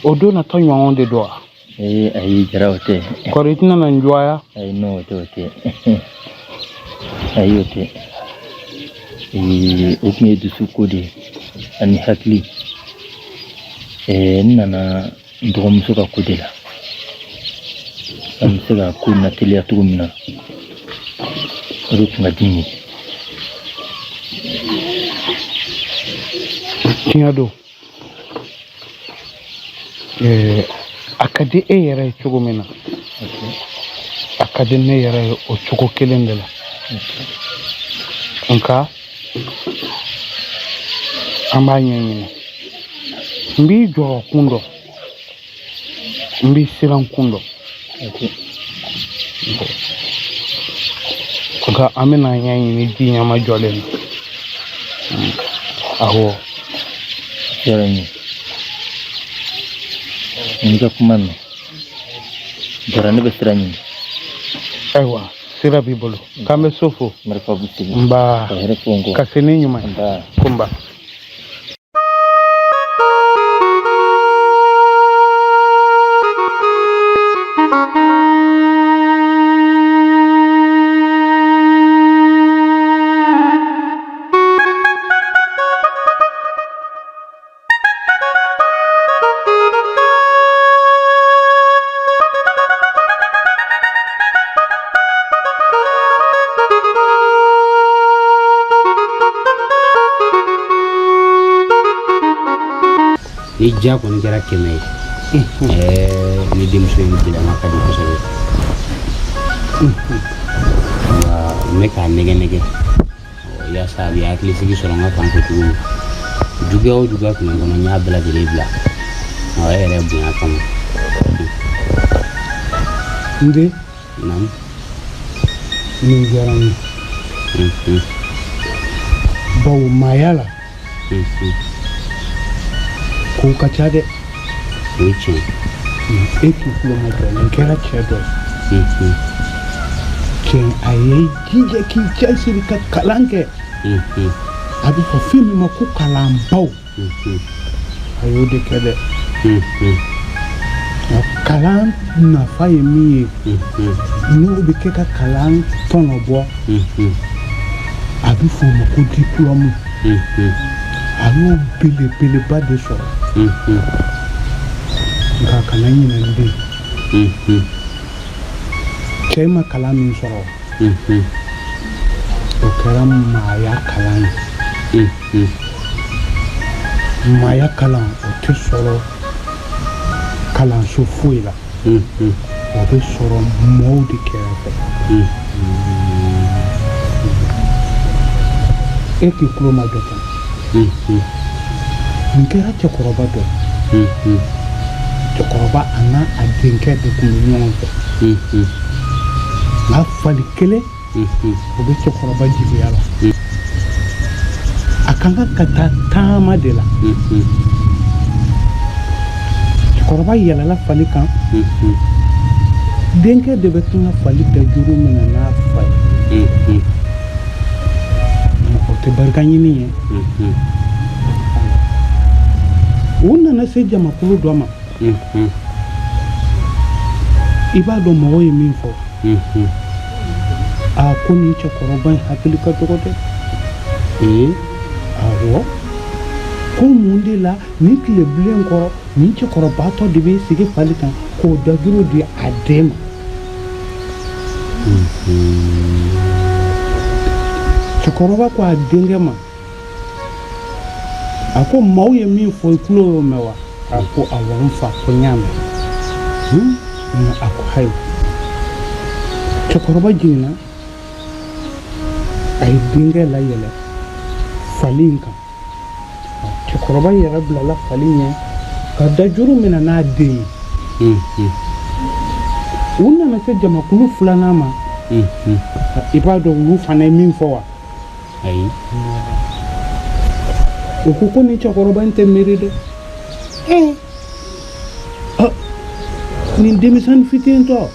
O don na tɔ ɲɔgɔn de don wa? Ee ayi Jara, o tɛ. Kɔri, i tɛna na n juwaya? Ayi, non, o tɛ, o tɛ. Ayi, o tɛ. Ee, o tun ye dusu ko de ye ani hakili. Ɛɛ, n nana n dɔgɔmuso ka ko de la. An bɛ se ka ko nateliya cogo min na, o de tun ka di n ye. Tiɲɛ don. A ka di e yɛrɛ ye cogo min na, a ka di ne yɛrɛ ye o cogo kelen de la. Nka an b'a ɲɛɲini. N b'i jɔrɔ kun dɔn, n b'i siran kun dɔn, nka an bɛna ɲɛɲini ji ɲɛmajɔlen na. Awɔ. Diyara n ye. N ka kuma mɛn Jara, ne bɛ sira ɲini. Ayiwa, sira b'i bolo, k'an bɛ so fo. Marifa bɛ segin. Nba. Ka hɛrɛ fɔ n kɔ. Ka se ni ɲuman ye. Nba. Ko nba. Ni diya kɔni kɛra 100 ye, ɛɛ, ni denmuso in bilama ka di kosɛbɛ. Nka n bɛ k'a nɛgɛ nɛgɛ yaasa a bɛ hakilisigi sɔrɔ n ka fan fɛ cogo min. Juguya o juguya tun bɛ n kɔnɔ, n y'a bɛɛ lajɛlen bila. Awɔ, e yɛrɛ bonya kama. N den. Naamu. Nin diyara n ye. Bawo maaya la, kow ka ca dɛ. O ye tiɲɛ. E k'i tulo majɔ, nin kɛra cɛ dɔ ye. Cɛ a ye jija k'i cɛsiri ka kalan kɛ. A bɛ fɔ fɛn min ma ko kalanbaw. A y'o de kɛ dɛ. Kalan nafa ye min ye, n'o bɛ kɛ ka kalan tɔnɔ bɔ, a bɛ f'o ma ko diplɔmu. A y'o belebeleba de sɔrɔ. Nka kana ɲinɛ n den, cɛ ma kalan min sɔrɔ, o kɛra maaya kalan ye. Maaya kalan, o tɛ sɔrɔ kalanso foyi la, o bɛ sɔrɔ mɔɔw de kɛrɛfɛ. E k'i tulo majɔ tan, nin kɛra cɛkɔrɔba dɔ ye. Cɛkɔrɔba a n'a a denkɛ de tun bɛ ɲɔgɔn fɛ, nka fali kelen o bɛ cɛkɔrɔba jigiya la. A ka kan ka taa taama de la. Cɛkɔrɔba yɛlɛla fali kan, denkɛ de bɛ kan ka fali dajuru minɛ n'a fa ye. O tɛ barika ɲini ye. U nana se jamakulu dɔ ma. I b'a dɔn mɔgɔw ye min fɔ? A ko nin cɛkɔrɔba in hakili ka dɔgɔ dɛ. Awɔ, ko mun de la nin tile bilen kɔrɔ, nin cɛkɔrɔbatɔ de bɛ sigi fali kan k'o dajuru di a den ma? Cɛkɔrɔba ko a denkɛ ma, a ko maaw ye min fɔ, i tulo y'o mɛn wa? A ko awɔ n fa, ko n y'a mɛn. A ko ayiwa. Cɛkɔrɔba jiginna, a ye denkɛ layɛlɛ fali in kan. Cɛkɔrɔba yɛrɛ bilala fali ɲɛ ka dajuru minɛ n'a den ye. U nana se jamakulu filanan ma. I b'a dɔn olu fana ye min fɔ wa? Ayi. U ko ko nin cɛkɔrɔba in tɛ miiri dɛ. Nin denmisɛnnin fitintɔ,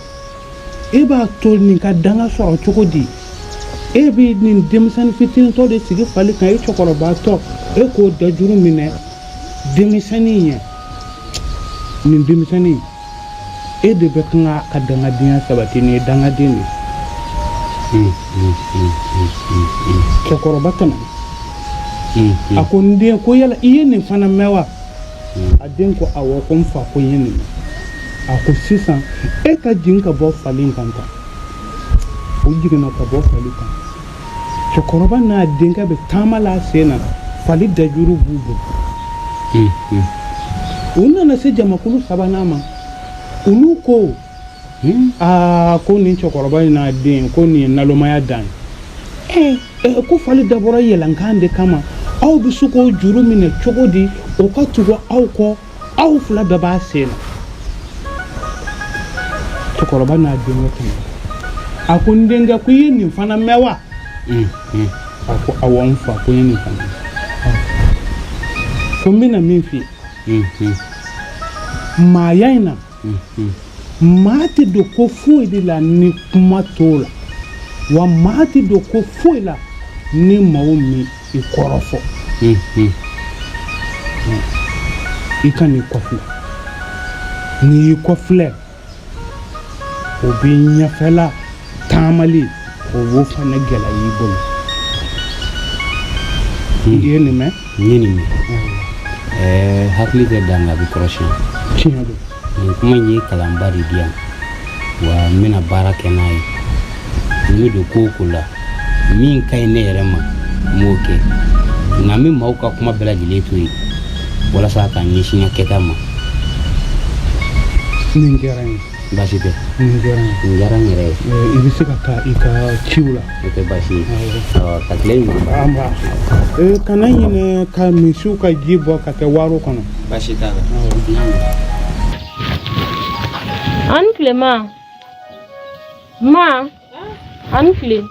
e b'a to nin ka danga sɔrɔ cogo di? E bɛ nin denmisɛnnin fitintɔ de sigi fali kan, e cɛkɔrɔbatɔ, e k'o dajuru minɛ denmisɛnnin ɲɛ. Nin denmisɛnnin, e de bɛ kan ka dangadenya sabati, nin ye dangaden de ye. Cɛkɔrɔba tɛmɛna, a ko n den, ko yala i ye nin fana mɛn wa? A den ko awɔ, ko n fa, ko n ye nin mɛn. A ko sisan e ka jigin ka bɔ fali in kan tan. O jiginna ka bɔ fali kan. Cɛkɔrɔba n'a denkɛ bɛ taama la sen na, fali dajuru b'u bolo. U nana se jamakulu sabanan ma. Olu ko aa, ko nin cɛkɔrɔba in n'a den, ko nin ye nalomaya dan ye. Ko fali dabɔra yɛlɛnkan de kama, aw bɛ se k'o juru minɛ cogo di, o ka tugu aw kɔ, aw fila bɛɛ b'a sen na? Cɛkɔrɔba n'a denkɛ tɛmɛ. A ko n denkɛ, ko i ye nin fana mɛn wa? A ko awɔ n fa, ko n ye nin fana mɛn. Ko n bɛna min f'i ye, maaya in na, maa tɛ don ko foyi de la ni kuma t'o la, wa maa tɛ don ko foyi la ni maaw m'i kɔrɔfɔ. I kan'i kɔfilɛ. N'i y'i kɔfilɛ, o bɛ ɲɛfɛla taamali, o b'o fana gɛlɛya i bolo. I ye nin mɛn? N ye nin mɛn. Ɛɛ, hakili tɛ dan, nka a bɛ kɔrɔsiyɛn. Tiɲɛ don. Nin kuma in ye kalanba de di yan, wa n bɛna baara kɛ n'a ye. N bɛ don ko o ko la, min ka ɲi ne yɛrɛ ma, n b'o kɛ, nka n bɛ maaw ka kuma bɛɛ lajɛlen to yen walasa ka ɲɛsin n ka kɛta ma. Nin diyara n ye. Baasi tɛ. Nin diyara n ye. Nin diyara n yɛrɛ ye. I bɛ se ka taa i ka ciw la. O tɛ baasi ye. Awɔ, ka tile ɲuman. Anba. Kana ɲinɛ ka misiw ka ji bɔ ka kɛ waaro kɔnɔ. Baasi t'a la. A ni tile ma. Ma, a ni tile.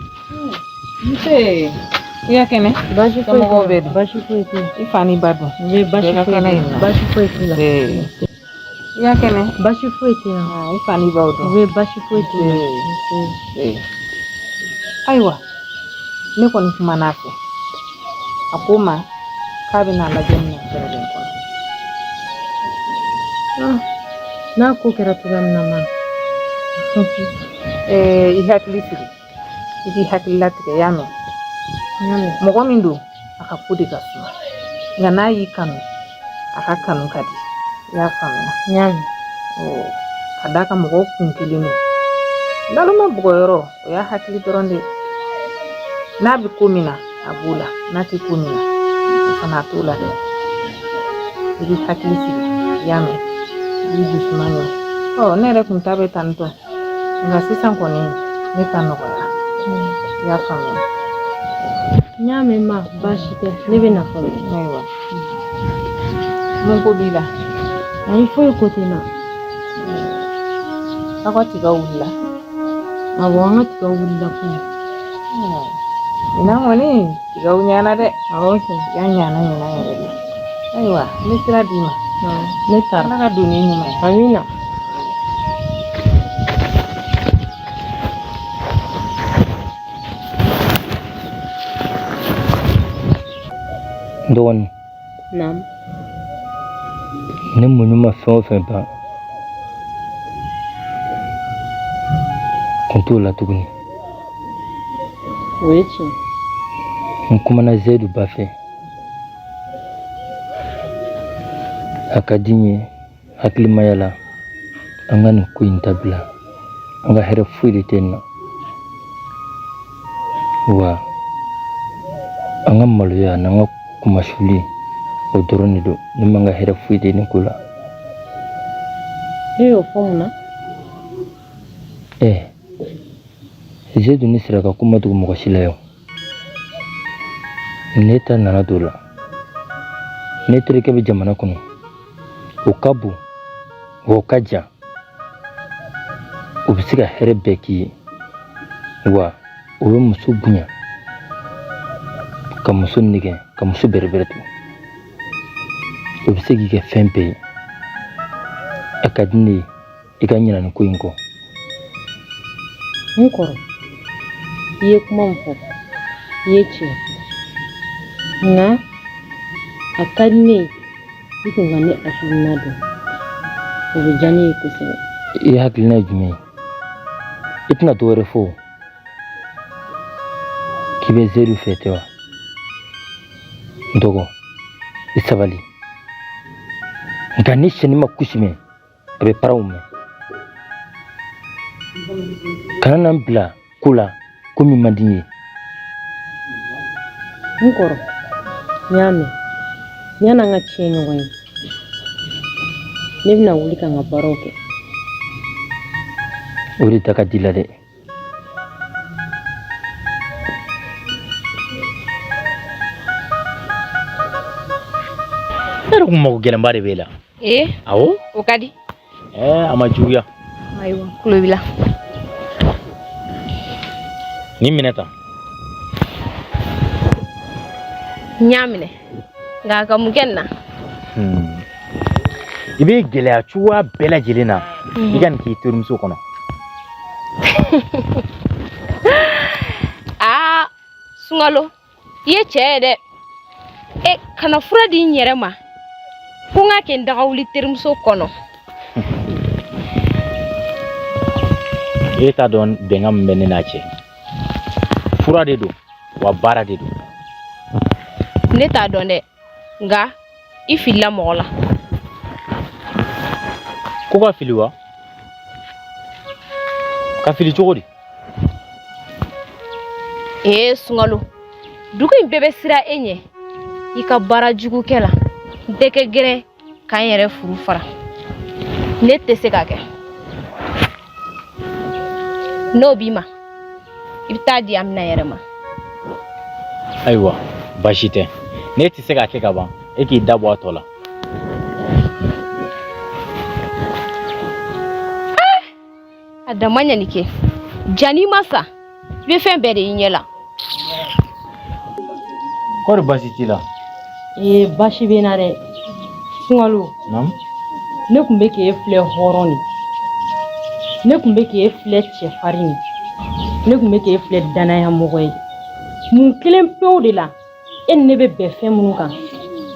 Nse, i ka kɛnɛ? Baasi foyi Somɔgɔw bɛ di? Baasi foyi tɛ yen. I fa n'i ba dun? N bɛ baasi Bɛɛ ka foyi kɛnɛ tɛ yen nɔ? Baasi foyi t'u la. I ka kɛnɛ? Baasi foyi tɛ yan. I fa n'i baw dun? U bɛ baasi foyi t'u la. Nse. Ayiwa, ne kɔni kumana a fɛ. A ko n ma k'a bɛna lajɛ minɛn fɛrɛlen kɔnɔ. Ah, n'a ko kɛra cogoya min na ma. Ee, i hakili sigi. I k'i hakili latigɛ i y'a mɛn. Mɔgɔ min don, a ka ko de ka suma. Nka n'a y'i kanu, a ka kanu ka di. I y'a faamuya? N y'a mɛn. Ka d'a kan mɔgɔw kun kelen don. Naloma bugɔyɔrɔ, o y'a hakili dɔrɔn de ye. N'a bɛ ko min na, a b'o la. N'a tɛ ko min na, o fana t'o la dɛ. I b'i hakili sigi, i y'a mɛn. I b'i dusuma ɲɔ. Ɔ, ne yɛrɛ kun ta bɛ tan tɔ. Nka sisan kɔni, ne ta nɔgɔyara. I y'a faamuya? N y'a mɛn ma, baasi tɛ. Ne bɛ na fɔlɔ. Ayiwa. Mun ko b'i la? Ayi, foyi ko tɛ n na. Aw ka tigaw wulila? Awɔ, an ka tigaw wulila kunun. Ɲinan kɔni, tigaw ɲana dɛ. Awɔ kɛ. Tiga ɲana ɲinan yɛrɛ de. Ayiwa, n bɛ sira d'i ma. Ne taara. Ala ka don ni ɲuman ye. Amina. N dɔgɔnin. Naamu. Ne muɲu ma fɛn o fɛn ban kun t'o la tuguni. O ye tiɲɛ. N kumana Zeyidu ba fɛ. A ka di n ye hakilimaya la an ka nin ko in dabila an ka hɛrɛ foyi de tɛ nin na wa an ka maloya n'an ka kunmasuli o dɔrɔn de don ne man ka hɛrɛ foyi de nin ko la E y'o fɔ mun na? Ɛ Zeyidu ni Sira ka ko ma dogo mɔgɔ si la yan ne ta nana don o la ne terikɛ bɛ jamana kɔnɔ o ka bon wa o ka jan o bɛ se ka hɛrɛ bɛɛ k'i ye wa o bɛ muso bonya ka muso nɛgɛn ka muso bɛrɛbɛrɛ to o bɛ se k'i kɛ fɛn bɛɛ ye a ka di ne ye i ka ɲinɛ nin ko in kɔ N kɔrɔ i ye kuma min fɔ i ye tiɲɛ fɔ nka a ka di ne ye i kun ka ne hakilina dɔn o bɛ diya ne ye kosɛbɛ i hakilina ye jumɛn ye i tɛna dɔ wɛrɛ fɔ o k'i bɛ Zeyidu fɛ tɛ wa n dɔgɔ i sabali nka ni sɛni ma kusi mɛn a bɛ paraw mɛn kana na n bila ko la ko min man di n ye n kɔrɔ n y'a mɛn yan'an ka tiɲɛ ɲɔgɔn ye ne bɛna wuli ka n ka baaraw kɛ o de da ka di la dɛ Ne yɛrɛ kun mago gɛlɛnba de b'e la ee awɔ o ka di ɛɛ a ma juguya ayiwa tulo b'i la nin minɛ tan n y'a minɛ nka a ka mun kɛ nin na I bɛ gɛlɛya cogoya bɛɛ lajɛlen na i ka nin k'i terimuso kɔnɔ aa sunkalo i ye cɛ ye dɛ e ka na fura di n yɛrɛ ma ko n k'a kɛ n dagawuli terimuso kɔnɔ e t'a dɔn bɛnkan min bɛ ne n'a cɛ fura de don wa baara de don ne t'a dɔn dɛ nka i filila mɔgɔ la ko ka fili wa ka fili cogo di ee sunkalo dugu in bɛɛ bɛ siran e ɲɛ i ka baara jugu kɛ la n tɛ kɛ gɛrɛn ka n yɛrɛ furu fara ne tɛ se k'a kɛ N'o b'i ma, i bɛ taa di Amina yɛrɛ ma. Ayiwa, baasi tɛ. N'e tɛ se k'a kɛ ka ban, e k'i da bɔ a tɔ la. A dama ɲani kɛ. Ja n'i ma sa, i bɛ fɛn bɛɛ de y'i ɲɛ la. Kɔri baasi t'i la? Ee, baasi bɛ n na dɛ. Sunkalo. Naamu. Ne tun bɛ k'e filɛ hɔrɔn de. Ne tun bɛ k'e filɛ cɛfarin de. Ne tun bɛ k'e filɛ danaya mɔgɔ ye. Mun kelen pewu de la, e ni ne bɛ bɛn fɛn minnu kan,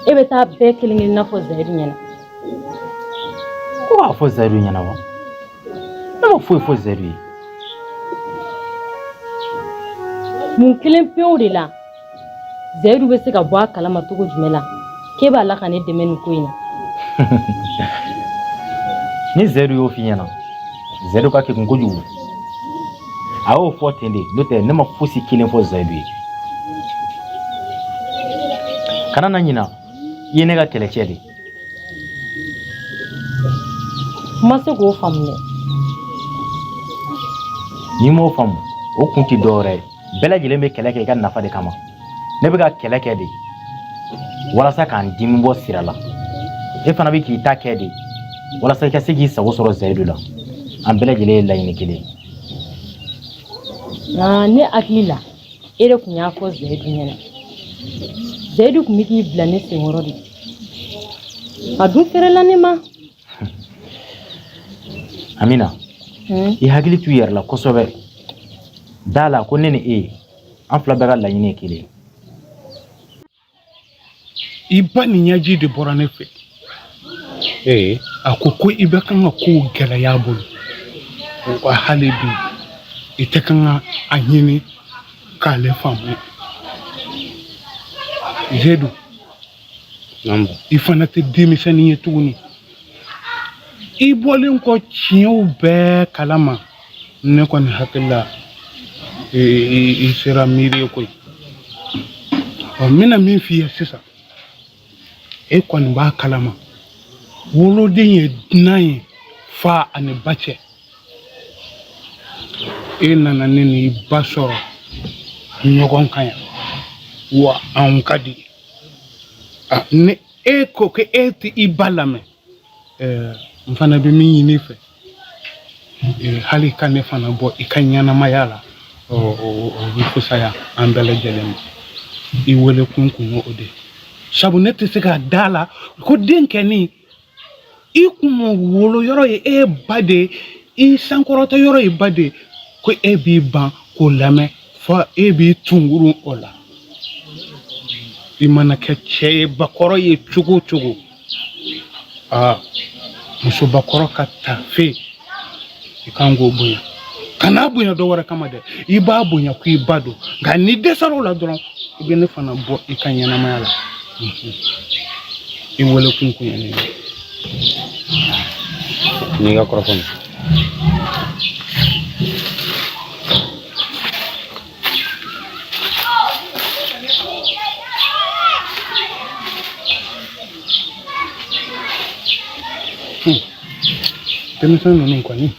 e bɛ taa bɛɛ kelen kelenna fɔ Zayidu ɲɛna. Ko b'a fɔ Zayidu ɲɛna wa? Ne ma foyi fɔ Zayidu ye. Mun kelen pewu de la, Zayidu bɛ se ka bɔ a kalama cogo jumɛn la k'e b'a la ka ne dɛmɛ nin ko in na? Ni Zayidu y'o f'i ɲɛna, Zayidu ka kegun kojugu. A y'o fɔ ten de, n'o tɛ ne ma fosi kelen fɔ Zayidu ye. Kana na ɲina, i ye ne ka kɛlɛcɛ de ye. N ma se k'o faamu dɛ. N'i m'o faamu, o kun tɛ dɔwɛrɛ ye. Bɛɛ lajɛlen bɛ kɛlɛ kɛ i ka nafa de kama. Ne bɛ ka kɛlɛ kɛ de walasa k'an dimi bɔ sira la. E fana bɛ k'i ta kɛ de walasa i ka se k'i sago sɔrɔ Zayidu la. An bɛɛ lajɛlen ye laɲini kelen ye. Nka ne hakili la, e de tun y'a fɔ Zayidu ɲɛna. Zayidu tun bɛ k'i bila ne senkɔrɔ de. A dun fɛrɛla ne ma. Amina, i hakili t'u yɛrɛ la kosɛbɛ. Da la ko ne ni e, an fila bɛɛ ka laɲini ye kelen ye. I ba ni ɲɛji de bɔra ne fɛ. Ee. A ko ko i bɛ kan ka kow gɛlɛya a bolo, wa hali bi i tɛ kan ka a ɲini k'ale faamu. Zedu, i fana tɛ denmisɛnnin ye tuguni. I bɔlen kɔ tiɲɛw bɛɛ kalama, ne kɔni hakili la i sera miiri ye koyi. Ɔ, n bɛna min f'i ye sisan, e kɔni b'a kalama, woloden ye dunan ye fa ani ba cɛ. E nana ne ni i ba sɔrɔ ɲɔgɔn kan yan, wa anw ka di. Ni e ko ko e tɛ i ba lamɛn, n fana bɛ min ɲini i fɛ, hali ka ne fana bɔ i ka ɲɛnamaya la, o bɛ fisaya an bɛɛ lajɛlen ma. I wele kun kun ye o de ye, sabu ne tɛ se ka da la ko den kɛni i kun wolo yɔrɔ ye e ba de ye, i sankɔrɔta yɔrɔ ye ba de ye, ko e b'i ban k'o lamɛn fo e b'i tungurun o la. I mana kɛ cɛ ye, bakɔrɔ ye cogo o cogo, aa, musobakɔrɔ ka tafe i kan k'o bonya. Kan'a bonya dɔ wɛrɛ kama dɛ, i b'a bonya ko i ba don. Nka n'i dɛsɛra o la dɔrɔn, i bɛ ne fana bɔ i ka ɲɛnamaya la. I wele kun kun ye nin ye. N'i ka kɔrɔfɔ nin. Denmisɛn ninnu kɔni.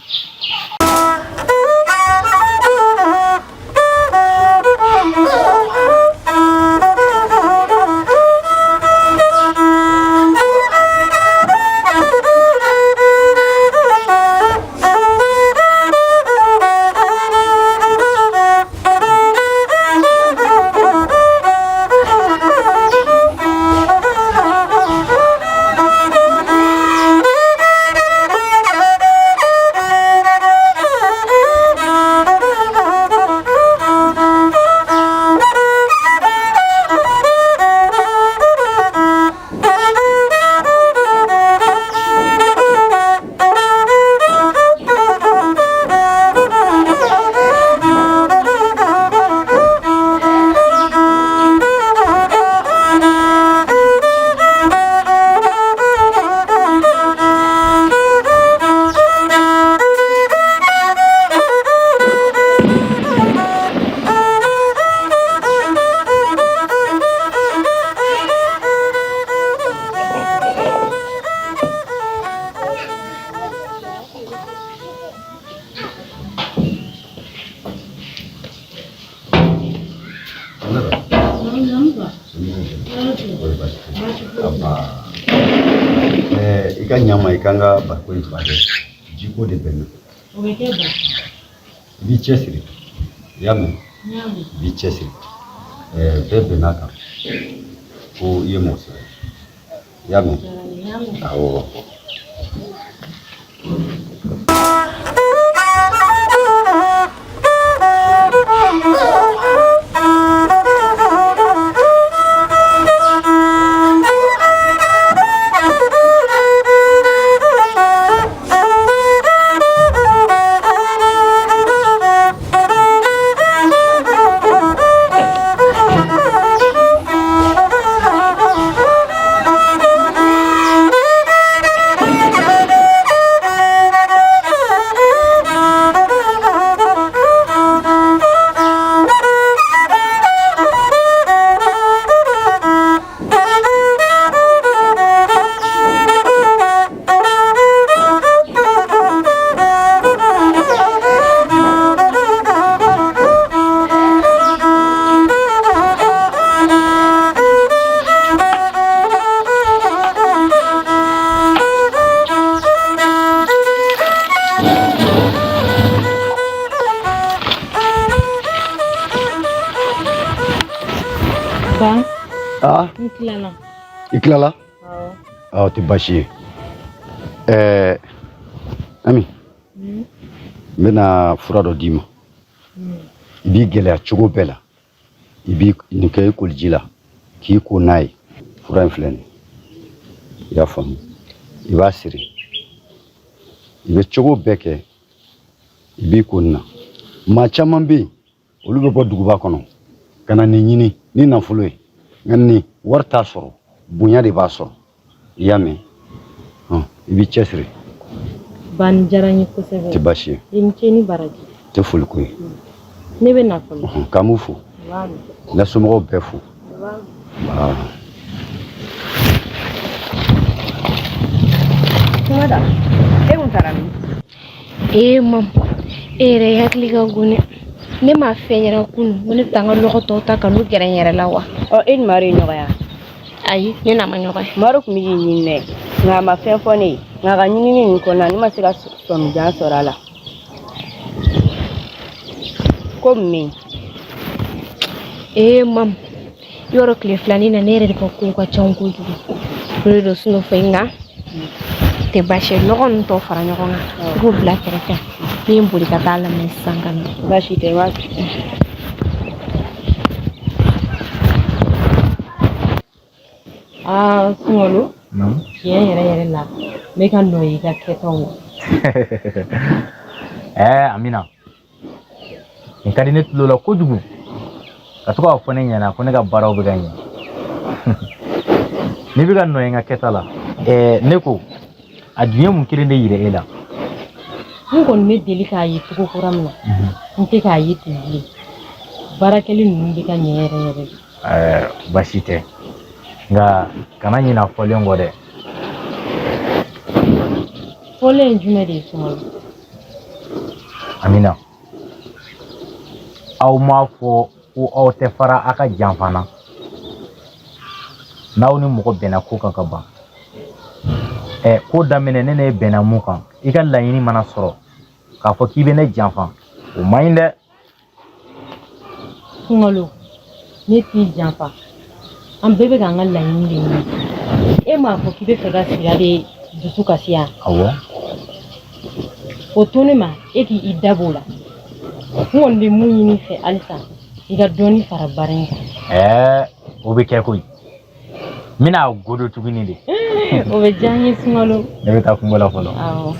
ɲa n ma i ka n ka bariko in fa dɛ jiko de bɛ n na O bɛ kɛ ba. I b'i cɛsiri i y'a mɛn N y'a mɛn. i b'i cɛsiri ɛɛ bɛɛ bɛnn'a kan ko i ye mɔgɔ sɛbɛ i y'a mɛn N y'a mɛn. Awɔ. Ba, Ah, n tilala. I tilala? Awɔ. Ah, o tɛ baasi ye. Ɛɛ, Ami, n bɛna fura dɔ d'i ma. I b'i gɛlɛya cogo bɛɛ la. I b'i nin kɛ i koliji la k'i ko n'a ye. Fura in filɛ nin ye. I y'a faamu? I b'a siri. I bɛ cogo bɛɛ kɛ i b'i ko nin na. Maa caman bɛ yen, olu bɛ bɔ duguba kɔnɔ ka na nin ɲini ni nafolo ye. Nka nin wari t'a sɔrɔ, bonya de b'a sɔrɔ. I y'a mɛn? I b'i cɛsiri. Ba, nin diyara n ye kosɛbɛ. Tɛ baasi ye. I ni ce ni baraji. Tɛ foli ko ye. Ne bɛ na fɔlɔ. K'an b'u fo. N ka somɔgɔw bɛɛ fo. Ba. Kumada, e kun taara min? Ee mamu, e yɛrɛ hakili ka go ne. Ne m'a f'e ɲɛna kunun ko ne bɛ taa n ka lɔgɔ tɔw ta ka n'u gɛrɛ n yɛrɛ la wa? Ɔ, e ni Maro ye ɲɔgɔn ye wa? Ayi, ne n'a ma ɲɔgɔn ye. Maro tun bɛ k'i ɲini dɛ, nka a ma fɛn fɔ ne ye. Nka a ka ɲinini nin kɔnɔna ne ma se ka sɔmijan sɔrɔ a la. Ko mun bɛ yen? Ee mamu, yɔrɔ tile filanin na ne yɛrɛ de ka kow ka ca kojugu. O de don sinɔ fɔ nka tɛ baasi ye, lɔgɔ ninnu tɔ fara ɲɔgɔn kan i k'o bila kɛrɛfɛ. Ne ye n boli ka taa lamɛn sisan ka na. Baasi tɛ, i b'a Aa Sunkalo, tiɲɛ yɛrɛ yɛrɛ la n bɛ ka nɔ ye i ka kɛtaw la. Ɛɛ Amina, nin ka di ne tulo la kojugu ka to k'a fɔ ne ɲɛna ko ne ka baaraw bɛ ka ɲɛ. N'i bɛ ka nɔ ye n ka kɛta la, ɛɛ ne ko a dun ye mun kelen de yira e la? N kɔni bɛ deli k'a ye cogo kura min na, n tɛ k'a ye ten bilen. Baarakɛli ninnu bɛ ka ɲɛ yɛrɛ yɛrɛ de. Ɛɛ baasi tɛ, nka kana ɲina fɔlen kɔ dɛ. Fɔlen ye jumɛn de ye Sunkalo? Amina, aw m'a fɔ ko aw tɛ fara a ka janfa na n'aw ni mɔgɔ bɛnna ko kan ka ban. Ɛ ko daminɛ ne n'e bɛnna mun kan, i ka laɲini mana sɔrɔ k'a fɔ k'i bɛ ne janfa, o man ɲi dɛ. Sunkalo, ne t'i janfa. An bɛɛ bɛ k'an ka laɲini de ɲini. E m'a fɔ k'i bɛ fɛ ka Sira de dusu kasi yan? Awɔ. O to ne ma, e k'i da b'o la. N kɔni bɛ mun ɲini i fɛ halisa, i ka dɔɔnin fara baara in kan. Ɛɛ o bɛ kɛ koyi. N bɛna godo tuguni de. O bɛ diya n ye Sunkalo. Ne bɛ taa kungo la fɔlɔ. Awɔ.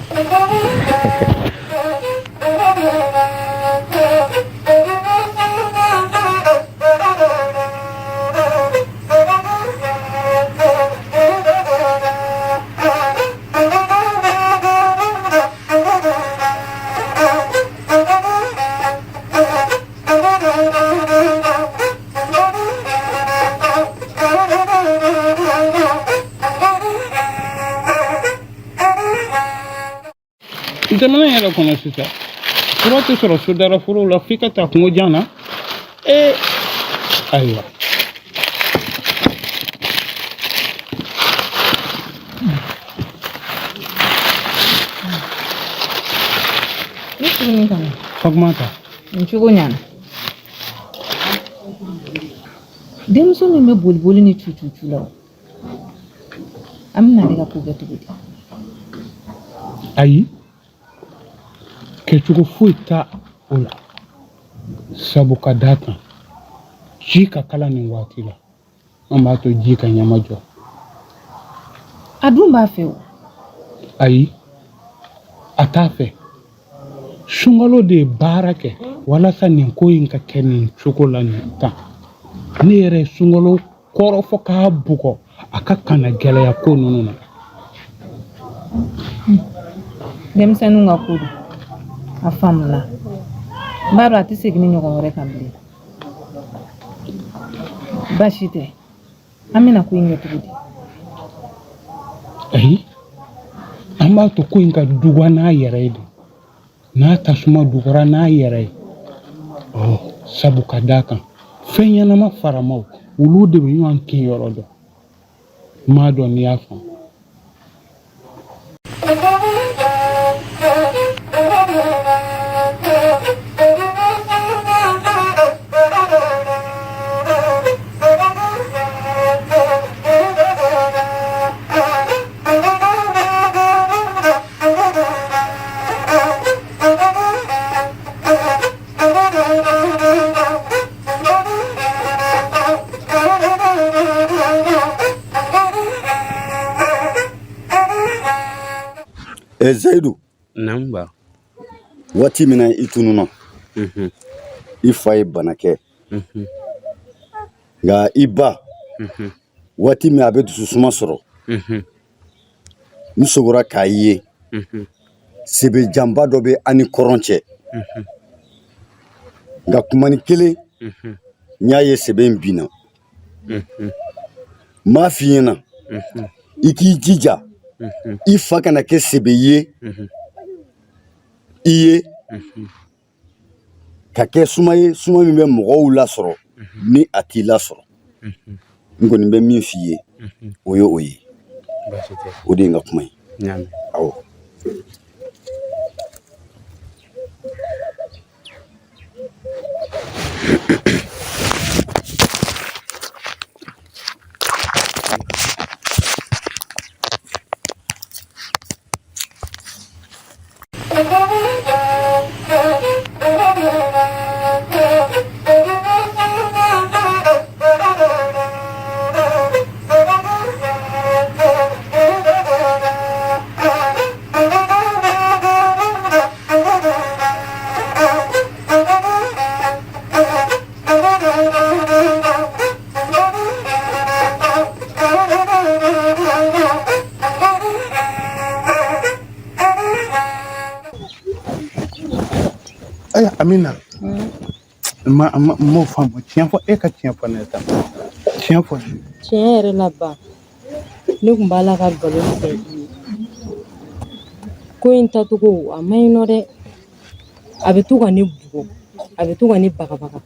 Jamana in yɛrɛ kɔnɔ sisan, fura tɛ sɔrɔ sodara forow la, f'i ka taa kungo jan na. Ee ayiwa, Tuguni ka na. Fatumata. Nin cogo ɲana. Denmuso min bɛ boliboli ni cucucu la o. An bɛna ale ka ko kɛ cogo di? Ayi, kɛcogo foyi t'a o la. Sabu ka d'a kan, ji ka kalan nin waati la. An b'a to ji ka ɲɛmajɔ. A dun b'a fɛ o. Ayi, a t'a fɛ. Sunkalo de ye baara kɛ walasa nin ko in ka kɛ nin cogo la nin tan. Ne yɛrɛ ye sunkalo kɔrɔfɔ k'a bugɔ a ka kana gɛlɛya ko ninnu na. Denmisɛnninw ka ko don. A faamuna. N b'a dɔn a tɛ segin nin ɲɔgɔn wɛrɛ kan bilen. Baasi tɛ. An bɛna ko in kɛ cogo di? Ayi, an b'a to ko in ka duga n'a yɛrɛ ye de. N'a tasuma dugara n'a yɛrɛ ye, ɔ sabu ka d'a kan fɛn ɲɛnama faramaw olu de bɛ ɲɔgɔn kin yɔrɔ dɔn. N m'a dɔn n'i y'a faamu. Zayidu naamu ba waati min na i tununna i fa ye bana kɛ nka i ba waati min a bɛ dususuma sɔrɔ n sogora k'a ye sebejanba dɔ bɛ an ni kɔrɔn cɛ nka kumanin kelen n y'a ye sebe in binna n m'a f'i ɲɛna i k'i jija i fa kana kɛ sebe ye i ye ka kɛ suma ye suma min bɛ mɔgɔw lasɔrɔ ni a t'i lasɔrɔ n kɔni bɛ min f'i ye o ye o ye o de ye n ka kuma ye awɔ. Ayiwa Amina n ma n m'o faamu tiɲɛ fɔ e ka tiɲɛ fɔ ne ta tiɲɛ fɔ ne tiɲɛ yɛrɛ la ba ne tun b'a la ka nkalon tigɛ i ye ko in taacogo a man ɲi nɔ dɛ a bɛ to ka ne bugɔ a bɛ to ka ne bagabaga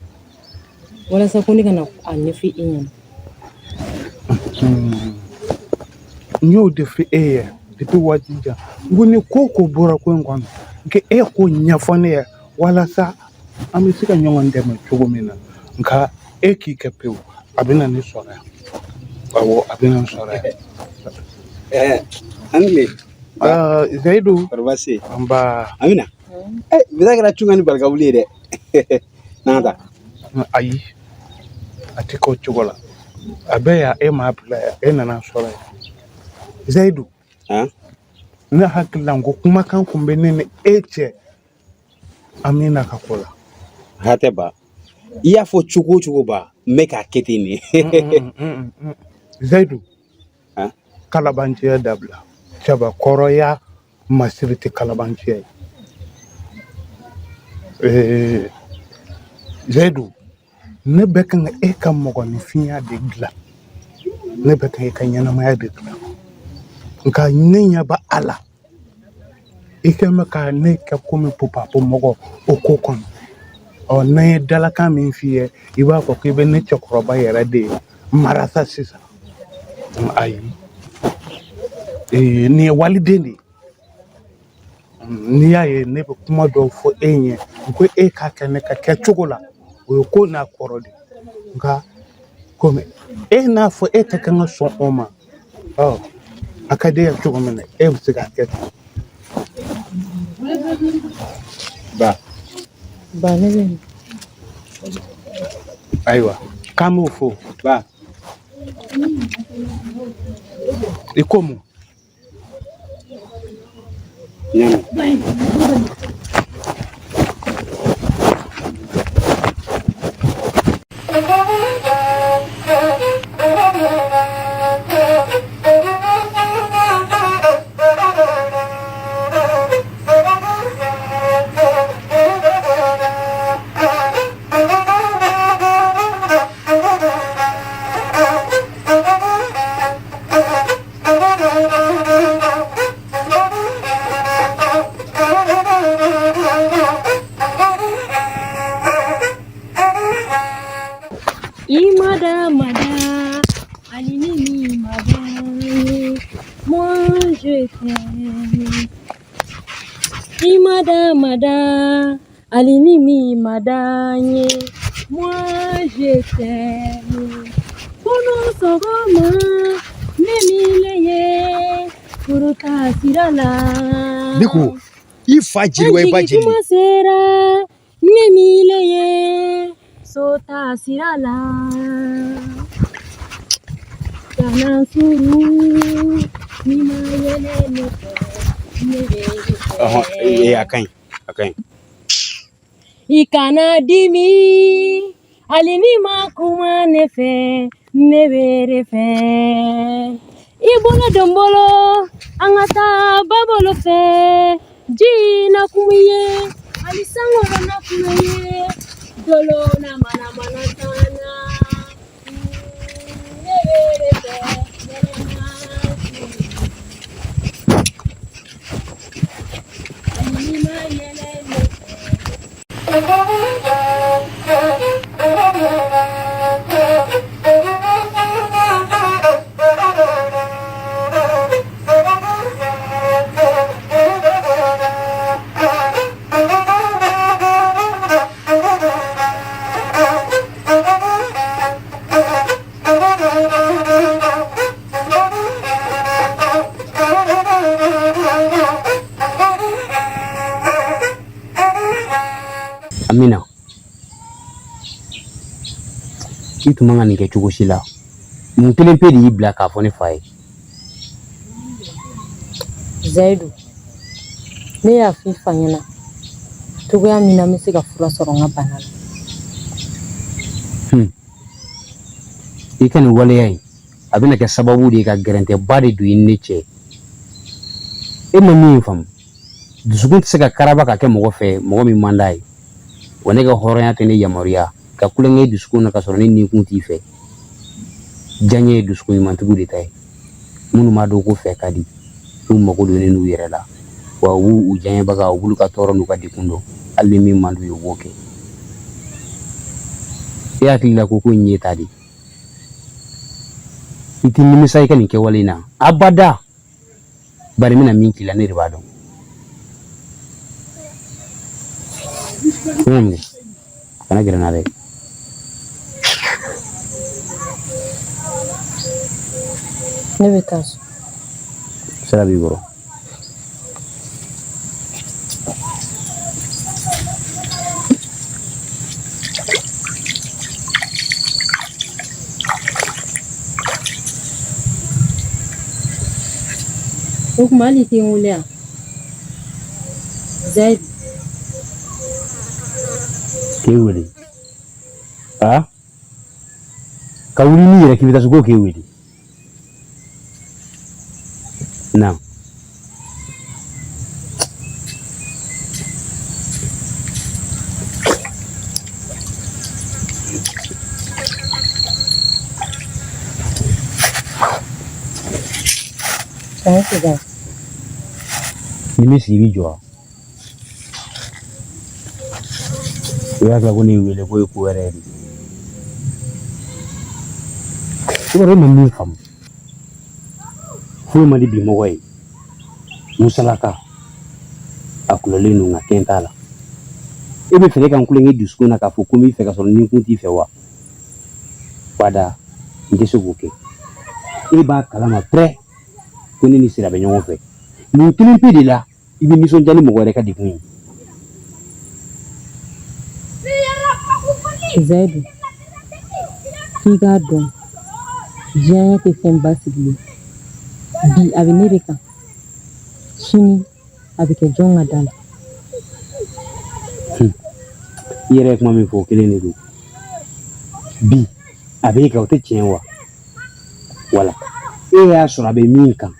walasa ko ne kana a ɲɛfɔ e ɲɛna n y'o de fɔ e ye depuis waati jan n ko ni ko o ko bɔra ko in kɔnɔ n e k'o ɲɛfɔ ne ye walasa an bɛ se ka ɲɔgɔn dɛmɛ cogo min na nka e k'i kɛ pewu a bɛna ne sɔrɔ yan awɔ a bɛna n sɔrɔ yan. An tile. Zayidu. Kɔri baasi tɛ yen? Nba. Amina. Bi ta kɛra cunga ni barikawuli ye dɛ. N'an ka taa. Ayi a tɛ k'o cogo la a bɛ yan e m'a bila yan e nana sɔrɔ yan Zayidu. Ne hakili la n ko kumakan kun bɛ ne ni e cɛ Amina ka ko la. Hatɛ ba i y'a fɔ cogo o cogo ba n bɛ k'a kɛ ten de. Zayidu. Kalabanciya dabila cɛbakɔrɔya masiri tɛ kalabanciya ye. Ee, Zayidu ne bɛ kan ka e ka mɔgɔninfinya de dilan ne bɛ kan e ka ɲɛnamaya de dilan nka ne ɲɛ bɛ a la i kɛn bɛ ka ne kɛ komi pupapu mɔgɔ o ko kɔnɔ ɔ n'an ye dalakan min f'i ye i b'a fɔ k'i bɛ ne cɛkɔrɔba yɛrɛ de marasa sisan ayi ee, nin ye waliden de ye. N'i y'a ye ne bɛ kuma dɔw fɔ e ɲɛ, n ko e k'a kɛ ne ka kɛcogo la, o ye ko n'a kɔrɔ de. Nka komi e n'a fɔ e tɛ kan ka sɔn o ma, ɔ a ka di e ye cogo min na, e bɛ se k'a kɛ ten. Ba. Ba, ne bɛ yen. Ayiwa, k'an b'o fɔ ba. I ko mun? I mada mada, hali ni min ma da n ye, moi je t'aime. I mada mada, hali ni min ma da n ye, moi je t'aime. Kunu sɔgɔma, ne m'i ye furu taa sira la. Ne ko i fa jeli wa i ba jeli? Kuma sera, ne m'i ye so taa sira la. Kana suru, ni ma yɛlɛ ne fɛ, ne bɛ i fɛ. Ɔhɔn, ee a ka ɲi, a ka ɲi. I kana dimi, hali n'i ma kuma ne fɛ, ne b'e de fɛ. I bolo don n bolo, an ka taa ba bolo fɛ. Ji na kun ye, hali sankolo na kun ye. Dolo na mana mana sana. Ne b'e de fɛ, yɛlɛma hali n'i ma yɛlɛ ne fɛ. Amina, i tun man ka nin kɛ cogo si la. Mun kelen pe de y'i bila k'a fɔ ne fa ye? Zayidu, ne y'a f'i fa ɲɛna cogoya min na n bɛ se ka fura sɔrɔ n ka bana la. I ka nin waleya in, a bɛna kɛ sababu de ye ka gɛrɛntɛba de don i ni ne cɛ. E ma min faamu, dusukun tɛ se ka karaba ka kɛ mɔgɔ fɛ mɔgɔ min man d'a ye. Wa ne ka hɔrɔnya tɛ ne yamaruya ka tulonkɛ i dusukun na ka sɔrɔ ne nikun t'i fɛ. Diyaɲɛ ye dusukun ɲumantigiw de ta ye, minnu b'a dɔn ko fɛ ka di, n'u mago donnen n'u yɛrɛ la, wa u b'u diyaɲɛbaga, u b'olu ka tɔɔrɔ n'u ka degun dɔn, hali ni min man d'u ye u b'o kɛ. E hakili la ko ko in ye ta de, i tɛ nimisa i ka nin kɛwale in na abada. Bari n bɛna min k'i la, ne de b'a dɔn. Minɛ, kana gɛrɛ n na dɛ. Ne bɛ taa so. Sira b'i kɔrɔ. O tuma hali i tɛ n wele yan Zayidu. K'e wele a ka wuli n'i yɛrɛ k'i bɛ taa so ko k'e wele na. Ni min sigi i b'i jɔ wa? I y'a ko ne y'i wele k'o ye ko wɛrɛ ye de. I b'a dɔn e ma min faamu. Foyi man di bi mɔgɔ ye. Musalaka. A kulɔlen don nka kɛn t'a la. E bɛ fɛ ne ka n kulonkɛ dusukun na k'a fɔ ko n b'i fɛ ka sɔrɔ ni kun t'i fɛ wa? Bada, n tɛ se k'o kɛ. E b'a kalama pɛrɛ ko ne ni Sira bɛ ɲɔgɔn fɛ. Mun kelen pe de la i bɛ nisɔndiya ni mɔgɔ wɛrɛ ka degun ye? Zayidu, f'i k'a dɔn diɲɛ tɛ fɛn basigilen bi a bɛ ne de kan sini a bɛ kɛ jɔn ka da la. I yɛrɛ ye kuma min fɔ o kelen de don. Bi a b'e kan o tɛ tiɲɛ wa? Wala e y'a sɔrɔ a bɛ min kan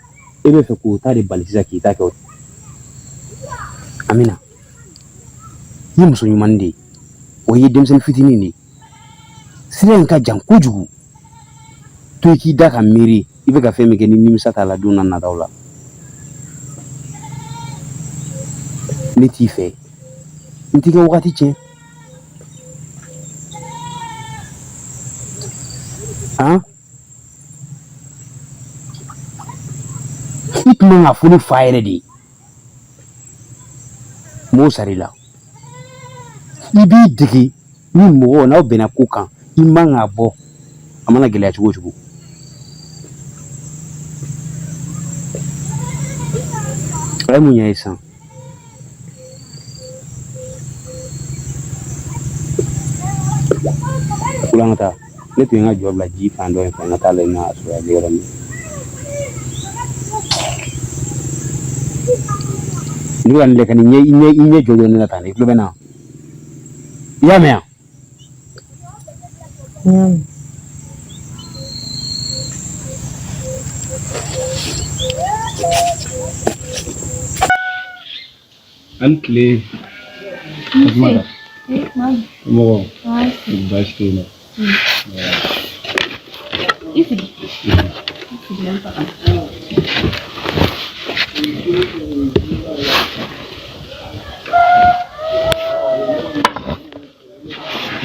e bɛ fɛ k'o ta de bali sisan k'i ta kɛ o. Amina, i ye muso ɲuman de ye, wa i ye denmisɛnnin fitinin de ye. Sira in ka jan kojugu. To i k'i da ka miiri i bɛ ka fɛn min kɛ ni nimisa t'a la don na nataw la. Ne t'i fɛ, n t'i ka wagati tiɲɛ. Han? I tun man k'a fɔ ne fa yɛrɛ de ye. M'o sar'i la. I b'i dege ni mɔgɔ n'aw bɛnna ko kan i man k'a bɔ a mana gɛlɛya cogo o cogo. A ye mun ɲɛ ye sisan? Kula an ka taa. Ne tun ye n ka jɔ bila ji fan dɔ in fɛ n ka taa lajɛ n'a sɔrɔ a bɛ yɔrɔ min. N'i bɛ ka nin lajɛ ka n'i ɲɛ i ɲɛ i ɲɛ jɔ jɔ ne la tan de i tulo bɛ n na? I y'a mɛn wa? N y'a mɛn. A ni tile. Fatumata. Mɔgɔ. Baasi tɛ yen nɔ. I sigi.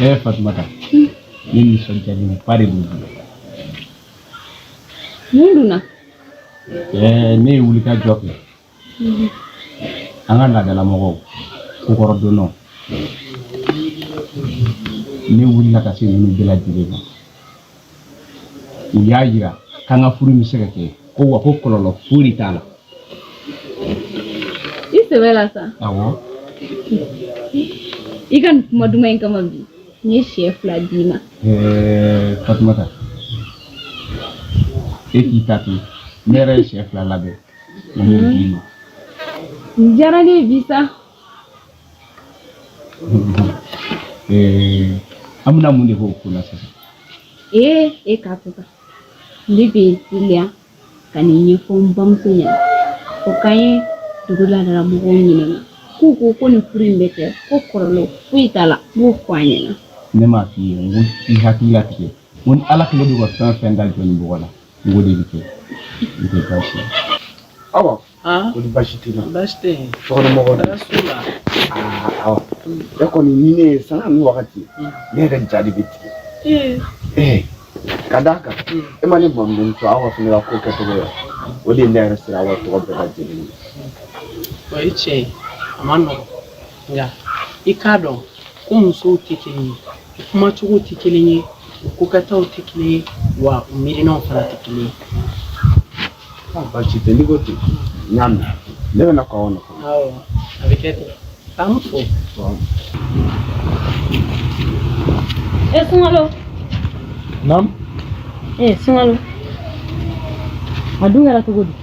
Eh Fatumata. Ne nisɔndiyalenba de don bi. Mun dun na? Ɛɛ ne ye wulikajɔ kɛ. An ka laadalamɔgɔw kokɔrɔdonnaw ne wulila ka se ninnu bɛɛ lajɛlen ma u y'a yira k'an ka furu bɛ se ka kɛ ko wa ko kɔlɔlɔ foyi t'a la. I sɛbɛ la sa. Awɔ. I ka nin kuma duman in kama bi n ye sɛ fila d'i ma. Ɛɛ Fatumata e k'i ta to ne yɛrɛ ye sɛ fila labɛn. N b'o d'i ma. Nin diyara ne ye bi sa. Ɛɛ an bɛna mun de k'o ko la sisan? Ee e k'a to tan. Ne bɛ teliya ka nin ɲɛfɔ n bamuso ɲɛna. O k'an ye dugu laadala mɔgɔw ɲininka. K'u ko ko nin furu in bɛ kɛ ko kɔlɔlɔ foyi t'a la. N b'o fɔ a ɲɛna. Ne m'a f'i ye n ko i hakili latigɛ. N ko ni Ala kɛlen don ka fɛn o fɛn da jɔ ni bɔgɔ la. N k'o de bɛ kɛ n tɛ baasi ye. Awa ko di baasi t'i la? Baasi tɛ yen. Sokɔnɔmɔgɔw dun? Baasi t'u la. Awa e kɔni ni ne ye sanga ni wagati ne yɛrɛ ja de bɛ tigɛ. Ee ka d'a kan e ma ne mamuso Awa fana ka ko kɛcogo ye o de ye ne yɛrɛ sera Awa tɔgɔ bɛɛ lajɛlen ye. O ye tiɲɛ ye a man nɔgɔn nka i k'a dɔn ko musow tɛ kelen ye u kumacogo tɛ kelen ye u kokɛtaw tɛ kelen ye wa u miirinaw fana tɛ kelen ye. Baasi tɛ n'i ko ten n y'a mɛn ne bɛna kɔn aw nɔfɛ. Awɔ a bɛ kɛ ten k'an fo. E Sunkalo. Naamu. E Sunkalo. A dun kɛra cogo di?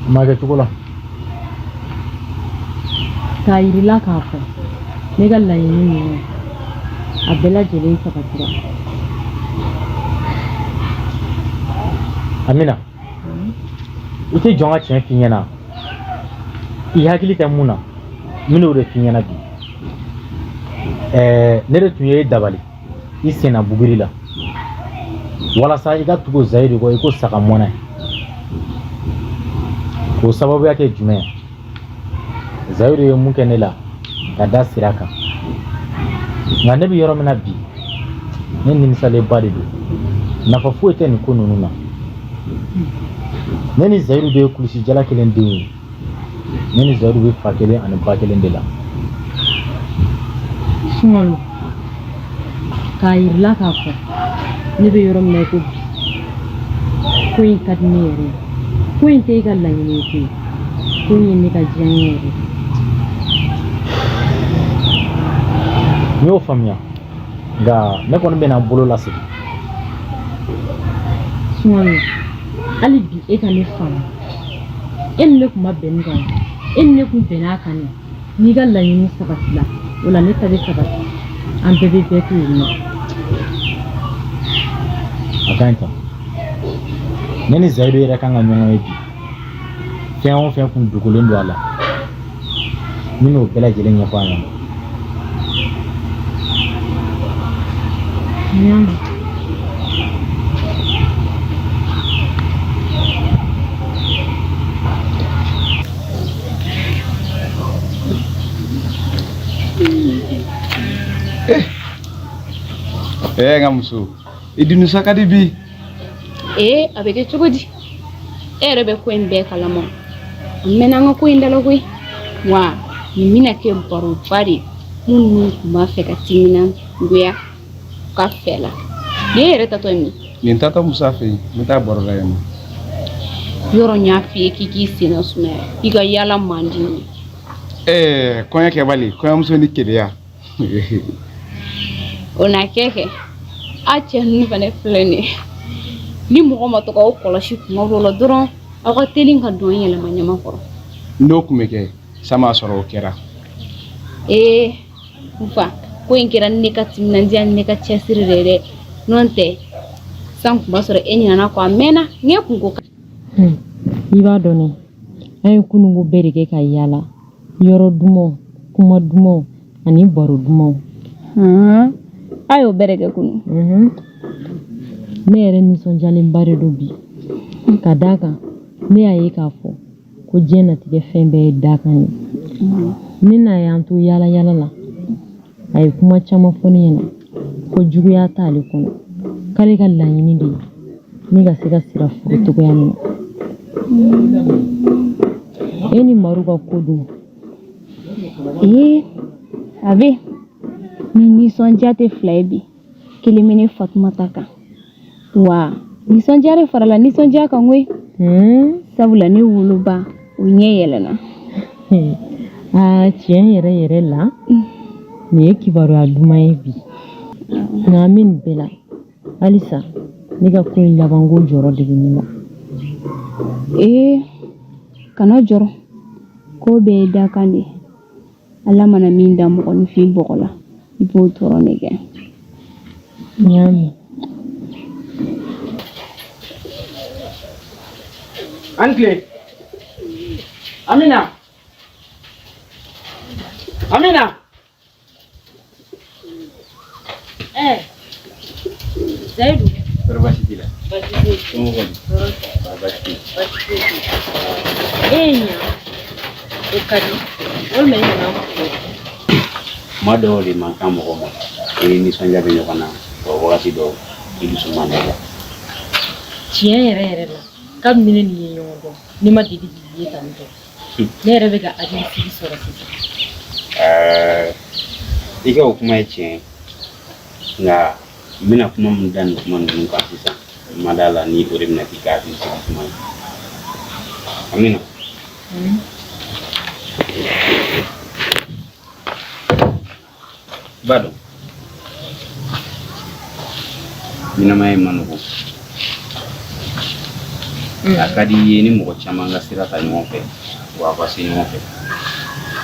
A ma kɛ cogo la. K'a yir'i la k'a fɔ ne ka laɲini ninnu a bɛɛ lajɛlen sabatira. Amina, i tɛ jɔn ka tiɲɛ f'i ɲɛna i hakili tɛ mun na n bɛn'o de f'i ɲɛna bi ɛɛ ne de tun ye dabali i senna buguri la walasa i ka tugu zayidu kɔ i ko saga mɔnɛ k'o sababuya kɛ jumɛn ye zayidu ye mun kɛ ne la ka da sira kan nka ne bɛ yɔrɔ min na bi ne nimisalenba de don nafa foyi tɛ nin ko ninnu na. Ne ni Zayidu de ye kulusijala kelen denw ye. Ne ni Zayidu bɛ fa kelen ani ba kelen de la. Sunkalo, k'a yir'i la k'a fɔ ne bɛ yɔrɔ min na i ko bi, ko in ka di ne yɛrɛ ye. Ko in tɛ e ka laɲini ye koyi, ko in ye ne ka diyaɲɛ yɛrɛ de ye. N y'o faamuya, nka ne kɔni bɛna n bolo lasegin. Sunkalo, hali bi e ka ne faamu. E ni ne kun ma bɛn nin kan, e ni ne kun bɛnna a kan de. N'i ka laɲini sabatila, o la ne ta bɛ sabati, an bɛɛ bɛ bɛɛ to yen nɔ. A ka ɲi tan. Ne ni Zayidu yɛrɛ kan ka ɲɔgɔn ye bi. Fɛn o fɛn kun dogolen don a la, n bɛn'o bɛɛ lajɛlen ɲɛfɔ a ɲɛna. N y'a mɛn. N ka muso, i dun ka di bi. Ee, a bɛ kɛ cogo di? E yɛrɛ bɛ ko in bɛɛ kalama. An mɛnna an ka ko in da la koyi. Wa nin bɛna kɛ baroba de ye, minnu tun b'a fɛ ka timinangoya u ka fɛ la. Nin e yɛrɛ taatɔ ye min? Nin taatɔ Musa fɛ yen, n bɛ taa baro la yen nɔ. Yɔrɔ n y'a f'i ye k'i k'i sen sumaya, i ka yaala man di n ye. Ɛɛ, kɔɲɔ kɛbali, kɔɲɔmuso ni keleya. O na kɛ kɛ. A cɛ ninnu fana filɛ nin ye, ni mɔgɔ ma to k'aw kɔlɔsi kuma dɔw la dɔrɔn, aw ka teli ka dɔn yɛlɛma ɲama kɔrɔ. N'o tun bɛ kɛ, san b'a sɔrɔ o kɛra. Ee n fa, ko in kɛra ne ka timinandiya ni ne ka cɛsiri de ye dɛ. N'o tɛ, san tun b'a sɔrɔ e ɲinɛna kɔ a mɛnna. N k'e kun ko. I b'a dɔn ne, an ye kununko bɛɛ de kɛ ka yaala, yɔrɔ dumanw, kuma dumanw ani baro dumanw. A y'o bɛɛ de kɛ kunun? Ne yɛrɛ nisɔndiyalenba de don bi, ka d'a kan ne y'a ye k'a fɔ ko diɲɛnatigɛ fɛn bɛɛ ye dakan ye. Ne n'a y'an to yaala yaala la, a ye kuma caman fɔ ne ɲɛna ko juguya t'ale kɔnɔ, k'ale ka laɲini de ye ne ka se ka Sira furu cogoya min na. E ni Maru ka ko dun? Ee, a bɛ ni nisɔndiya tɛ fila ye bi, kelen bɛ ne Fatumata kan. Wa nisɔndiya de farala nisɔndiya kan koyi, sabula ne woloba o ɲɛ yɛlɛna. Aa, tiɲɛ yɛrɛ yɛrɛ la, nin ye kibaruya duman ye bi. Nka an bɛ nin bɛɛ la, halisa ne ka ko in labanko jɔrɔ de bɛ ne la. Ee, kana jɔrɔ, ko bɛɛ ye dakan de ye. Ala mana min da mɔgɔninfin bɔgɔ la, i b'o dɔrɔn de kɛ. N y'a mɛn. An tile. Amina. Amina. Eh, Zayidu. Kɔri baasi t'i la? Baasi tɛ yen. Somɔgɔw di? Tɔɔrɔ tɛ. Baasi tɛ yen. Baasi tɛ yen. E ye ɲa, o ka di, walima i nana an kunbɛn? Kuma dɔw de man kan mɔgɔ ma, i ni nisɔndiya bɛ ɲɔgɔn na, wa wagati dɔw i dusu man di la. Tiɲɛ yɛrɛ yɛrɛ la, kabini ne n'i ye ɲɔgɔn dɔn, ne ma deli k'i ye tan tɔ. Ne yɛrɛ bɛ ka hakili sigi sɔrɔ sisan. Ɛɛ, i ka o kuma ye tiɲɛ ye, nka n bɛna kuma min da nin kuma ninnu kan sisan, n ma d'a la ni o de bɛna k'i ka hakili sigi kuma ye. Amina. I b'a dɔn, ɲɛnamaya in man nɔgɔn. A ka di i ye ni mɔgɔ caman ka sira ta ɲɔgɔn fɛ, wa aw ka se ɲɔgɔn fɛ,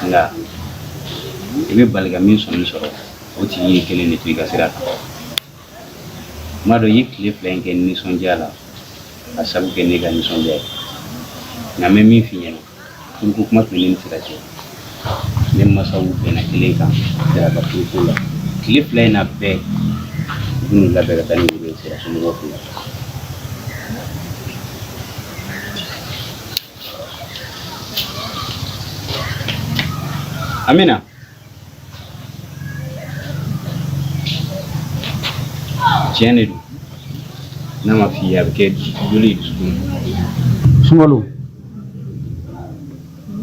nka i bɛ bali ka min sɔmi sɔrɔ, o tigi ye kelen de to i ka sira kan. N b'a dɔn i ye tile 2 in kɛ nisɔndiya la ka sabu kɛ ne ka nisɔndiya ye, nka n bɛ min f'i ɲɛna, furuko kuma tun bɛ ne ni Sira cɛ. Ne masaw bɛnna kelen kan Sira ka furuko la. Tile 2 in na bɛɛ, u bɛn'u labɛn ka taa ni woro ye Sira somɔgɔw fɛ yen. Amina. Tiɲɛ de don, n'a ma f'i ye, a bɛ kɛ joli ye dusukun na. Sunkalo,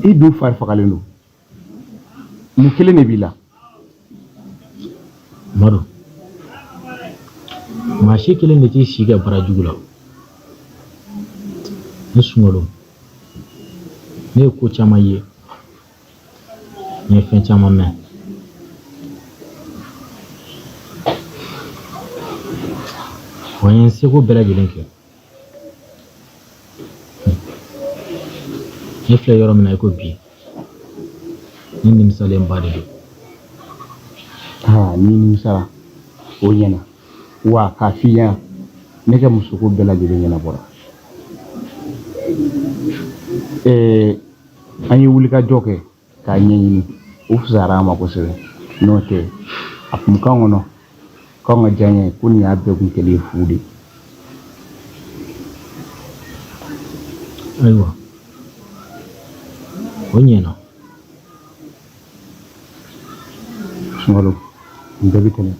i dun fari fagalen don. Mun kelen de b'i la? Madu, maa si kelen de t'i si kɛ baara jugu la. Ne Sunkalo, ne ye ko caman ye, n ye fɛn caman mɛn. Wa n ye n seko bɛɛ lajɛlen kɛ. Ne filɛ yɔrɔ min na i ko bi, ne nimisalenba de don. Aa, n'i nimisara, o ɲɛna. Wa k'a f'i ɲɛna, ne ka musoko bɛɛ lajɛlen ɲɛnabɔra. Ɛɛ, an ye wulikajɔ kɛ k'a ɲɛɲini, o fisayara an ma kosɛbɛ. N'o tɛ, a tun k'an kɔnɔ k'anw ka diyaɲɛ ko nin y'a bɛɛ kun kɛlen ye fu de ye. Ayiwa, o ɲɛna. Sunkalo, nin bɛɛ bɛ tɛmɛ.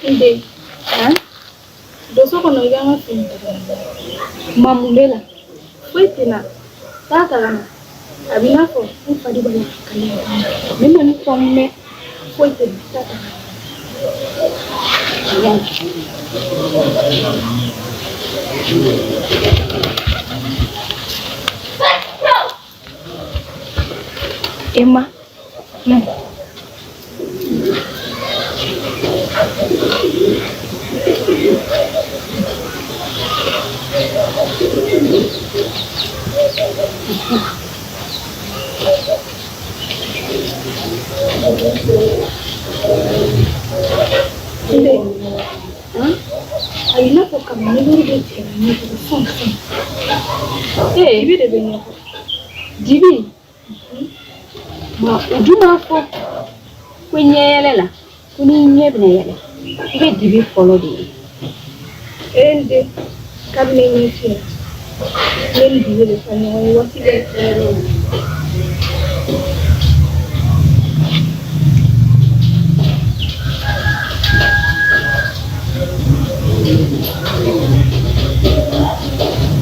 N den, han? Don so kɔnɔ i ka n ka fini ta ka na. Ma mun b'e la? Foyi tɛ n na. Taa ta ka na. A b'i n'a fɔ n fari b'a la ka kalaya. Ne ma nin faamu dɛ. Foyi tɛ n na. Taa ta ka na. Emma, na. N den, han? A b'i n'a fɔ kabini bɛ tigɛ ɲɛ kɔrɔ sɔn sɔn. Ee, dibi de bɛ ɲɛ kɔrɔ. Dibi? Ma u dun b'a fɔ ko ɲɛ yɛlɛ la, ko n'i ɲɛ bɛna yɛlɛ, i bɛ dibi fɔlɔ de ye. Ee n den, kabini ne ɲɛ fiyɛra, ne ni dibi de fa ɲɔgɔn ye waati bɛɛ.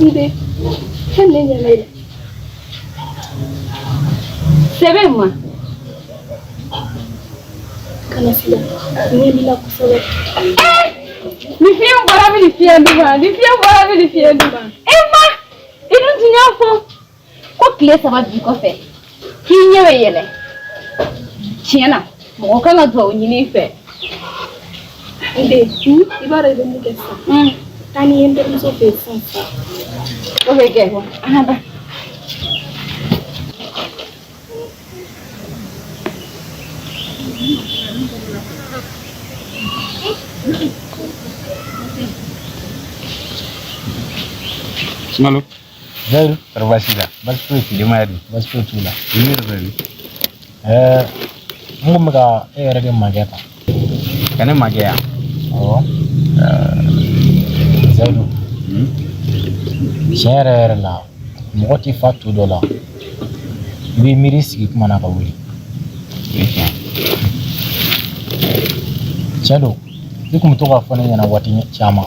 N den, hali ne ɲɛ bɛ yɛlɛ. Sɛbɛn ma. Kana siga, ɲɛ b'i la kosɛbɛ. Ni fiɲɛ bɔra bɛ ni fiɲɛ duman, ni fiɲɛ bɔra bɛ ni fiɲɛ duman. E ma, i dun tun y'a fɔ ko tile saba bi kɔfɛ k'i ɲɛ bɛ yɛlɛ. Tiɲɛ na, mɔgɔ kan ka dugawu ɲini i fɛ. N den, i b'a dɔn i bɛ mun kɛ sisan? Taa ni n ye n terimuso fɛ yen sisan sisan. O bɛ kɛ, an ka taa. Sunkalo. Zayidu. Kɔri baasi la? Baasi foyi t'i la. Denbaya dun? Baasi foyi t'u la. I yɛrɛ bɛ min? Ɛɛ, n kun bɛ ka e yɛrɛ de magɛn tan. Ka ne magɛn yan? Awɔ. Zayidu. Tiɲɛ yɛrɛ yɛrɛ la, mɔgɔ t'i fa to dɔ la. I b'i miiri sigi kuma na ka wuli. Tiɲɛ don, i kun bɛ to k'a fɔ ne ɲɛna waati caman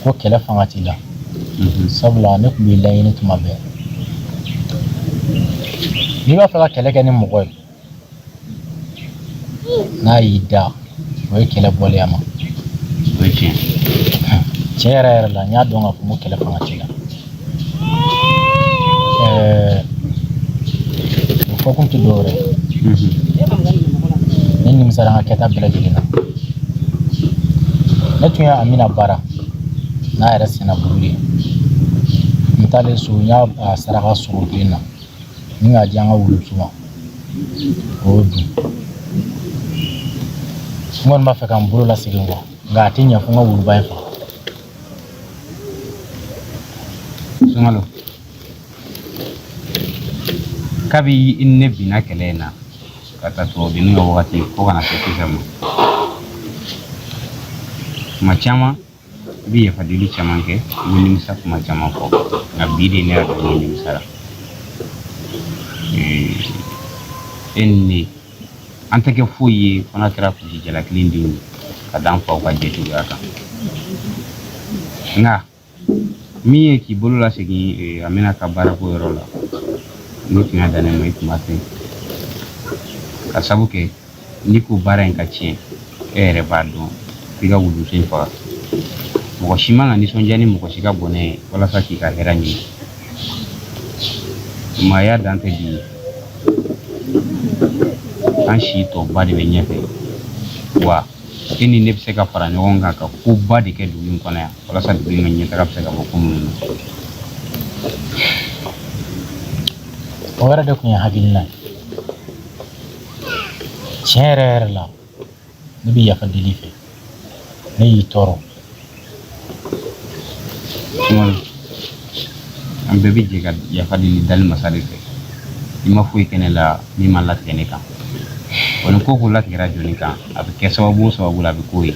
ko kɛlɛ fanga t'i la. Sabula ne tun b'i laɲini tuma bɛɛ. N'i b'a fɛ ka kɛlɛ kɛ ni mɔgɔ ye, n'a y'i da, o ye kɛlɛ bɔlen ye a ma. O ye tiɲɛ. Tiɲɛ yɛrɛ yɛrɛ la, n y'a dɔn k'a fɔ ko kɛlɛ fanga t'i la. Ɛɛ, o fɔkun tɛ dɔwɛrɛ ye. Ne nimisara n ka kɛta bɛɛ lajɛlen na. Ne tun ye Amina baara n'a yɛrɛ senna buru de ye. N taalen so, n y'a saraka sogo bilen na ni k'a di an ka wulumuso ma, o y'o dun. N kɔni b'a fɛ ka n bolo lasegin kɔ, nka a tɛ ɲɛ fo n ka wuluba in faga. Sunkalo, kabi i ni ne binna kɛlɛ in na ka taa tubabudennin ka wagati fo ka na se sisan ma, tuma caman i bɛ yafa deli caman kɛ, i bɛ nimisa kuma caman fɔ, nka bi de ne y'a dɔn ko nimisara. E ni ne, an tɛ kɛ foyi ye fo n'a kɛra kulusijala kelen denw ye ka da an faw ka jɛ cogoya kan. Nka Min ye k'i bolo lasegin Amina ka baarako yɔrɔ la, n'o tun y'a dan ne ma, i tun b'a to yen. Ka sabu kɛ n'i ko baara in ka tiɲɛ, e yɛrɛ b'a dɔn f'i ka wuluwusu in faga. Mɔgɔ si man ka nisɔndiya ni mɔgɔ si ka bɔnɛ ye walasa k'i ka hɛrɛ ɲini. Maaya dan tɛ bi ye, an si tɔba de bɛ ɲɛfɛ. Wa e ni ne bɛ se ka fara ɲɔgɔn kan ka koba de kɛ dugu in kɔnɔ yan walasa dugu in ka ɲɛtaga bɛ se ka bɔ ko minnu na. O yɛrɛ de tun ye hakilina ye. Tiɲɛ yɛrɛ yɛrɛ la, ne bɛ yafa deli i fɛ, ne y'i tɔɔrɔ. Sumaworo, an bɛɛ bɛ jɛ ka yafa deli dali masa de fɛ. I ma foyi kɛ ne la min ma latigɛ ne kan. Wa ni ko ko latigɛra jɔnni kan, a bɛ kɛ sababu o sababu la, a bɛ k'o ye.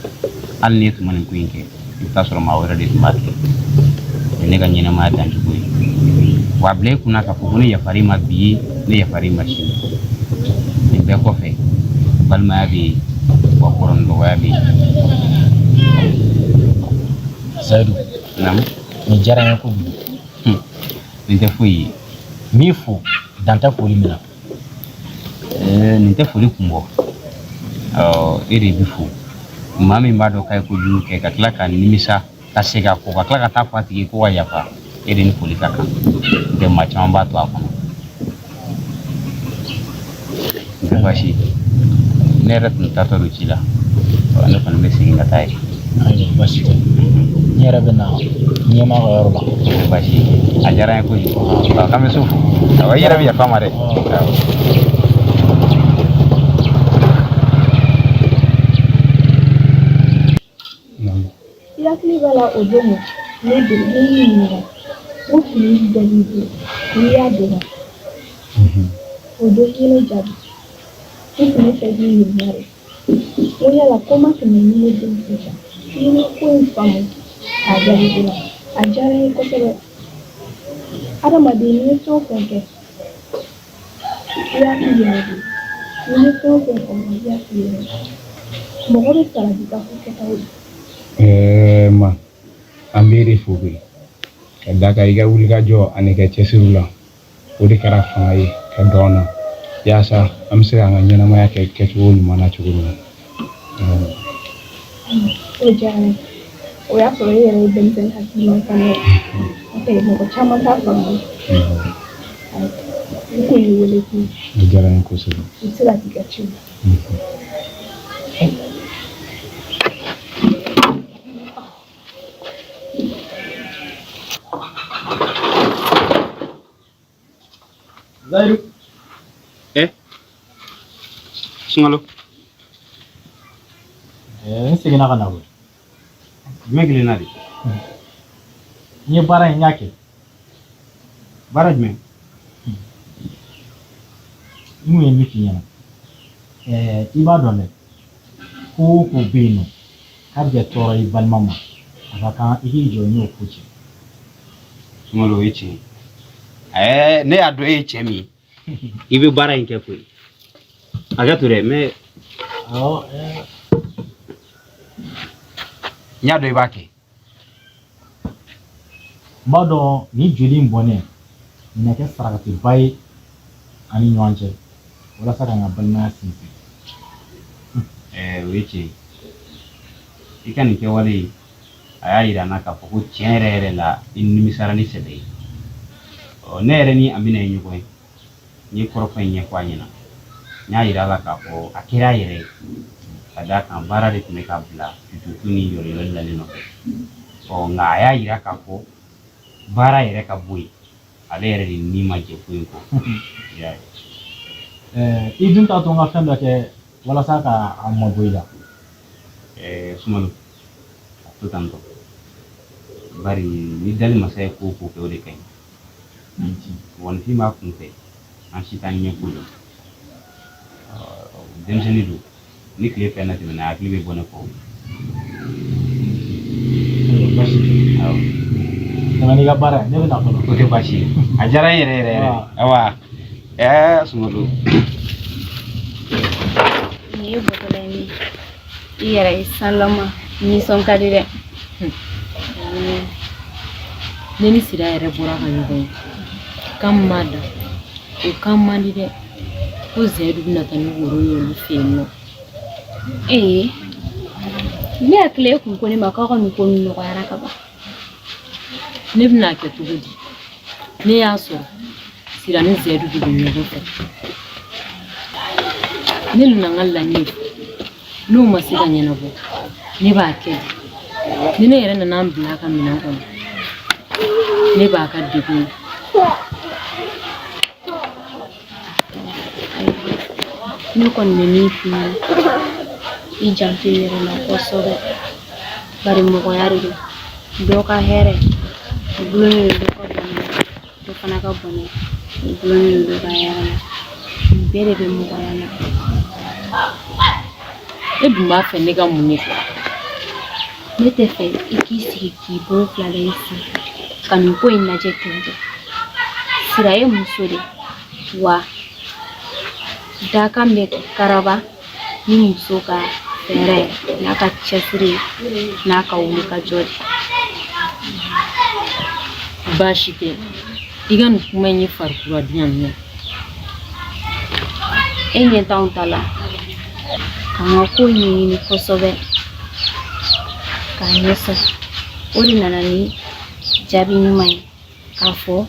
Hali ni e tun ma nin ko in kɛ, i bɛ taa sɔrɔ maa wɛrɛ de tun b'a kɛ. O ye ne ka ɲɛnamaya dancogo ye. Wa a bila i kunna k'a fɔ ko ne yafar'i ma bi, ne yafar'i ma sini. Nin bɛɛ kɔfɛ, balimaya bɛ yen, wa kɔrɔ ni dɔgɔya bɛ yen. Zayidu. Naamu. Nin diyara n ye kojugu. Nin tɛ foyi ye. N b'i fo dan tɛ foli min na. Nin tɛ foli kun bɔ. E de bɛ fo. Maa min b'a dɔn k'a ye kojugu kɛ ka tila ka nimisa ka segin a kɔ ka tila ka taa fɔ a tigi ko ka yafa, e de ni foli ka kan. N'o tɛ maa caman b'a to a kɔnɔ. Nin tɛ baasi ye. Ne yɛrɛ tun taatɔ don ci la. Ne kɔni bɛ segin ka taa yen. Ayiwa, baasi tɛ. N yɛrɛ bɛ na ɲɛmaa ka yɔrɔ la. O tɛ baasi ye. A diyara n ye kojugu. K'an bɛ so fo. Awɔ, i yɛrɛ bɛ yafa n ma dɛ. Awɔ. I hakili b'a la o don ne don ne y'i ɲininka ko fini dɔ b'i bolo n'i y'a don wa? O don i ye ne jaabi. Ne tun bɛ fɛ k'i ɲininka de ko yala ko ma tɛmɛ ni ne denmuso cɛ. I ye n ko in faamu k'a jaabi joona. A diyara n ye kosɛbɛ. Adamaden n'i ye fɛn o fɛn kɛ, i y'a k'i yɛrɛ de ye. N'i ye fɛn o fɛn faamu, i y'a k'i yɛrɛ de ye. Mɔgɔ bɛ sara n'i ka ko kɛtaw ye. Ɛɛ ma an b'e de fo koyi ka d'a kan i ka wulikajɔ ani i ka cɛsiriw la o de kɛra fanga ye ka don an na yaasa an bɛ se k'an ka ɲɛnamaya kɛ kɛcogo ɲuman na cogo min na. O diyara n ye. O y'a sɔrɔ e yɛrɛ ye denmisɛnnin hakilima fana ye. N'o tɛ mɔgɔ caman t'a faamu. N kun y'i wele kun. O diyara n ye kosɛbɛ. I bɛ se ka t'i ka ciw la. Zayidu. Eh? Sunkalo. N seginna ka na koyi. Jumɛn kelen na de? N ye baara in n y'a kɛ. Baara jumɛn? N kun ye min f'i ɲɛna. I b'a dɔn dɛ, ko o ko bɛ yen nɔ k'a bɛ kɛ tɔɔrɔ ye i balima ma, a ka kan i k'i jɔ i n'o ko cɛ. Sunkalo, o ye tiɲɛ ye. Ɛɛ, ne y'a dɔn e ye cɛ min ye, i bɛ baara in kɛ koyi. Hakɛ to dɛ, mais awɔ n y'a dɔn i b'a kɛ. N b'a dɔn nin joli in bɔnnen nin na kɛ sarakatiba ye an ni ɲɔgɔn cɛ walasa k'an ka balimaya sinsin. Ɛɛ, o ye tiɲɛ ye. I ka nin kɛwale in, a y'a yira n na k'a fɔ ko tiɲɛ yɛrɛ yɛrɛ la, i nimisara ni sɛbɛ ye. Ɔ, ne yɛrɛ ni Amina ye ɲɔgɔn ye, n ye kɔrɔfɔ in ɲɛfɔ a ɲɛna. N y'a yira a la k'a fɔ a kɛra a yɛrɛ ye, ka d'a kan baara de tun bɛ ka bila tututu ni yɔliyɔli la ne nɔfɛ. Ɔ, nka a y'a yira k'a fɔ baara yɛrɛ ka bɔ yen, ale yɛrɛ de ni ma jɛ ko in kɔ. I y'a ye. I dun t'a to n ka fɛn dɔ kɛ walasa ka a mabɔ i la. Ɛɛ, Sumalo, a to tan tɔ, bari ni dali masa ye ko o ko kɛ, o de ka ɲi. Mɔgɔninfin b'a kun fɛ, an si t'an ɲɛ ko dɔn. Denmisɛnnin don, ni tile fɛn na tɛmɛna, hakili bɛ bɔ ne kɔ. Baasi tɛ. Awɔ. Tɛmɛ n'i ka baara ye, ne bɛ na fɔlɔ. O tɛ baasi ye, a diyara n yɛrɛ yɛrɛ yɛrɛ. Awa, ɛɛ, Sumalo. Nin ye bɔtɔla ye, i yɛrɛ ye sanlama nisɔn ka di dɛ. Ne ni Sira yɛrɛ bɔra ka ɲɔgɔn ye. Kan min b'a da, o kan man di dɛ. Ko Zayidu bɛna taa ni woro ye olu fɛ yen nɔ. Ee, ne hakili e kun ko ne ma k'aw ka nin ko ninnu nɔgɔyara ka ban. Ne bɛna kɛ cogo di? Ne y'a sɔrɔ Sira ni Zayidu de bɛ ɲɔgɔn fɛ. Ne nana n ka laɲini fɔ. N'o ma se ka ɲɛnabɔ, ne b'a kɛ di? Ni ne yɛrɛ nana n bila a ka minɛn kɔnɔ, ne b'a ka degun ye. Ne kɔni bɛ min f'i ɲɛna, i janto i yɛrɛ la kosɛbɛ. Bari mɔgɔya de don. Dɔ ka hɛrɛ, o gulonnen don dɔ ka bɔnɛ na. Dɔ fana ka bɔnɛ, o gulonnen don dɔ ka hɛrɛ la. Nin bɛɛ de bɛ mɔgɔya la. E dun b'a fɛ ne ka mun de kɛ? Ne tɛ fɛ i k'i sigi k'i bolo fila da i sen ka nin ko in lajɛ ten tɔ. Sira ye muso de ye wa dakan bɛ karaba ni muso ka fɛɛrɛ n'a ka cɛsiri n'a ka wulikajɔ de. Baasi tɛ. I ka nin kuma in ye farikura di yan nɔ. E ɲɛ t'anw ta la k'an ka ko ɲɛɲini kosɛbɛ k'a ɲɛ sɔrɔ o de nana ni jaabi ɲuman ye k'a fɔ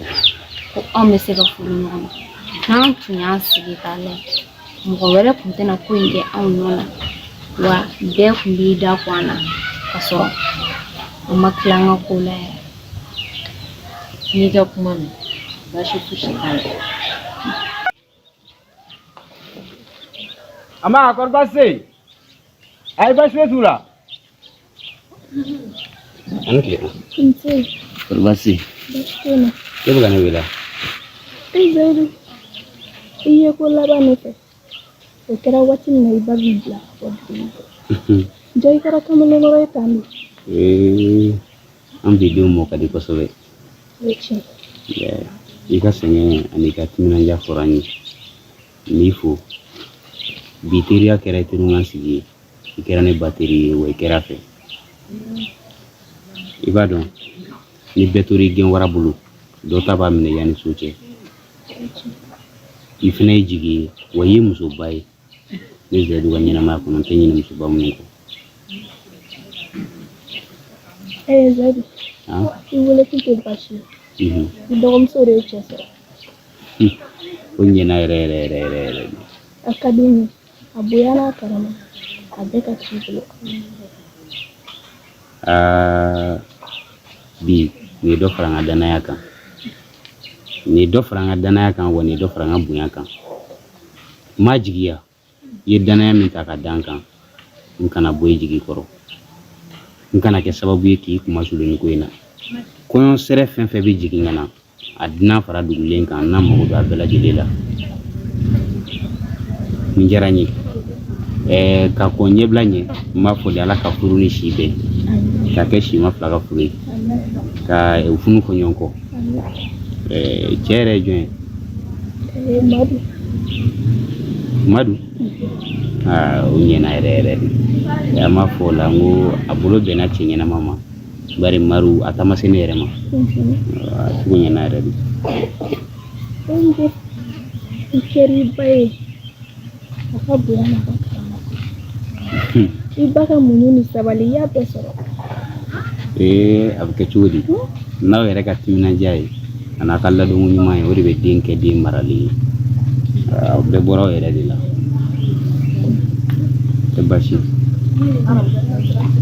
ko anw bɛ se ka furu ɲɔgɔn ma n'an tun y'an sigi k'a lajɛ mɔgɔ wɛrɛ tun tɛna ko in kɛ anw nɔ na wa bɛɛ tun b'i da ko an na ka sɔrɔ an ma tila an ka ko la yɛrɛ. N y'i ka kuma mɛn, baasi fosi t'a la. Ama kɔri baasi tɛ yen? Ayi baasi foyi t'u la. A ni tile. Nse. Kɔri baasi tɛ yen? Baasi tɛ yen nɔ. E bɛ ka ne wele wa? E Zayidu, i ye ko laban ne fɛ. O kɛra waati min na i ba b'i bila ka bɔ dugu in fɛ. Ja i kɛra kamalenkɔrɔ ye tan de. Ee, an bi denw mɔ ka di kosɛbɛ. O ye tiɲɛ ye. I ka sɛgɛn ani i ka timinandiya fɔra n ye. N b'i fo. Bi teriya kɛra teriɲuman sigi ye. I kɛra ne ba teri ye wa i kɛra fɛ. I b'a dɔn ni bɛɛ tora i gɛn wara bolo dɔ ta b'a minɛ yanni so cɛ. I fana ye jigi ye wa i ye musoba ye. Ne Zayidu ka ɲɛnamaya kɔnɔ n tɛ ɲinɛ musoba minnu kɔ. Ee Zayidu, i wele kun tɛ baasi ye. I dɔgɔmuso de ye cɛ sɔrɔ. O ɲɛna yɛrɛ yɛrɛ yɛrɛ yɛrɛ yɛrɛ de. A ka di n ye. A bonya n'a karama, a bɛɛ ka ci i bolo. Aa bi nin ye dɔ fara n ka danaya kan. Nin ye dɔ fara n ka danaya kan wa nin ye dɔ fara n ka bonya kan. N m'a jigiya i ye danaya min ta ka da n kan n kana bɔ i jigi kɔrɔ. N kana kɛ sababu ye k'i kunmasuli nin ko in na. Kɔɲɔ sɛrɛ fɛn fɛn bɛ jigin ka na a dunan fara dugulen kan n'a mago don a bɛɛ lajɛlen la. Nin diyara n ye. Ɛɛ ka kɔn ɲɛbila ɲɛ n b'a fɔ de ala ka furu ni si bɛn ka kɛ sima fila ka furu ye ka u funu fɔ ɲɔgɔn kɔ. Ɛɛ cɛ yɛrɛ ye jɔn ye? Madu. Madu? Aa o ɲɛna yɛrɛ yɛrɛ de. An b'a fɔ o la n ko a bolo bɛnna cɛ ɲɛnama ma. Bari Madu a ta ma se ne yɛrɛ ma. A cogo ɲɛna yɛrɛ de. I kɛra i ba ye a ka bonya n'a ka karama i ba ka muɲu ni sabali i y'a bɛɛ sɔrɔ. Ee a bɛ kɛ cogo di? N'aw yɛrɛ ka timinandiya ye a n'a ka ladonko ɲuman ye o de bɛ den kɛ den maralen ye. O bɛɛ bɔra aw yɛrɛ de la. Tɛ baasi ye.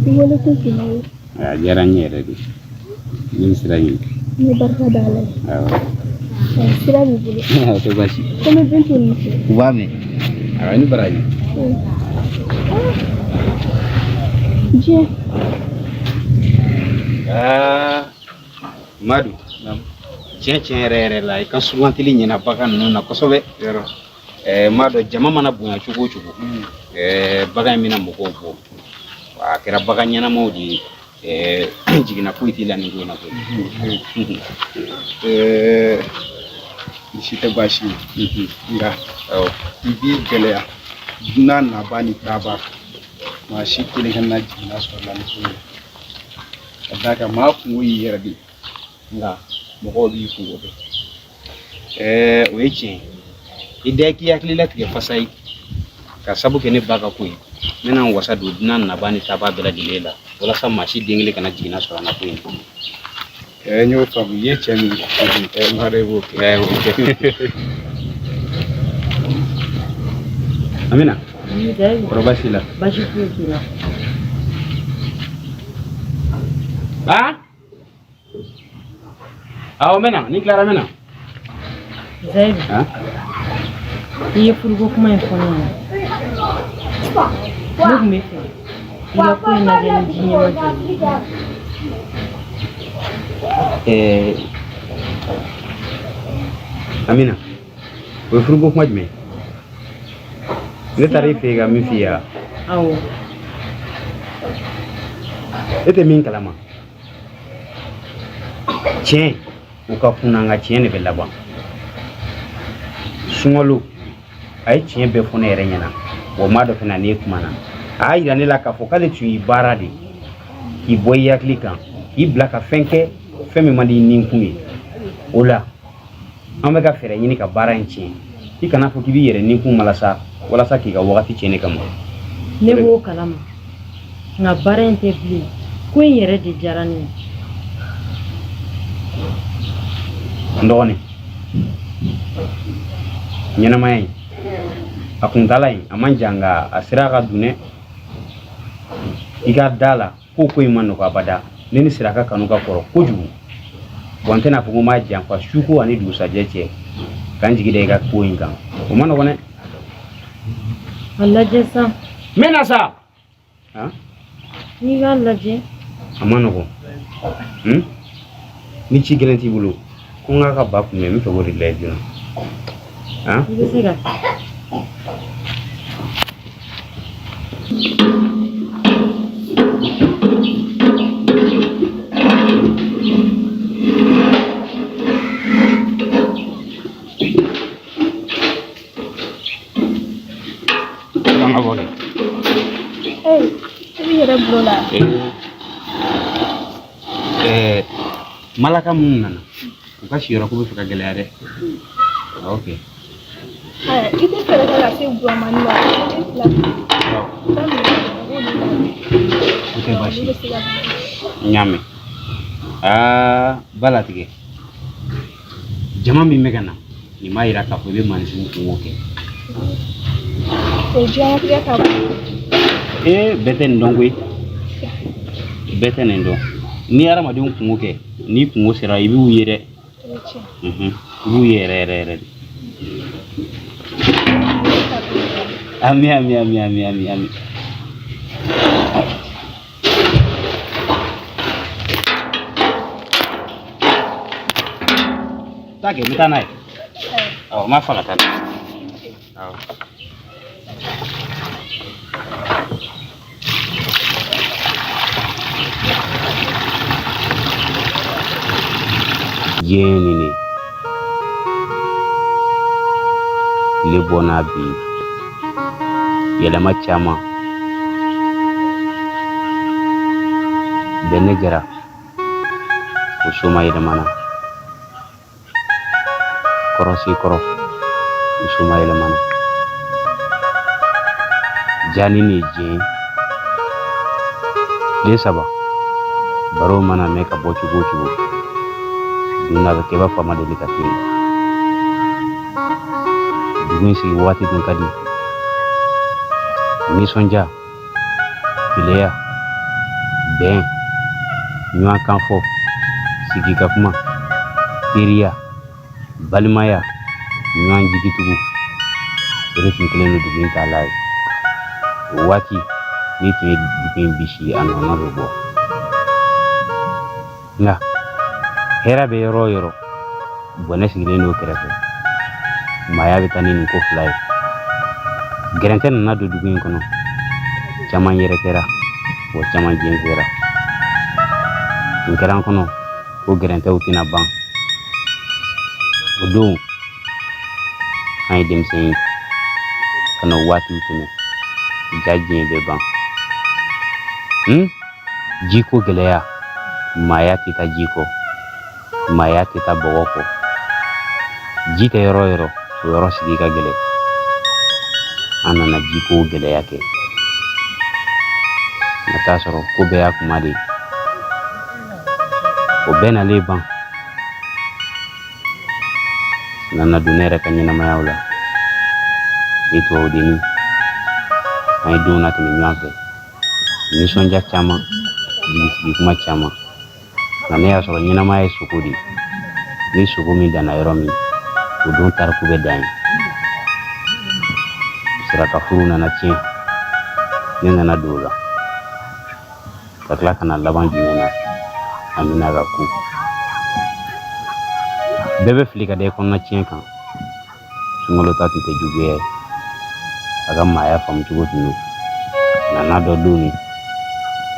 I wele kun tun ye. A diyara n ye yɛrɛ de. Ne bɛ sira ɲini. N bɛ barika da Ala ye. Awɔ. Sira b'i bolo. O tɛ baasi ye. Ko n bɛ Bintu ni fɛ. U b'a mɛn. Awɔ i ni baraji. Diɲɛ. Aa Madu. Tiɲɛ tiɲɛ yɛrɛ yɛrɛ la i ka sugantili ɲɛna bagan ninnu na kosɛbɛ. Yɔrɔ. Ɛɛ n b'a dɔn jama mana bonya cogo o cogo. Ɛɛ bagan in bɛna mɔgɔw bɔ. A kɛra bagan ɲɛnamaw de ye. Ɛɛ jiginna foyi t'i la nin ko in na koyi. Ɛɛ nin si tɛ baasi ye nka i b'i gɛlɛya dunan nabaa ni taabaa maa si kelen kana jiginna sɔrɔ la ni ko ye ka d'a kan maa kungo y'i yɛrɛ de ye. Nka mɔgɔw b'i kunko dɔn. Ɛɛ o ye tiɲɛ ye. I da i k'i hakili latigɛ Fasayi ka sabu kɛ ne ba ka ko ye. N bɛna n wasa don dunan nabaa ni taabaa bɛɛ lajɛlen la walasa maa si den kelen kana jiginna sɔrɔ an ka ko in na. Ɛɛ n y'o faamu i ye cɛ min ye ɛɛ n b'a dɔn i b'o kɛ. Ɛɛ o kɛ. Amina. Kɔrɔ baasi la. Baasi foyi t'i la. Ba? Awɔ n bɛ na ni n tilara n bɛ na. Zayidu. I ye furuko kuma in fɔ ne ɲɛna. Ne tun bɛ fɛ i ka ko in lajɛ ni ji ɲɛmajɔ ye. Ɛɛ Amina o ye furuko kuma jumɛn ye? Ne taara i fɛ yen ka min f'i ye wa? Awɔ. E tɛ min kalama. Tiɲɛ o ka kunna nka tiɲɛ de bɛ laban. Sunkalo a ye tiɲɛ bɛɛ fɔ ne yɛrɛ ɲɛna wa n b'a dɔn fana n'e kumana a y'a yira ne la k'a fɔ k'ale tun y'i baara de k'i bɔ i hakili kan k'i bila ka fɛn kɛ fɛn min man di i ninkun ye o la an bɛ ka fɛɛrɛ ɲini ka baara in tiɲɛ i kana fɔ k'i b'i yɛrɛ ninkun malasa walasa k'i ka wagati tiɲɛ ne kama Ne b'o kalama nka baara in tɛ bilen ko in yɛrɛ de diyara ne ye. N dɔgɔnin ɲɛnamaya in a kuntaala in a man jan nka a sira ka dun dɛ i ka da la ko ko in ma nɔgɔ abada ne ni siraka kanu ka kɔrɔ kojugu wa n tɛna fɔ ko n b'a janfa suko ani dugusajɛ cɛ ka n jigi da i ka ko in kan o ma nɔgɔn dɛ A lajɛ sa. N bɛ na sa. N'i b'a lajɛ. A ma nɔgɔn. Hmm? Ni ci gɛlɛn t'i bolo ko n k'a ka ba kunbɛn n bɛ fɛ k'o de lajɛ joona. I bɛ se ka. An ka bɔ kɛ. Ee, i b'i yɛrɛ bil'o la. Ɛɛ malaka minnu nana u ka siyɔrɔ ko bɛ fɛ ka gɛlɛya dɛ. Ok. I tɛ fɛɛrɛ kɛ ka se Buramani ma e fila. O tɛ baasi ye. N y'a mɛn. Aa balatigɛ. Jama min bɛ ka na nin b'a yira k'a fɔ i bɛ maaninfin kunko kɛ. O diɲɛlatigɛ ka bon. Ee bɛɛ tɛ nin dɔn koyi. Bɛɛ tɛ nin dɔn. N'i ye hadamadenw kunko kɛ n'i kunko sera i b'u ye dɛ. I b'u ye yɛrɛ yɛrɛ yɛrɛ de. Ami ami ami ami ami ami. Taa kɛ n bɛ taa n'a ye. Awɔ n b'a fa ka taa n'a ye. Awɔ. Diɲɛ nin de tile bɔ n'a bin yɛlɛma caman bɛnɛ jara o soma yɛlɛmana kɔrɔsi kɔrɔ o soma yɛlɛmana ja ni nin ye diɲɛ ye tile saba baro mana mɛn ka bɔ cogo o cogo don dɔ a bɛ kɛ i b'a fɔ a ma deli ka kɛ yen dugu in sigi waati dun ka di nisɔndiya keleya bɛn ɲɔgɔn kan fɔ sigi ka kuma teriya balimaya ɲɔgɔn jigitugu o de tun kɛlen don dugu in taalan ye o waati n'i tun ye dugu in bisi a nɔnɔ bɛ bɔ nka hɛrɛ bɛ yɔrɔ o yɔrɔ bɔnɛ sigilen don kɛrɛfɛ maaya bɛ taa ni nin ko fila ye gɛrɛntɛ nana don dugu in kɔnɔ caman yɛrɛkɛra wa caman jɛnsɛra tun kɛra an kɔnɔ ko gɛrɛntɛw tɛna ban o don an ye denmisɛn ye ka na o waatiw tɛmɛ ja diɲɛ bɛ ban jiko gɛlɛya maaya tɛ taa ji kɔ Maaya tɛ taa bɔgɔ kɔ. Ji tɛ yɔrɔ o yɔrɔ, o yɔrɔ sigi ka gɛlɛn. An nana jiko gɛlɛya kɛ. Ka t'a sɔrɔ ko bɛɛ y'a kuma de ye. O bɛɛ nalen ban. Nana don ne yɛrɛ ka ɲɛnamayaw la. Ni tubabudenni, an ye donw natɛmɛ ɲɔgɔn fɛ. Nisɔndiya caman, jigisigi kuma caman. Nka ne y'a sɔrɔ ɲɛnamaya ye sogo de ye. Ni sogo min danna yɔrɔ min, o don tariku bɛ dan yen. Sira ka furu nana tiɲɛ. Ne nana don o la. Ka tila ka na laban jumɛn na? Amina ka ko. Bɛɛ bɛ fili ka da i kɔnɔna tiɲɛ kan. Sunkalo ta tun tɛ juguya ye. A ka maaya faamu cogo tun don. A nana dɔn don min,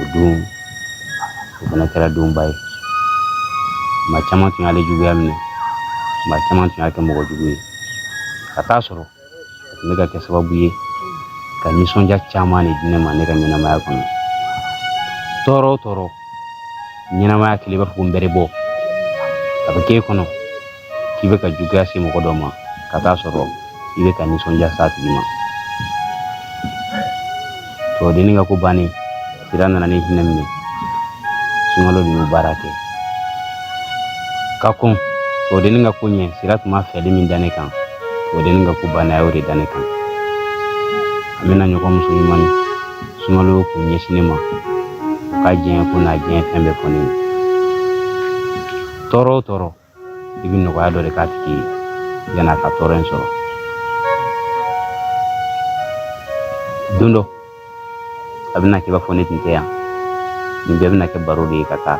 o don o fana kɛra donba ye. Maa caman tun y'ale juguya minɛ. Maa caman tun y'a kɛ mɔgɔ jugu ye. Ka t'a sɔrɔ a tun bɛ ka kɛ sababu ye ka nisɔndiya caman de di ne ma ne ka ɲɛnamaya kɔnɔ. Tɔɔrɔ o tɔɔrɔ, ɲɛnamaya kɛlen i b'a fɔ ko nbɛrɛ bɔ. A bɛ k'e kɔnɔ k'i bɛ ka juguya se mɔgɔ dɔ ma ka t'a sɔrɔ i bɛ ka nisɔndiya s'a tigi ma. Tubabudenni ka ko bannen, Sira nana ne hinɛ minɛ. Sunkalo de y'o baara kɛ. Ka kɔn tubabudenni ka ko ɲɛ, Sira tun ma fɛli min da ne kan, tubabudenni ka ko bannen, a y'o de da ne kan. An bɛna ɲɔgɔn muso ɲuman ni Sunkalo kun ɲɛsin ne ma, o ka diɲɛ ko n'a diɲɛ fɛn bɛɛ fɔ ne ye. Tɔɔrɔ o tɔɔrɔ, i bɛ nɔgɔya dɔ de k'a tigi ye yan'a ka tɔɔrɔ in sɔrɔ. Don dɔ a bɛna kɛ i b'a fɔ ne tun tɛ yan. Nin bɛɛ bɛna kɛ baro de ye ka taa,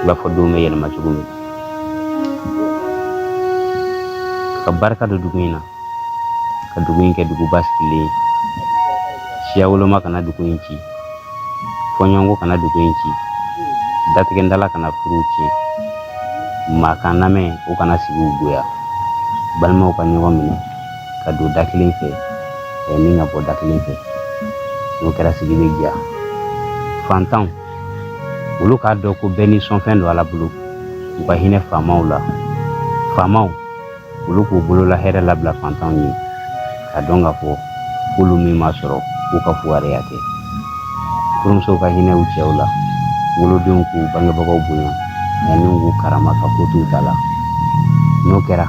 i b'a fɔ donw bɛ yɛlɛma cogo min. Ka barika don dugu in na, ka dugu in kɛ dugu basigilen ye. Siya woloma kana dugu in ci, fɔɲɔgɔnkɔ kana dugu in ci, datigɛndala kana furuw tiɲɛ, maa kan lamɛn o kana sigiw goya, balimaw ka ɲɔgɔn minɛ ka don da kelen fɛ ni ka bɔ da kelen fɛ. N'o kɛra sigi bɛ diya. Fantanw olu k'a dɔn ko bɛɛ n'i sɔnfɛn don Ala bolo, u ka hinɛ faamaw la. Faamaw olu k'u bolola hɛrɛ labila fantanw ye, k'a dɔn k'a fɔ k'olu min ma sɔrɔ k'u ka fugariya tɛ. Furumusow ka hinɛ u cɛw la, wolodenw k'u bangebagaw bonya ani k'u karama ka ko t'u ta la. N'o kɛra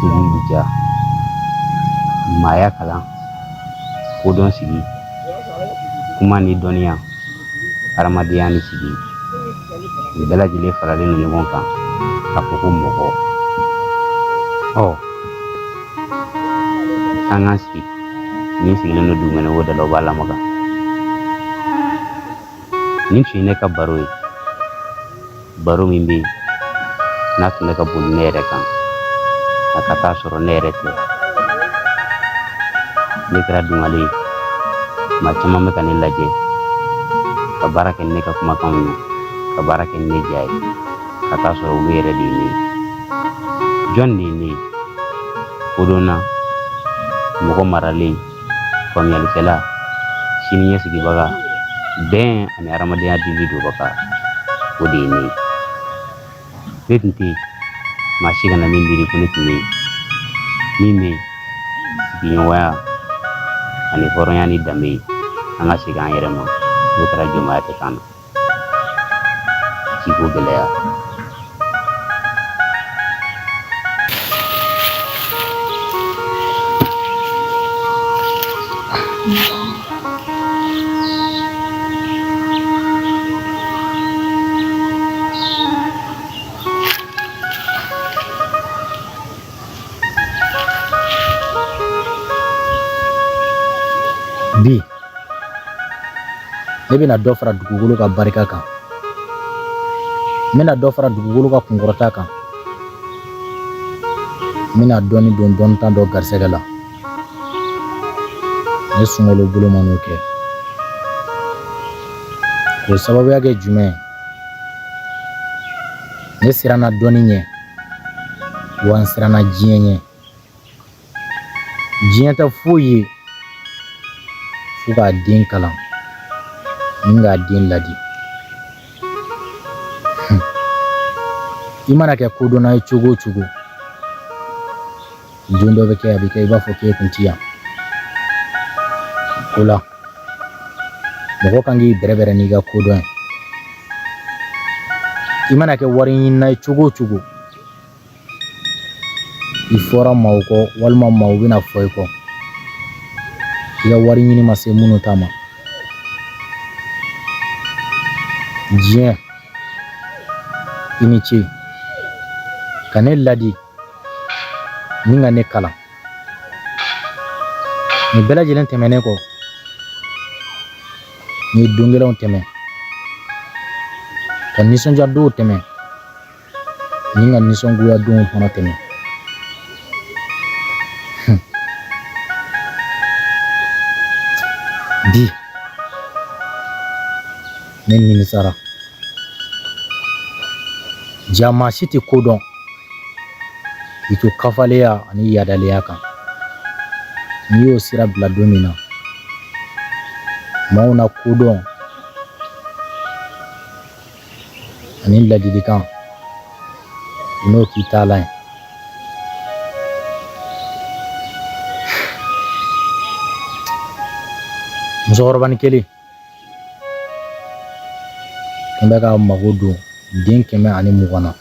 sigi bɛ diya. Maaya kalan, kodɔn sigi, kuma ni dɔnniya, hadamadenya ni sigi, nin bɛɛ lajɛlen faralen don ɲɔgɔn kan k'a fɔ ko mɔgɔ. Ɔ, an k'an sigi. Min sigilen don dugumɛnɛ wo da la, o b'a lamaga. Nin tun ye ne ka baro ye, baro min bɛ yen n'a tun bɛ ka boli ne yɛrɛ kan, a ka taa sɔrɔ ne yɛrɛ tɛ. Ne kɛra dungale ye. Maa caman bɛ ka ne lajɛ ka baara kɛ ni ne ka kumakanw ye, ka baara kɛ ni ne ja ye, ka taa sɔrɔ olu yɛrɛ de ye ne ye. Jɔn de ye ne ye? Kodɔnna, mɔgɔ maralen, faamuyalikɛla, sini ɲɛsigibaga, bɛn ani hadamadenya dili donbaga, o de ye ne ye. Ne tun tɛ yen, maa si kana min miiri ko ne tun bɛ yen. Min bɛ yen, sigiɲɔgɔnya ani hɔrɔnya ni danbe ye, an ka segin an yɛrɛ ma. N'o kɛra jɔnmaya tɛ k'an na. Jiko gɛlɛya. Bi ne bɛna dɔ fara dugukolo ka barika kan, n bɛna dɔ fara dugukolo ka kunkɔrɔta kan, n bɛna dɔɔni don dɔnnitan dɔ garisɛgɛ la. Ne sunkalo bolo man'o kɛ, k'o sababuya kɛ jumɛn ye? Ne siranna dɔnni ɲɛ, wa n siranna diɲɛ ɲɛ. Diɲɛ tɛ foyi ye fo k'a den kalan ni k'a den ladi. I mana kɛ kodɔnna ye cogo o cogo, don dɔ bɛ kɛ a bɛ kɛ i b'a fɔ k'e kun ti yan. O la mɔgɔ kan k'i bɛrɛbɛrɛ n'i ka kodɔn ye. I mana kɛ wari ɲinina ye cogo o cogo, i fɔra maaw kɔ walima maaw bɛna fɔ i kɔ, i ka wari ɲini ma se minnu ta ma. Diɲɛ, i ni ce ka ne ladi ni ka ne kalan. Nin bɛɛ lajɛlen tɛmɛnen kɔ, n ye don gɛlɛnw tɛmɛ, ka nisɔndiya donw tɛmɛ, ni ka nisɔngoya donw fana tɛmɛ. Bi ne nimisara. Ja maa si tɛ ko dɔn k'i to kafaleya ani yadaleya kan. N'i y'o sira bila don min na, maaw na kodɔn ani ladilikan u n'o k'i taalan ye. Musokɔrɔbanin kelen tun bɛ ka mago don den 120 na.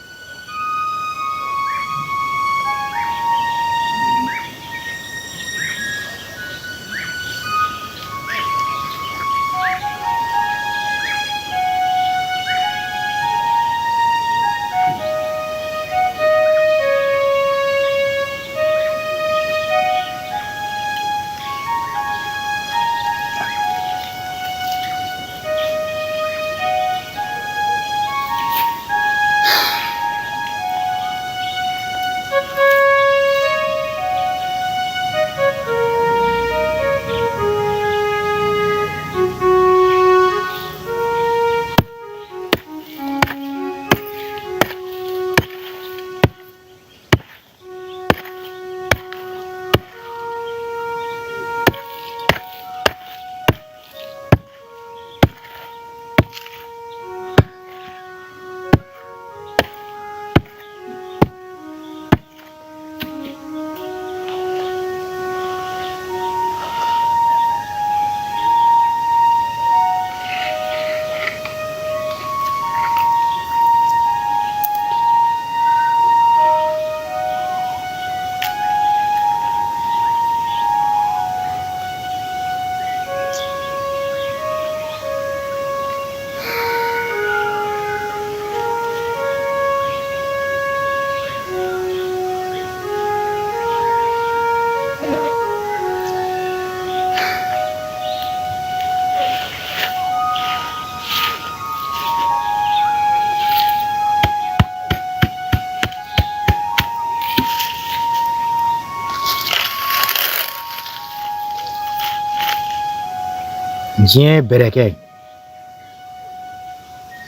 Diɲɛ bɛrɛkɛ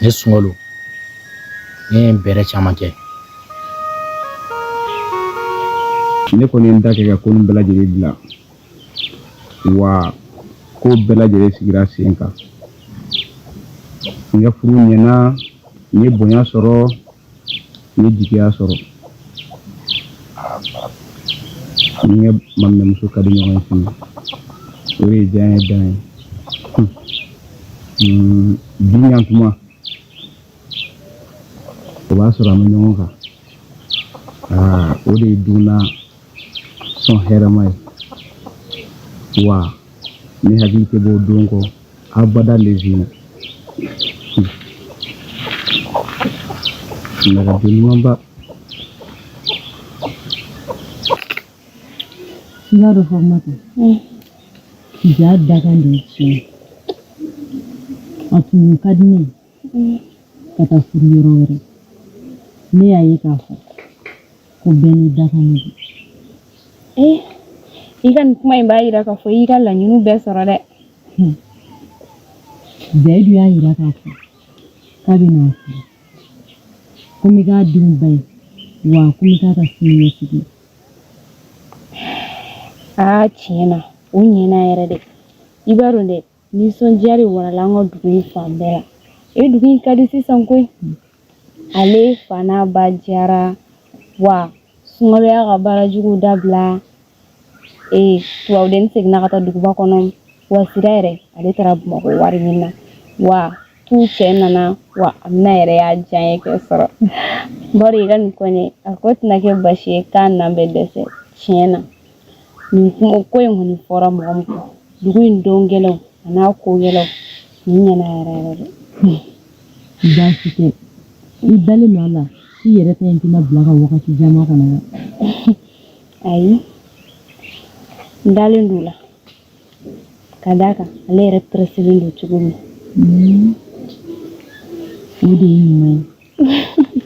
ne Sunkalo, ne ye bɛrɛ caman kɛ. Ne kɔni ye n ta kɛ ka ko nin bɛɛ lajɛlen dilan, wa ko bɛɛ lajɛlen sigira sen kan. N ka furu ɲɛna, n ye bonya sɔrɔ, n ye jigiya sɔrɔ. N ka maminɛmuso ka di ɲɔgɔn ye sini, o ye diya ye dan ye. Bi ɲantuma, o b'a sɔrɔ an bɛ ɲɔgɔn kan. Aa, o de ye dunna sɔn hɛrɛma ye. Wa ne hakili tɛ bɔ o don kɔ abada lezina. Nka don ɲumanba. I b'a dɔn Fatumata, ja dakan de ye tiɲɛ ye. A tun ka di ne ye ka taa furu yɔrɔ wɛrɛ. Ne y'a ye k'a fɔ ko bɛɛ n'i dakan de don. Ee, i ka nin kuma in b'a yira k'a fɔ i y'i ka laɲiniw bɛɛ sɔrɔ dɛ. Zayidu y'a yira k'a fɔ k'a bɛna n furu, ko n bɛ k'a denw ba ye, wa ko n bɛ k'a ka siniɲɛsigi ye. Aa, tiɲɛ na o ɲɛna yɛrɛ dɛ. I b'a dɔn dɛ, nisɔndiya de warala an ka dugu in fan bɛɛ la. E, dugu in ka di sisan koyi. Ale fa n'a ba diyara wa sunkalo y'a ka baara juguw dabila ee tubabuden seginna ka taa duguba kɔnɔ wa sira yɛrɛ ale taara bamakɔ wari ɲini na wa tu cɛ nana wa amina yɛrɛ y'a diyaɲɛ kɛ sɔrɔ bari i ka nin kɔni a ko tɛna kɛ basi ye k'a nan bɛ dɛsɛ tiɲɛ na nin ko in kɔni fɔra mɔgɔ min kɔ dugu in don gɛlɛnw a n'a ko gɛlɛnw nin ɲɛna yɛrɛ yɛrɛ de. Baasi tɛ i dalen don a la i yɛrɛ ta in tɛna bila ka wagati jan makɔnɔ wa? Ayi n dalen don la ka d'a kan ale yɛrɛ pɛrɛselen don cogo min. O de ye ɲuman ye.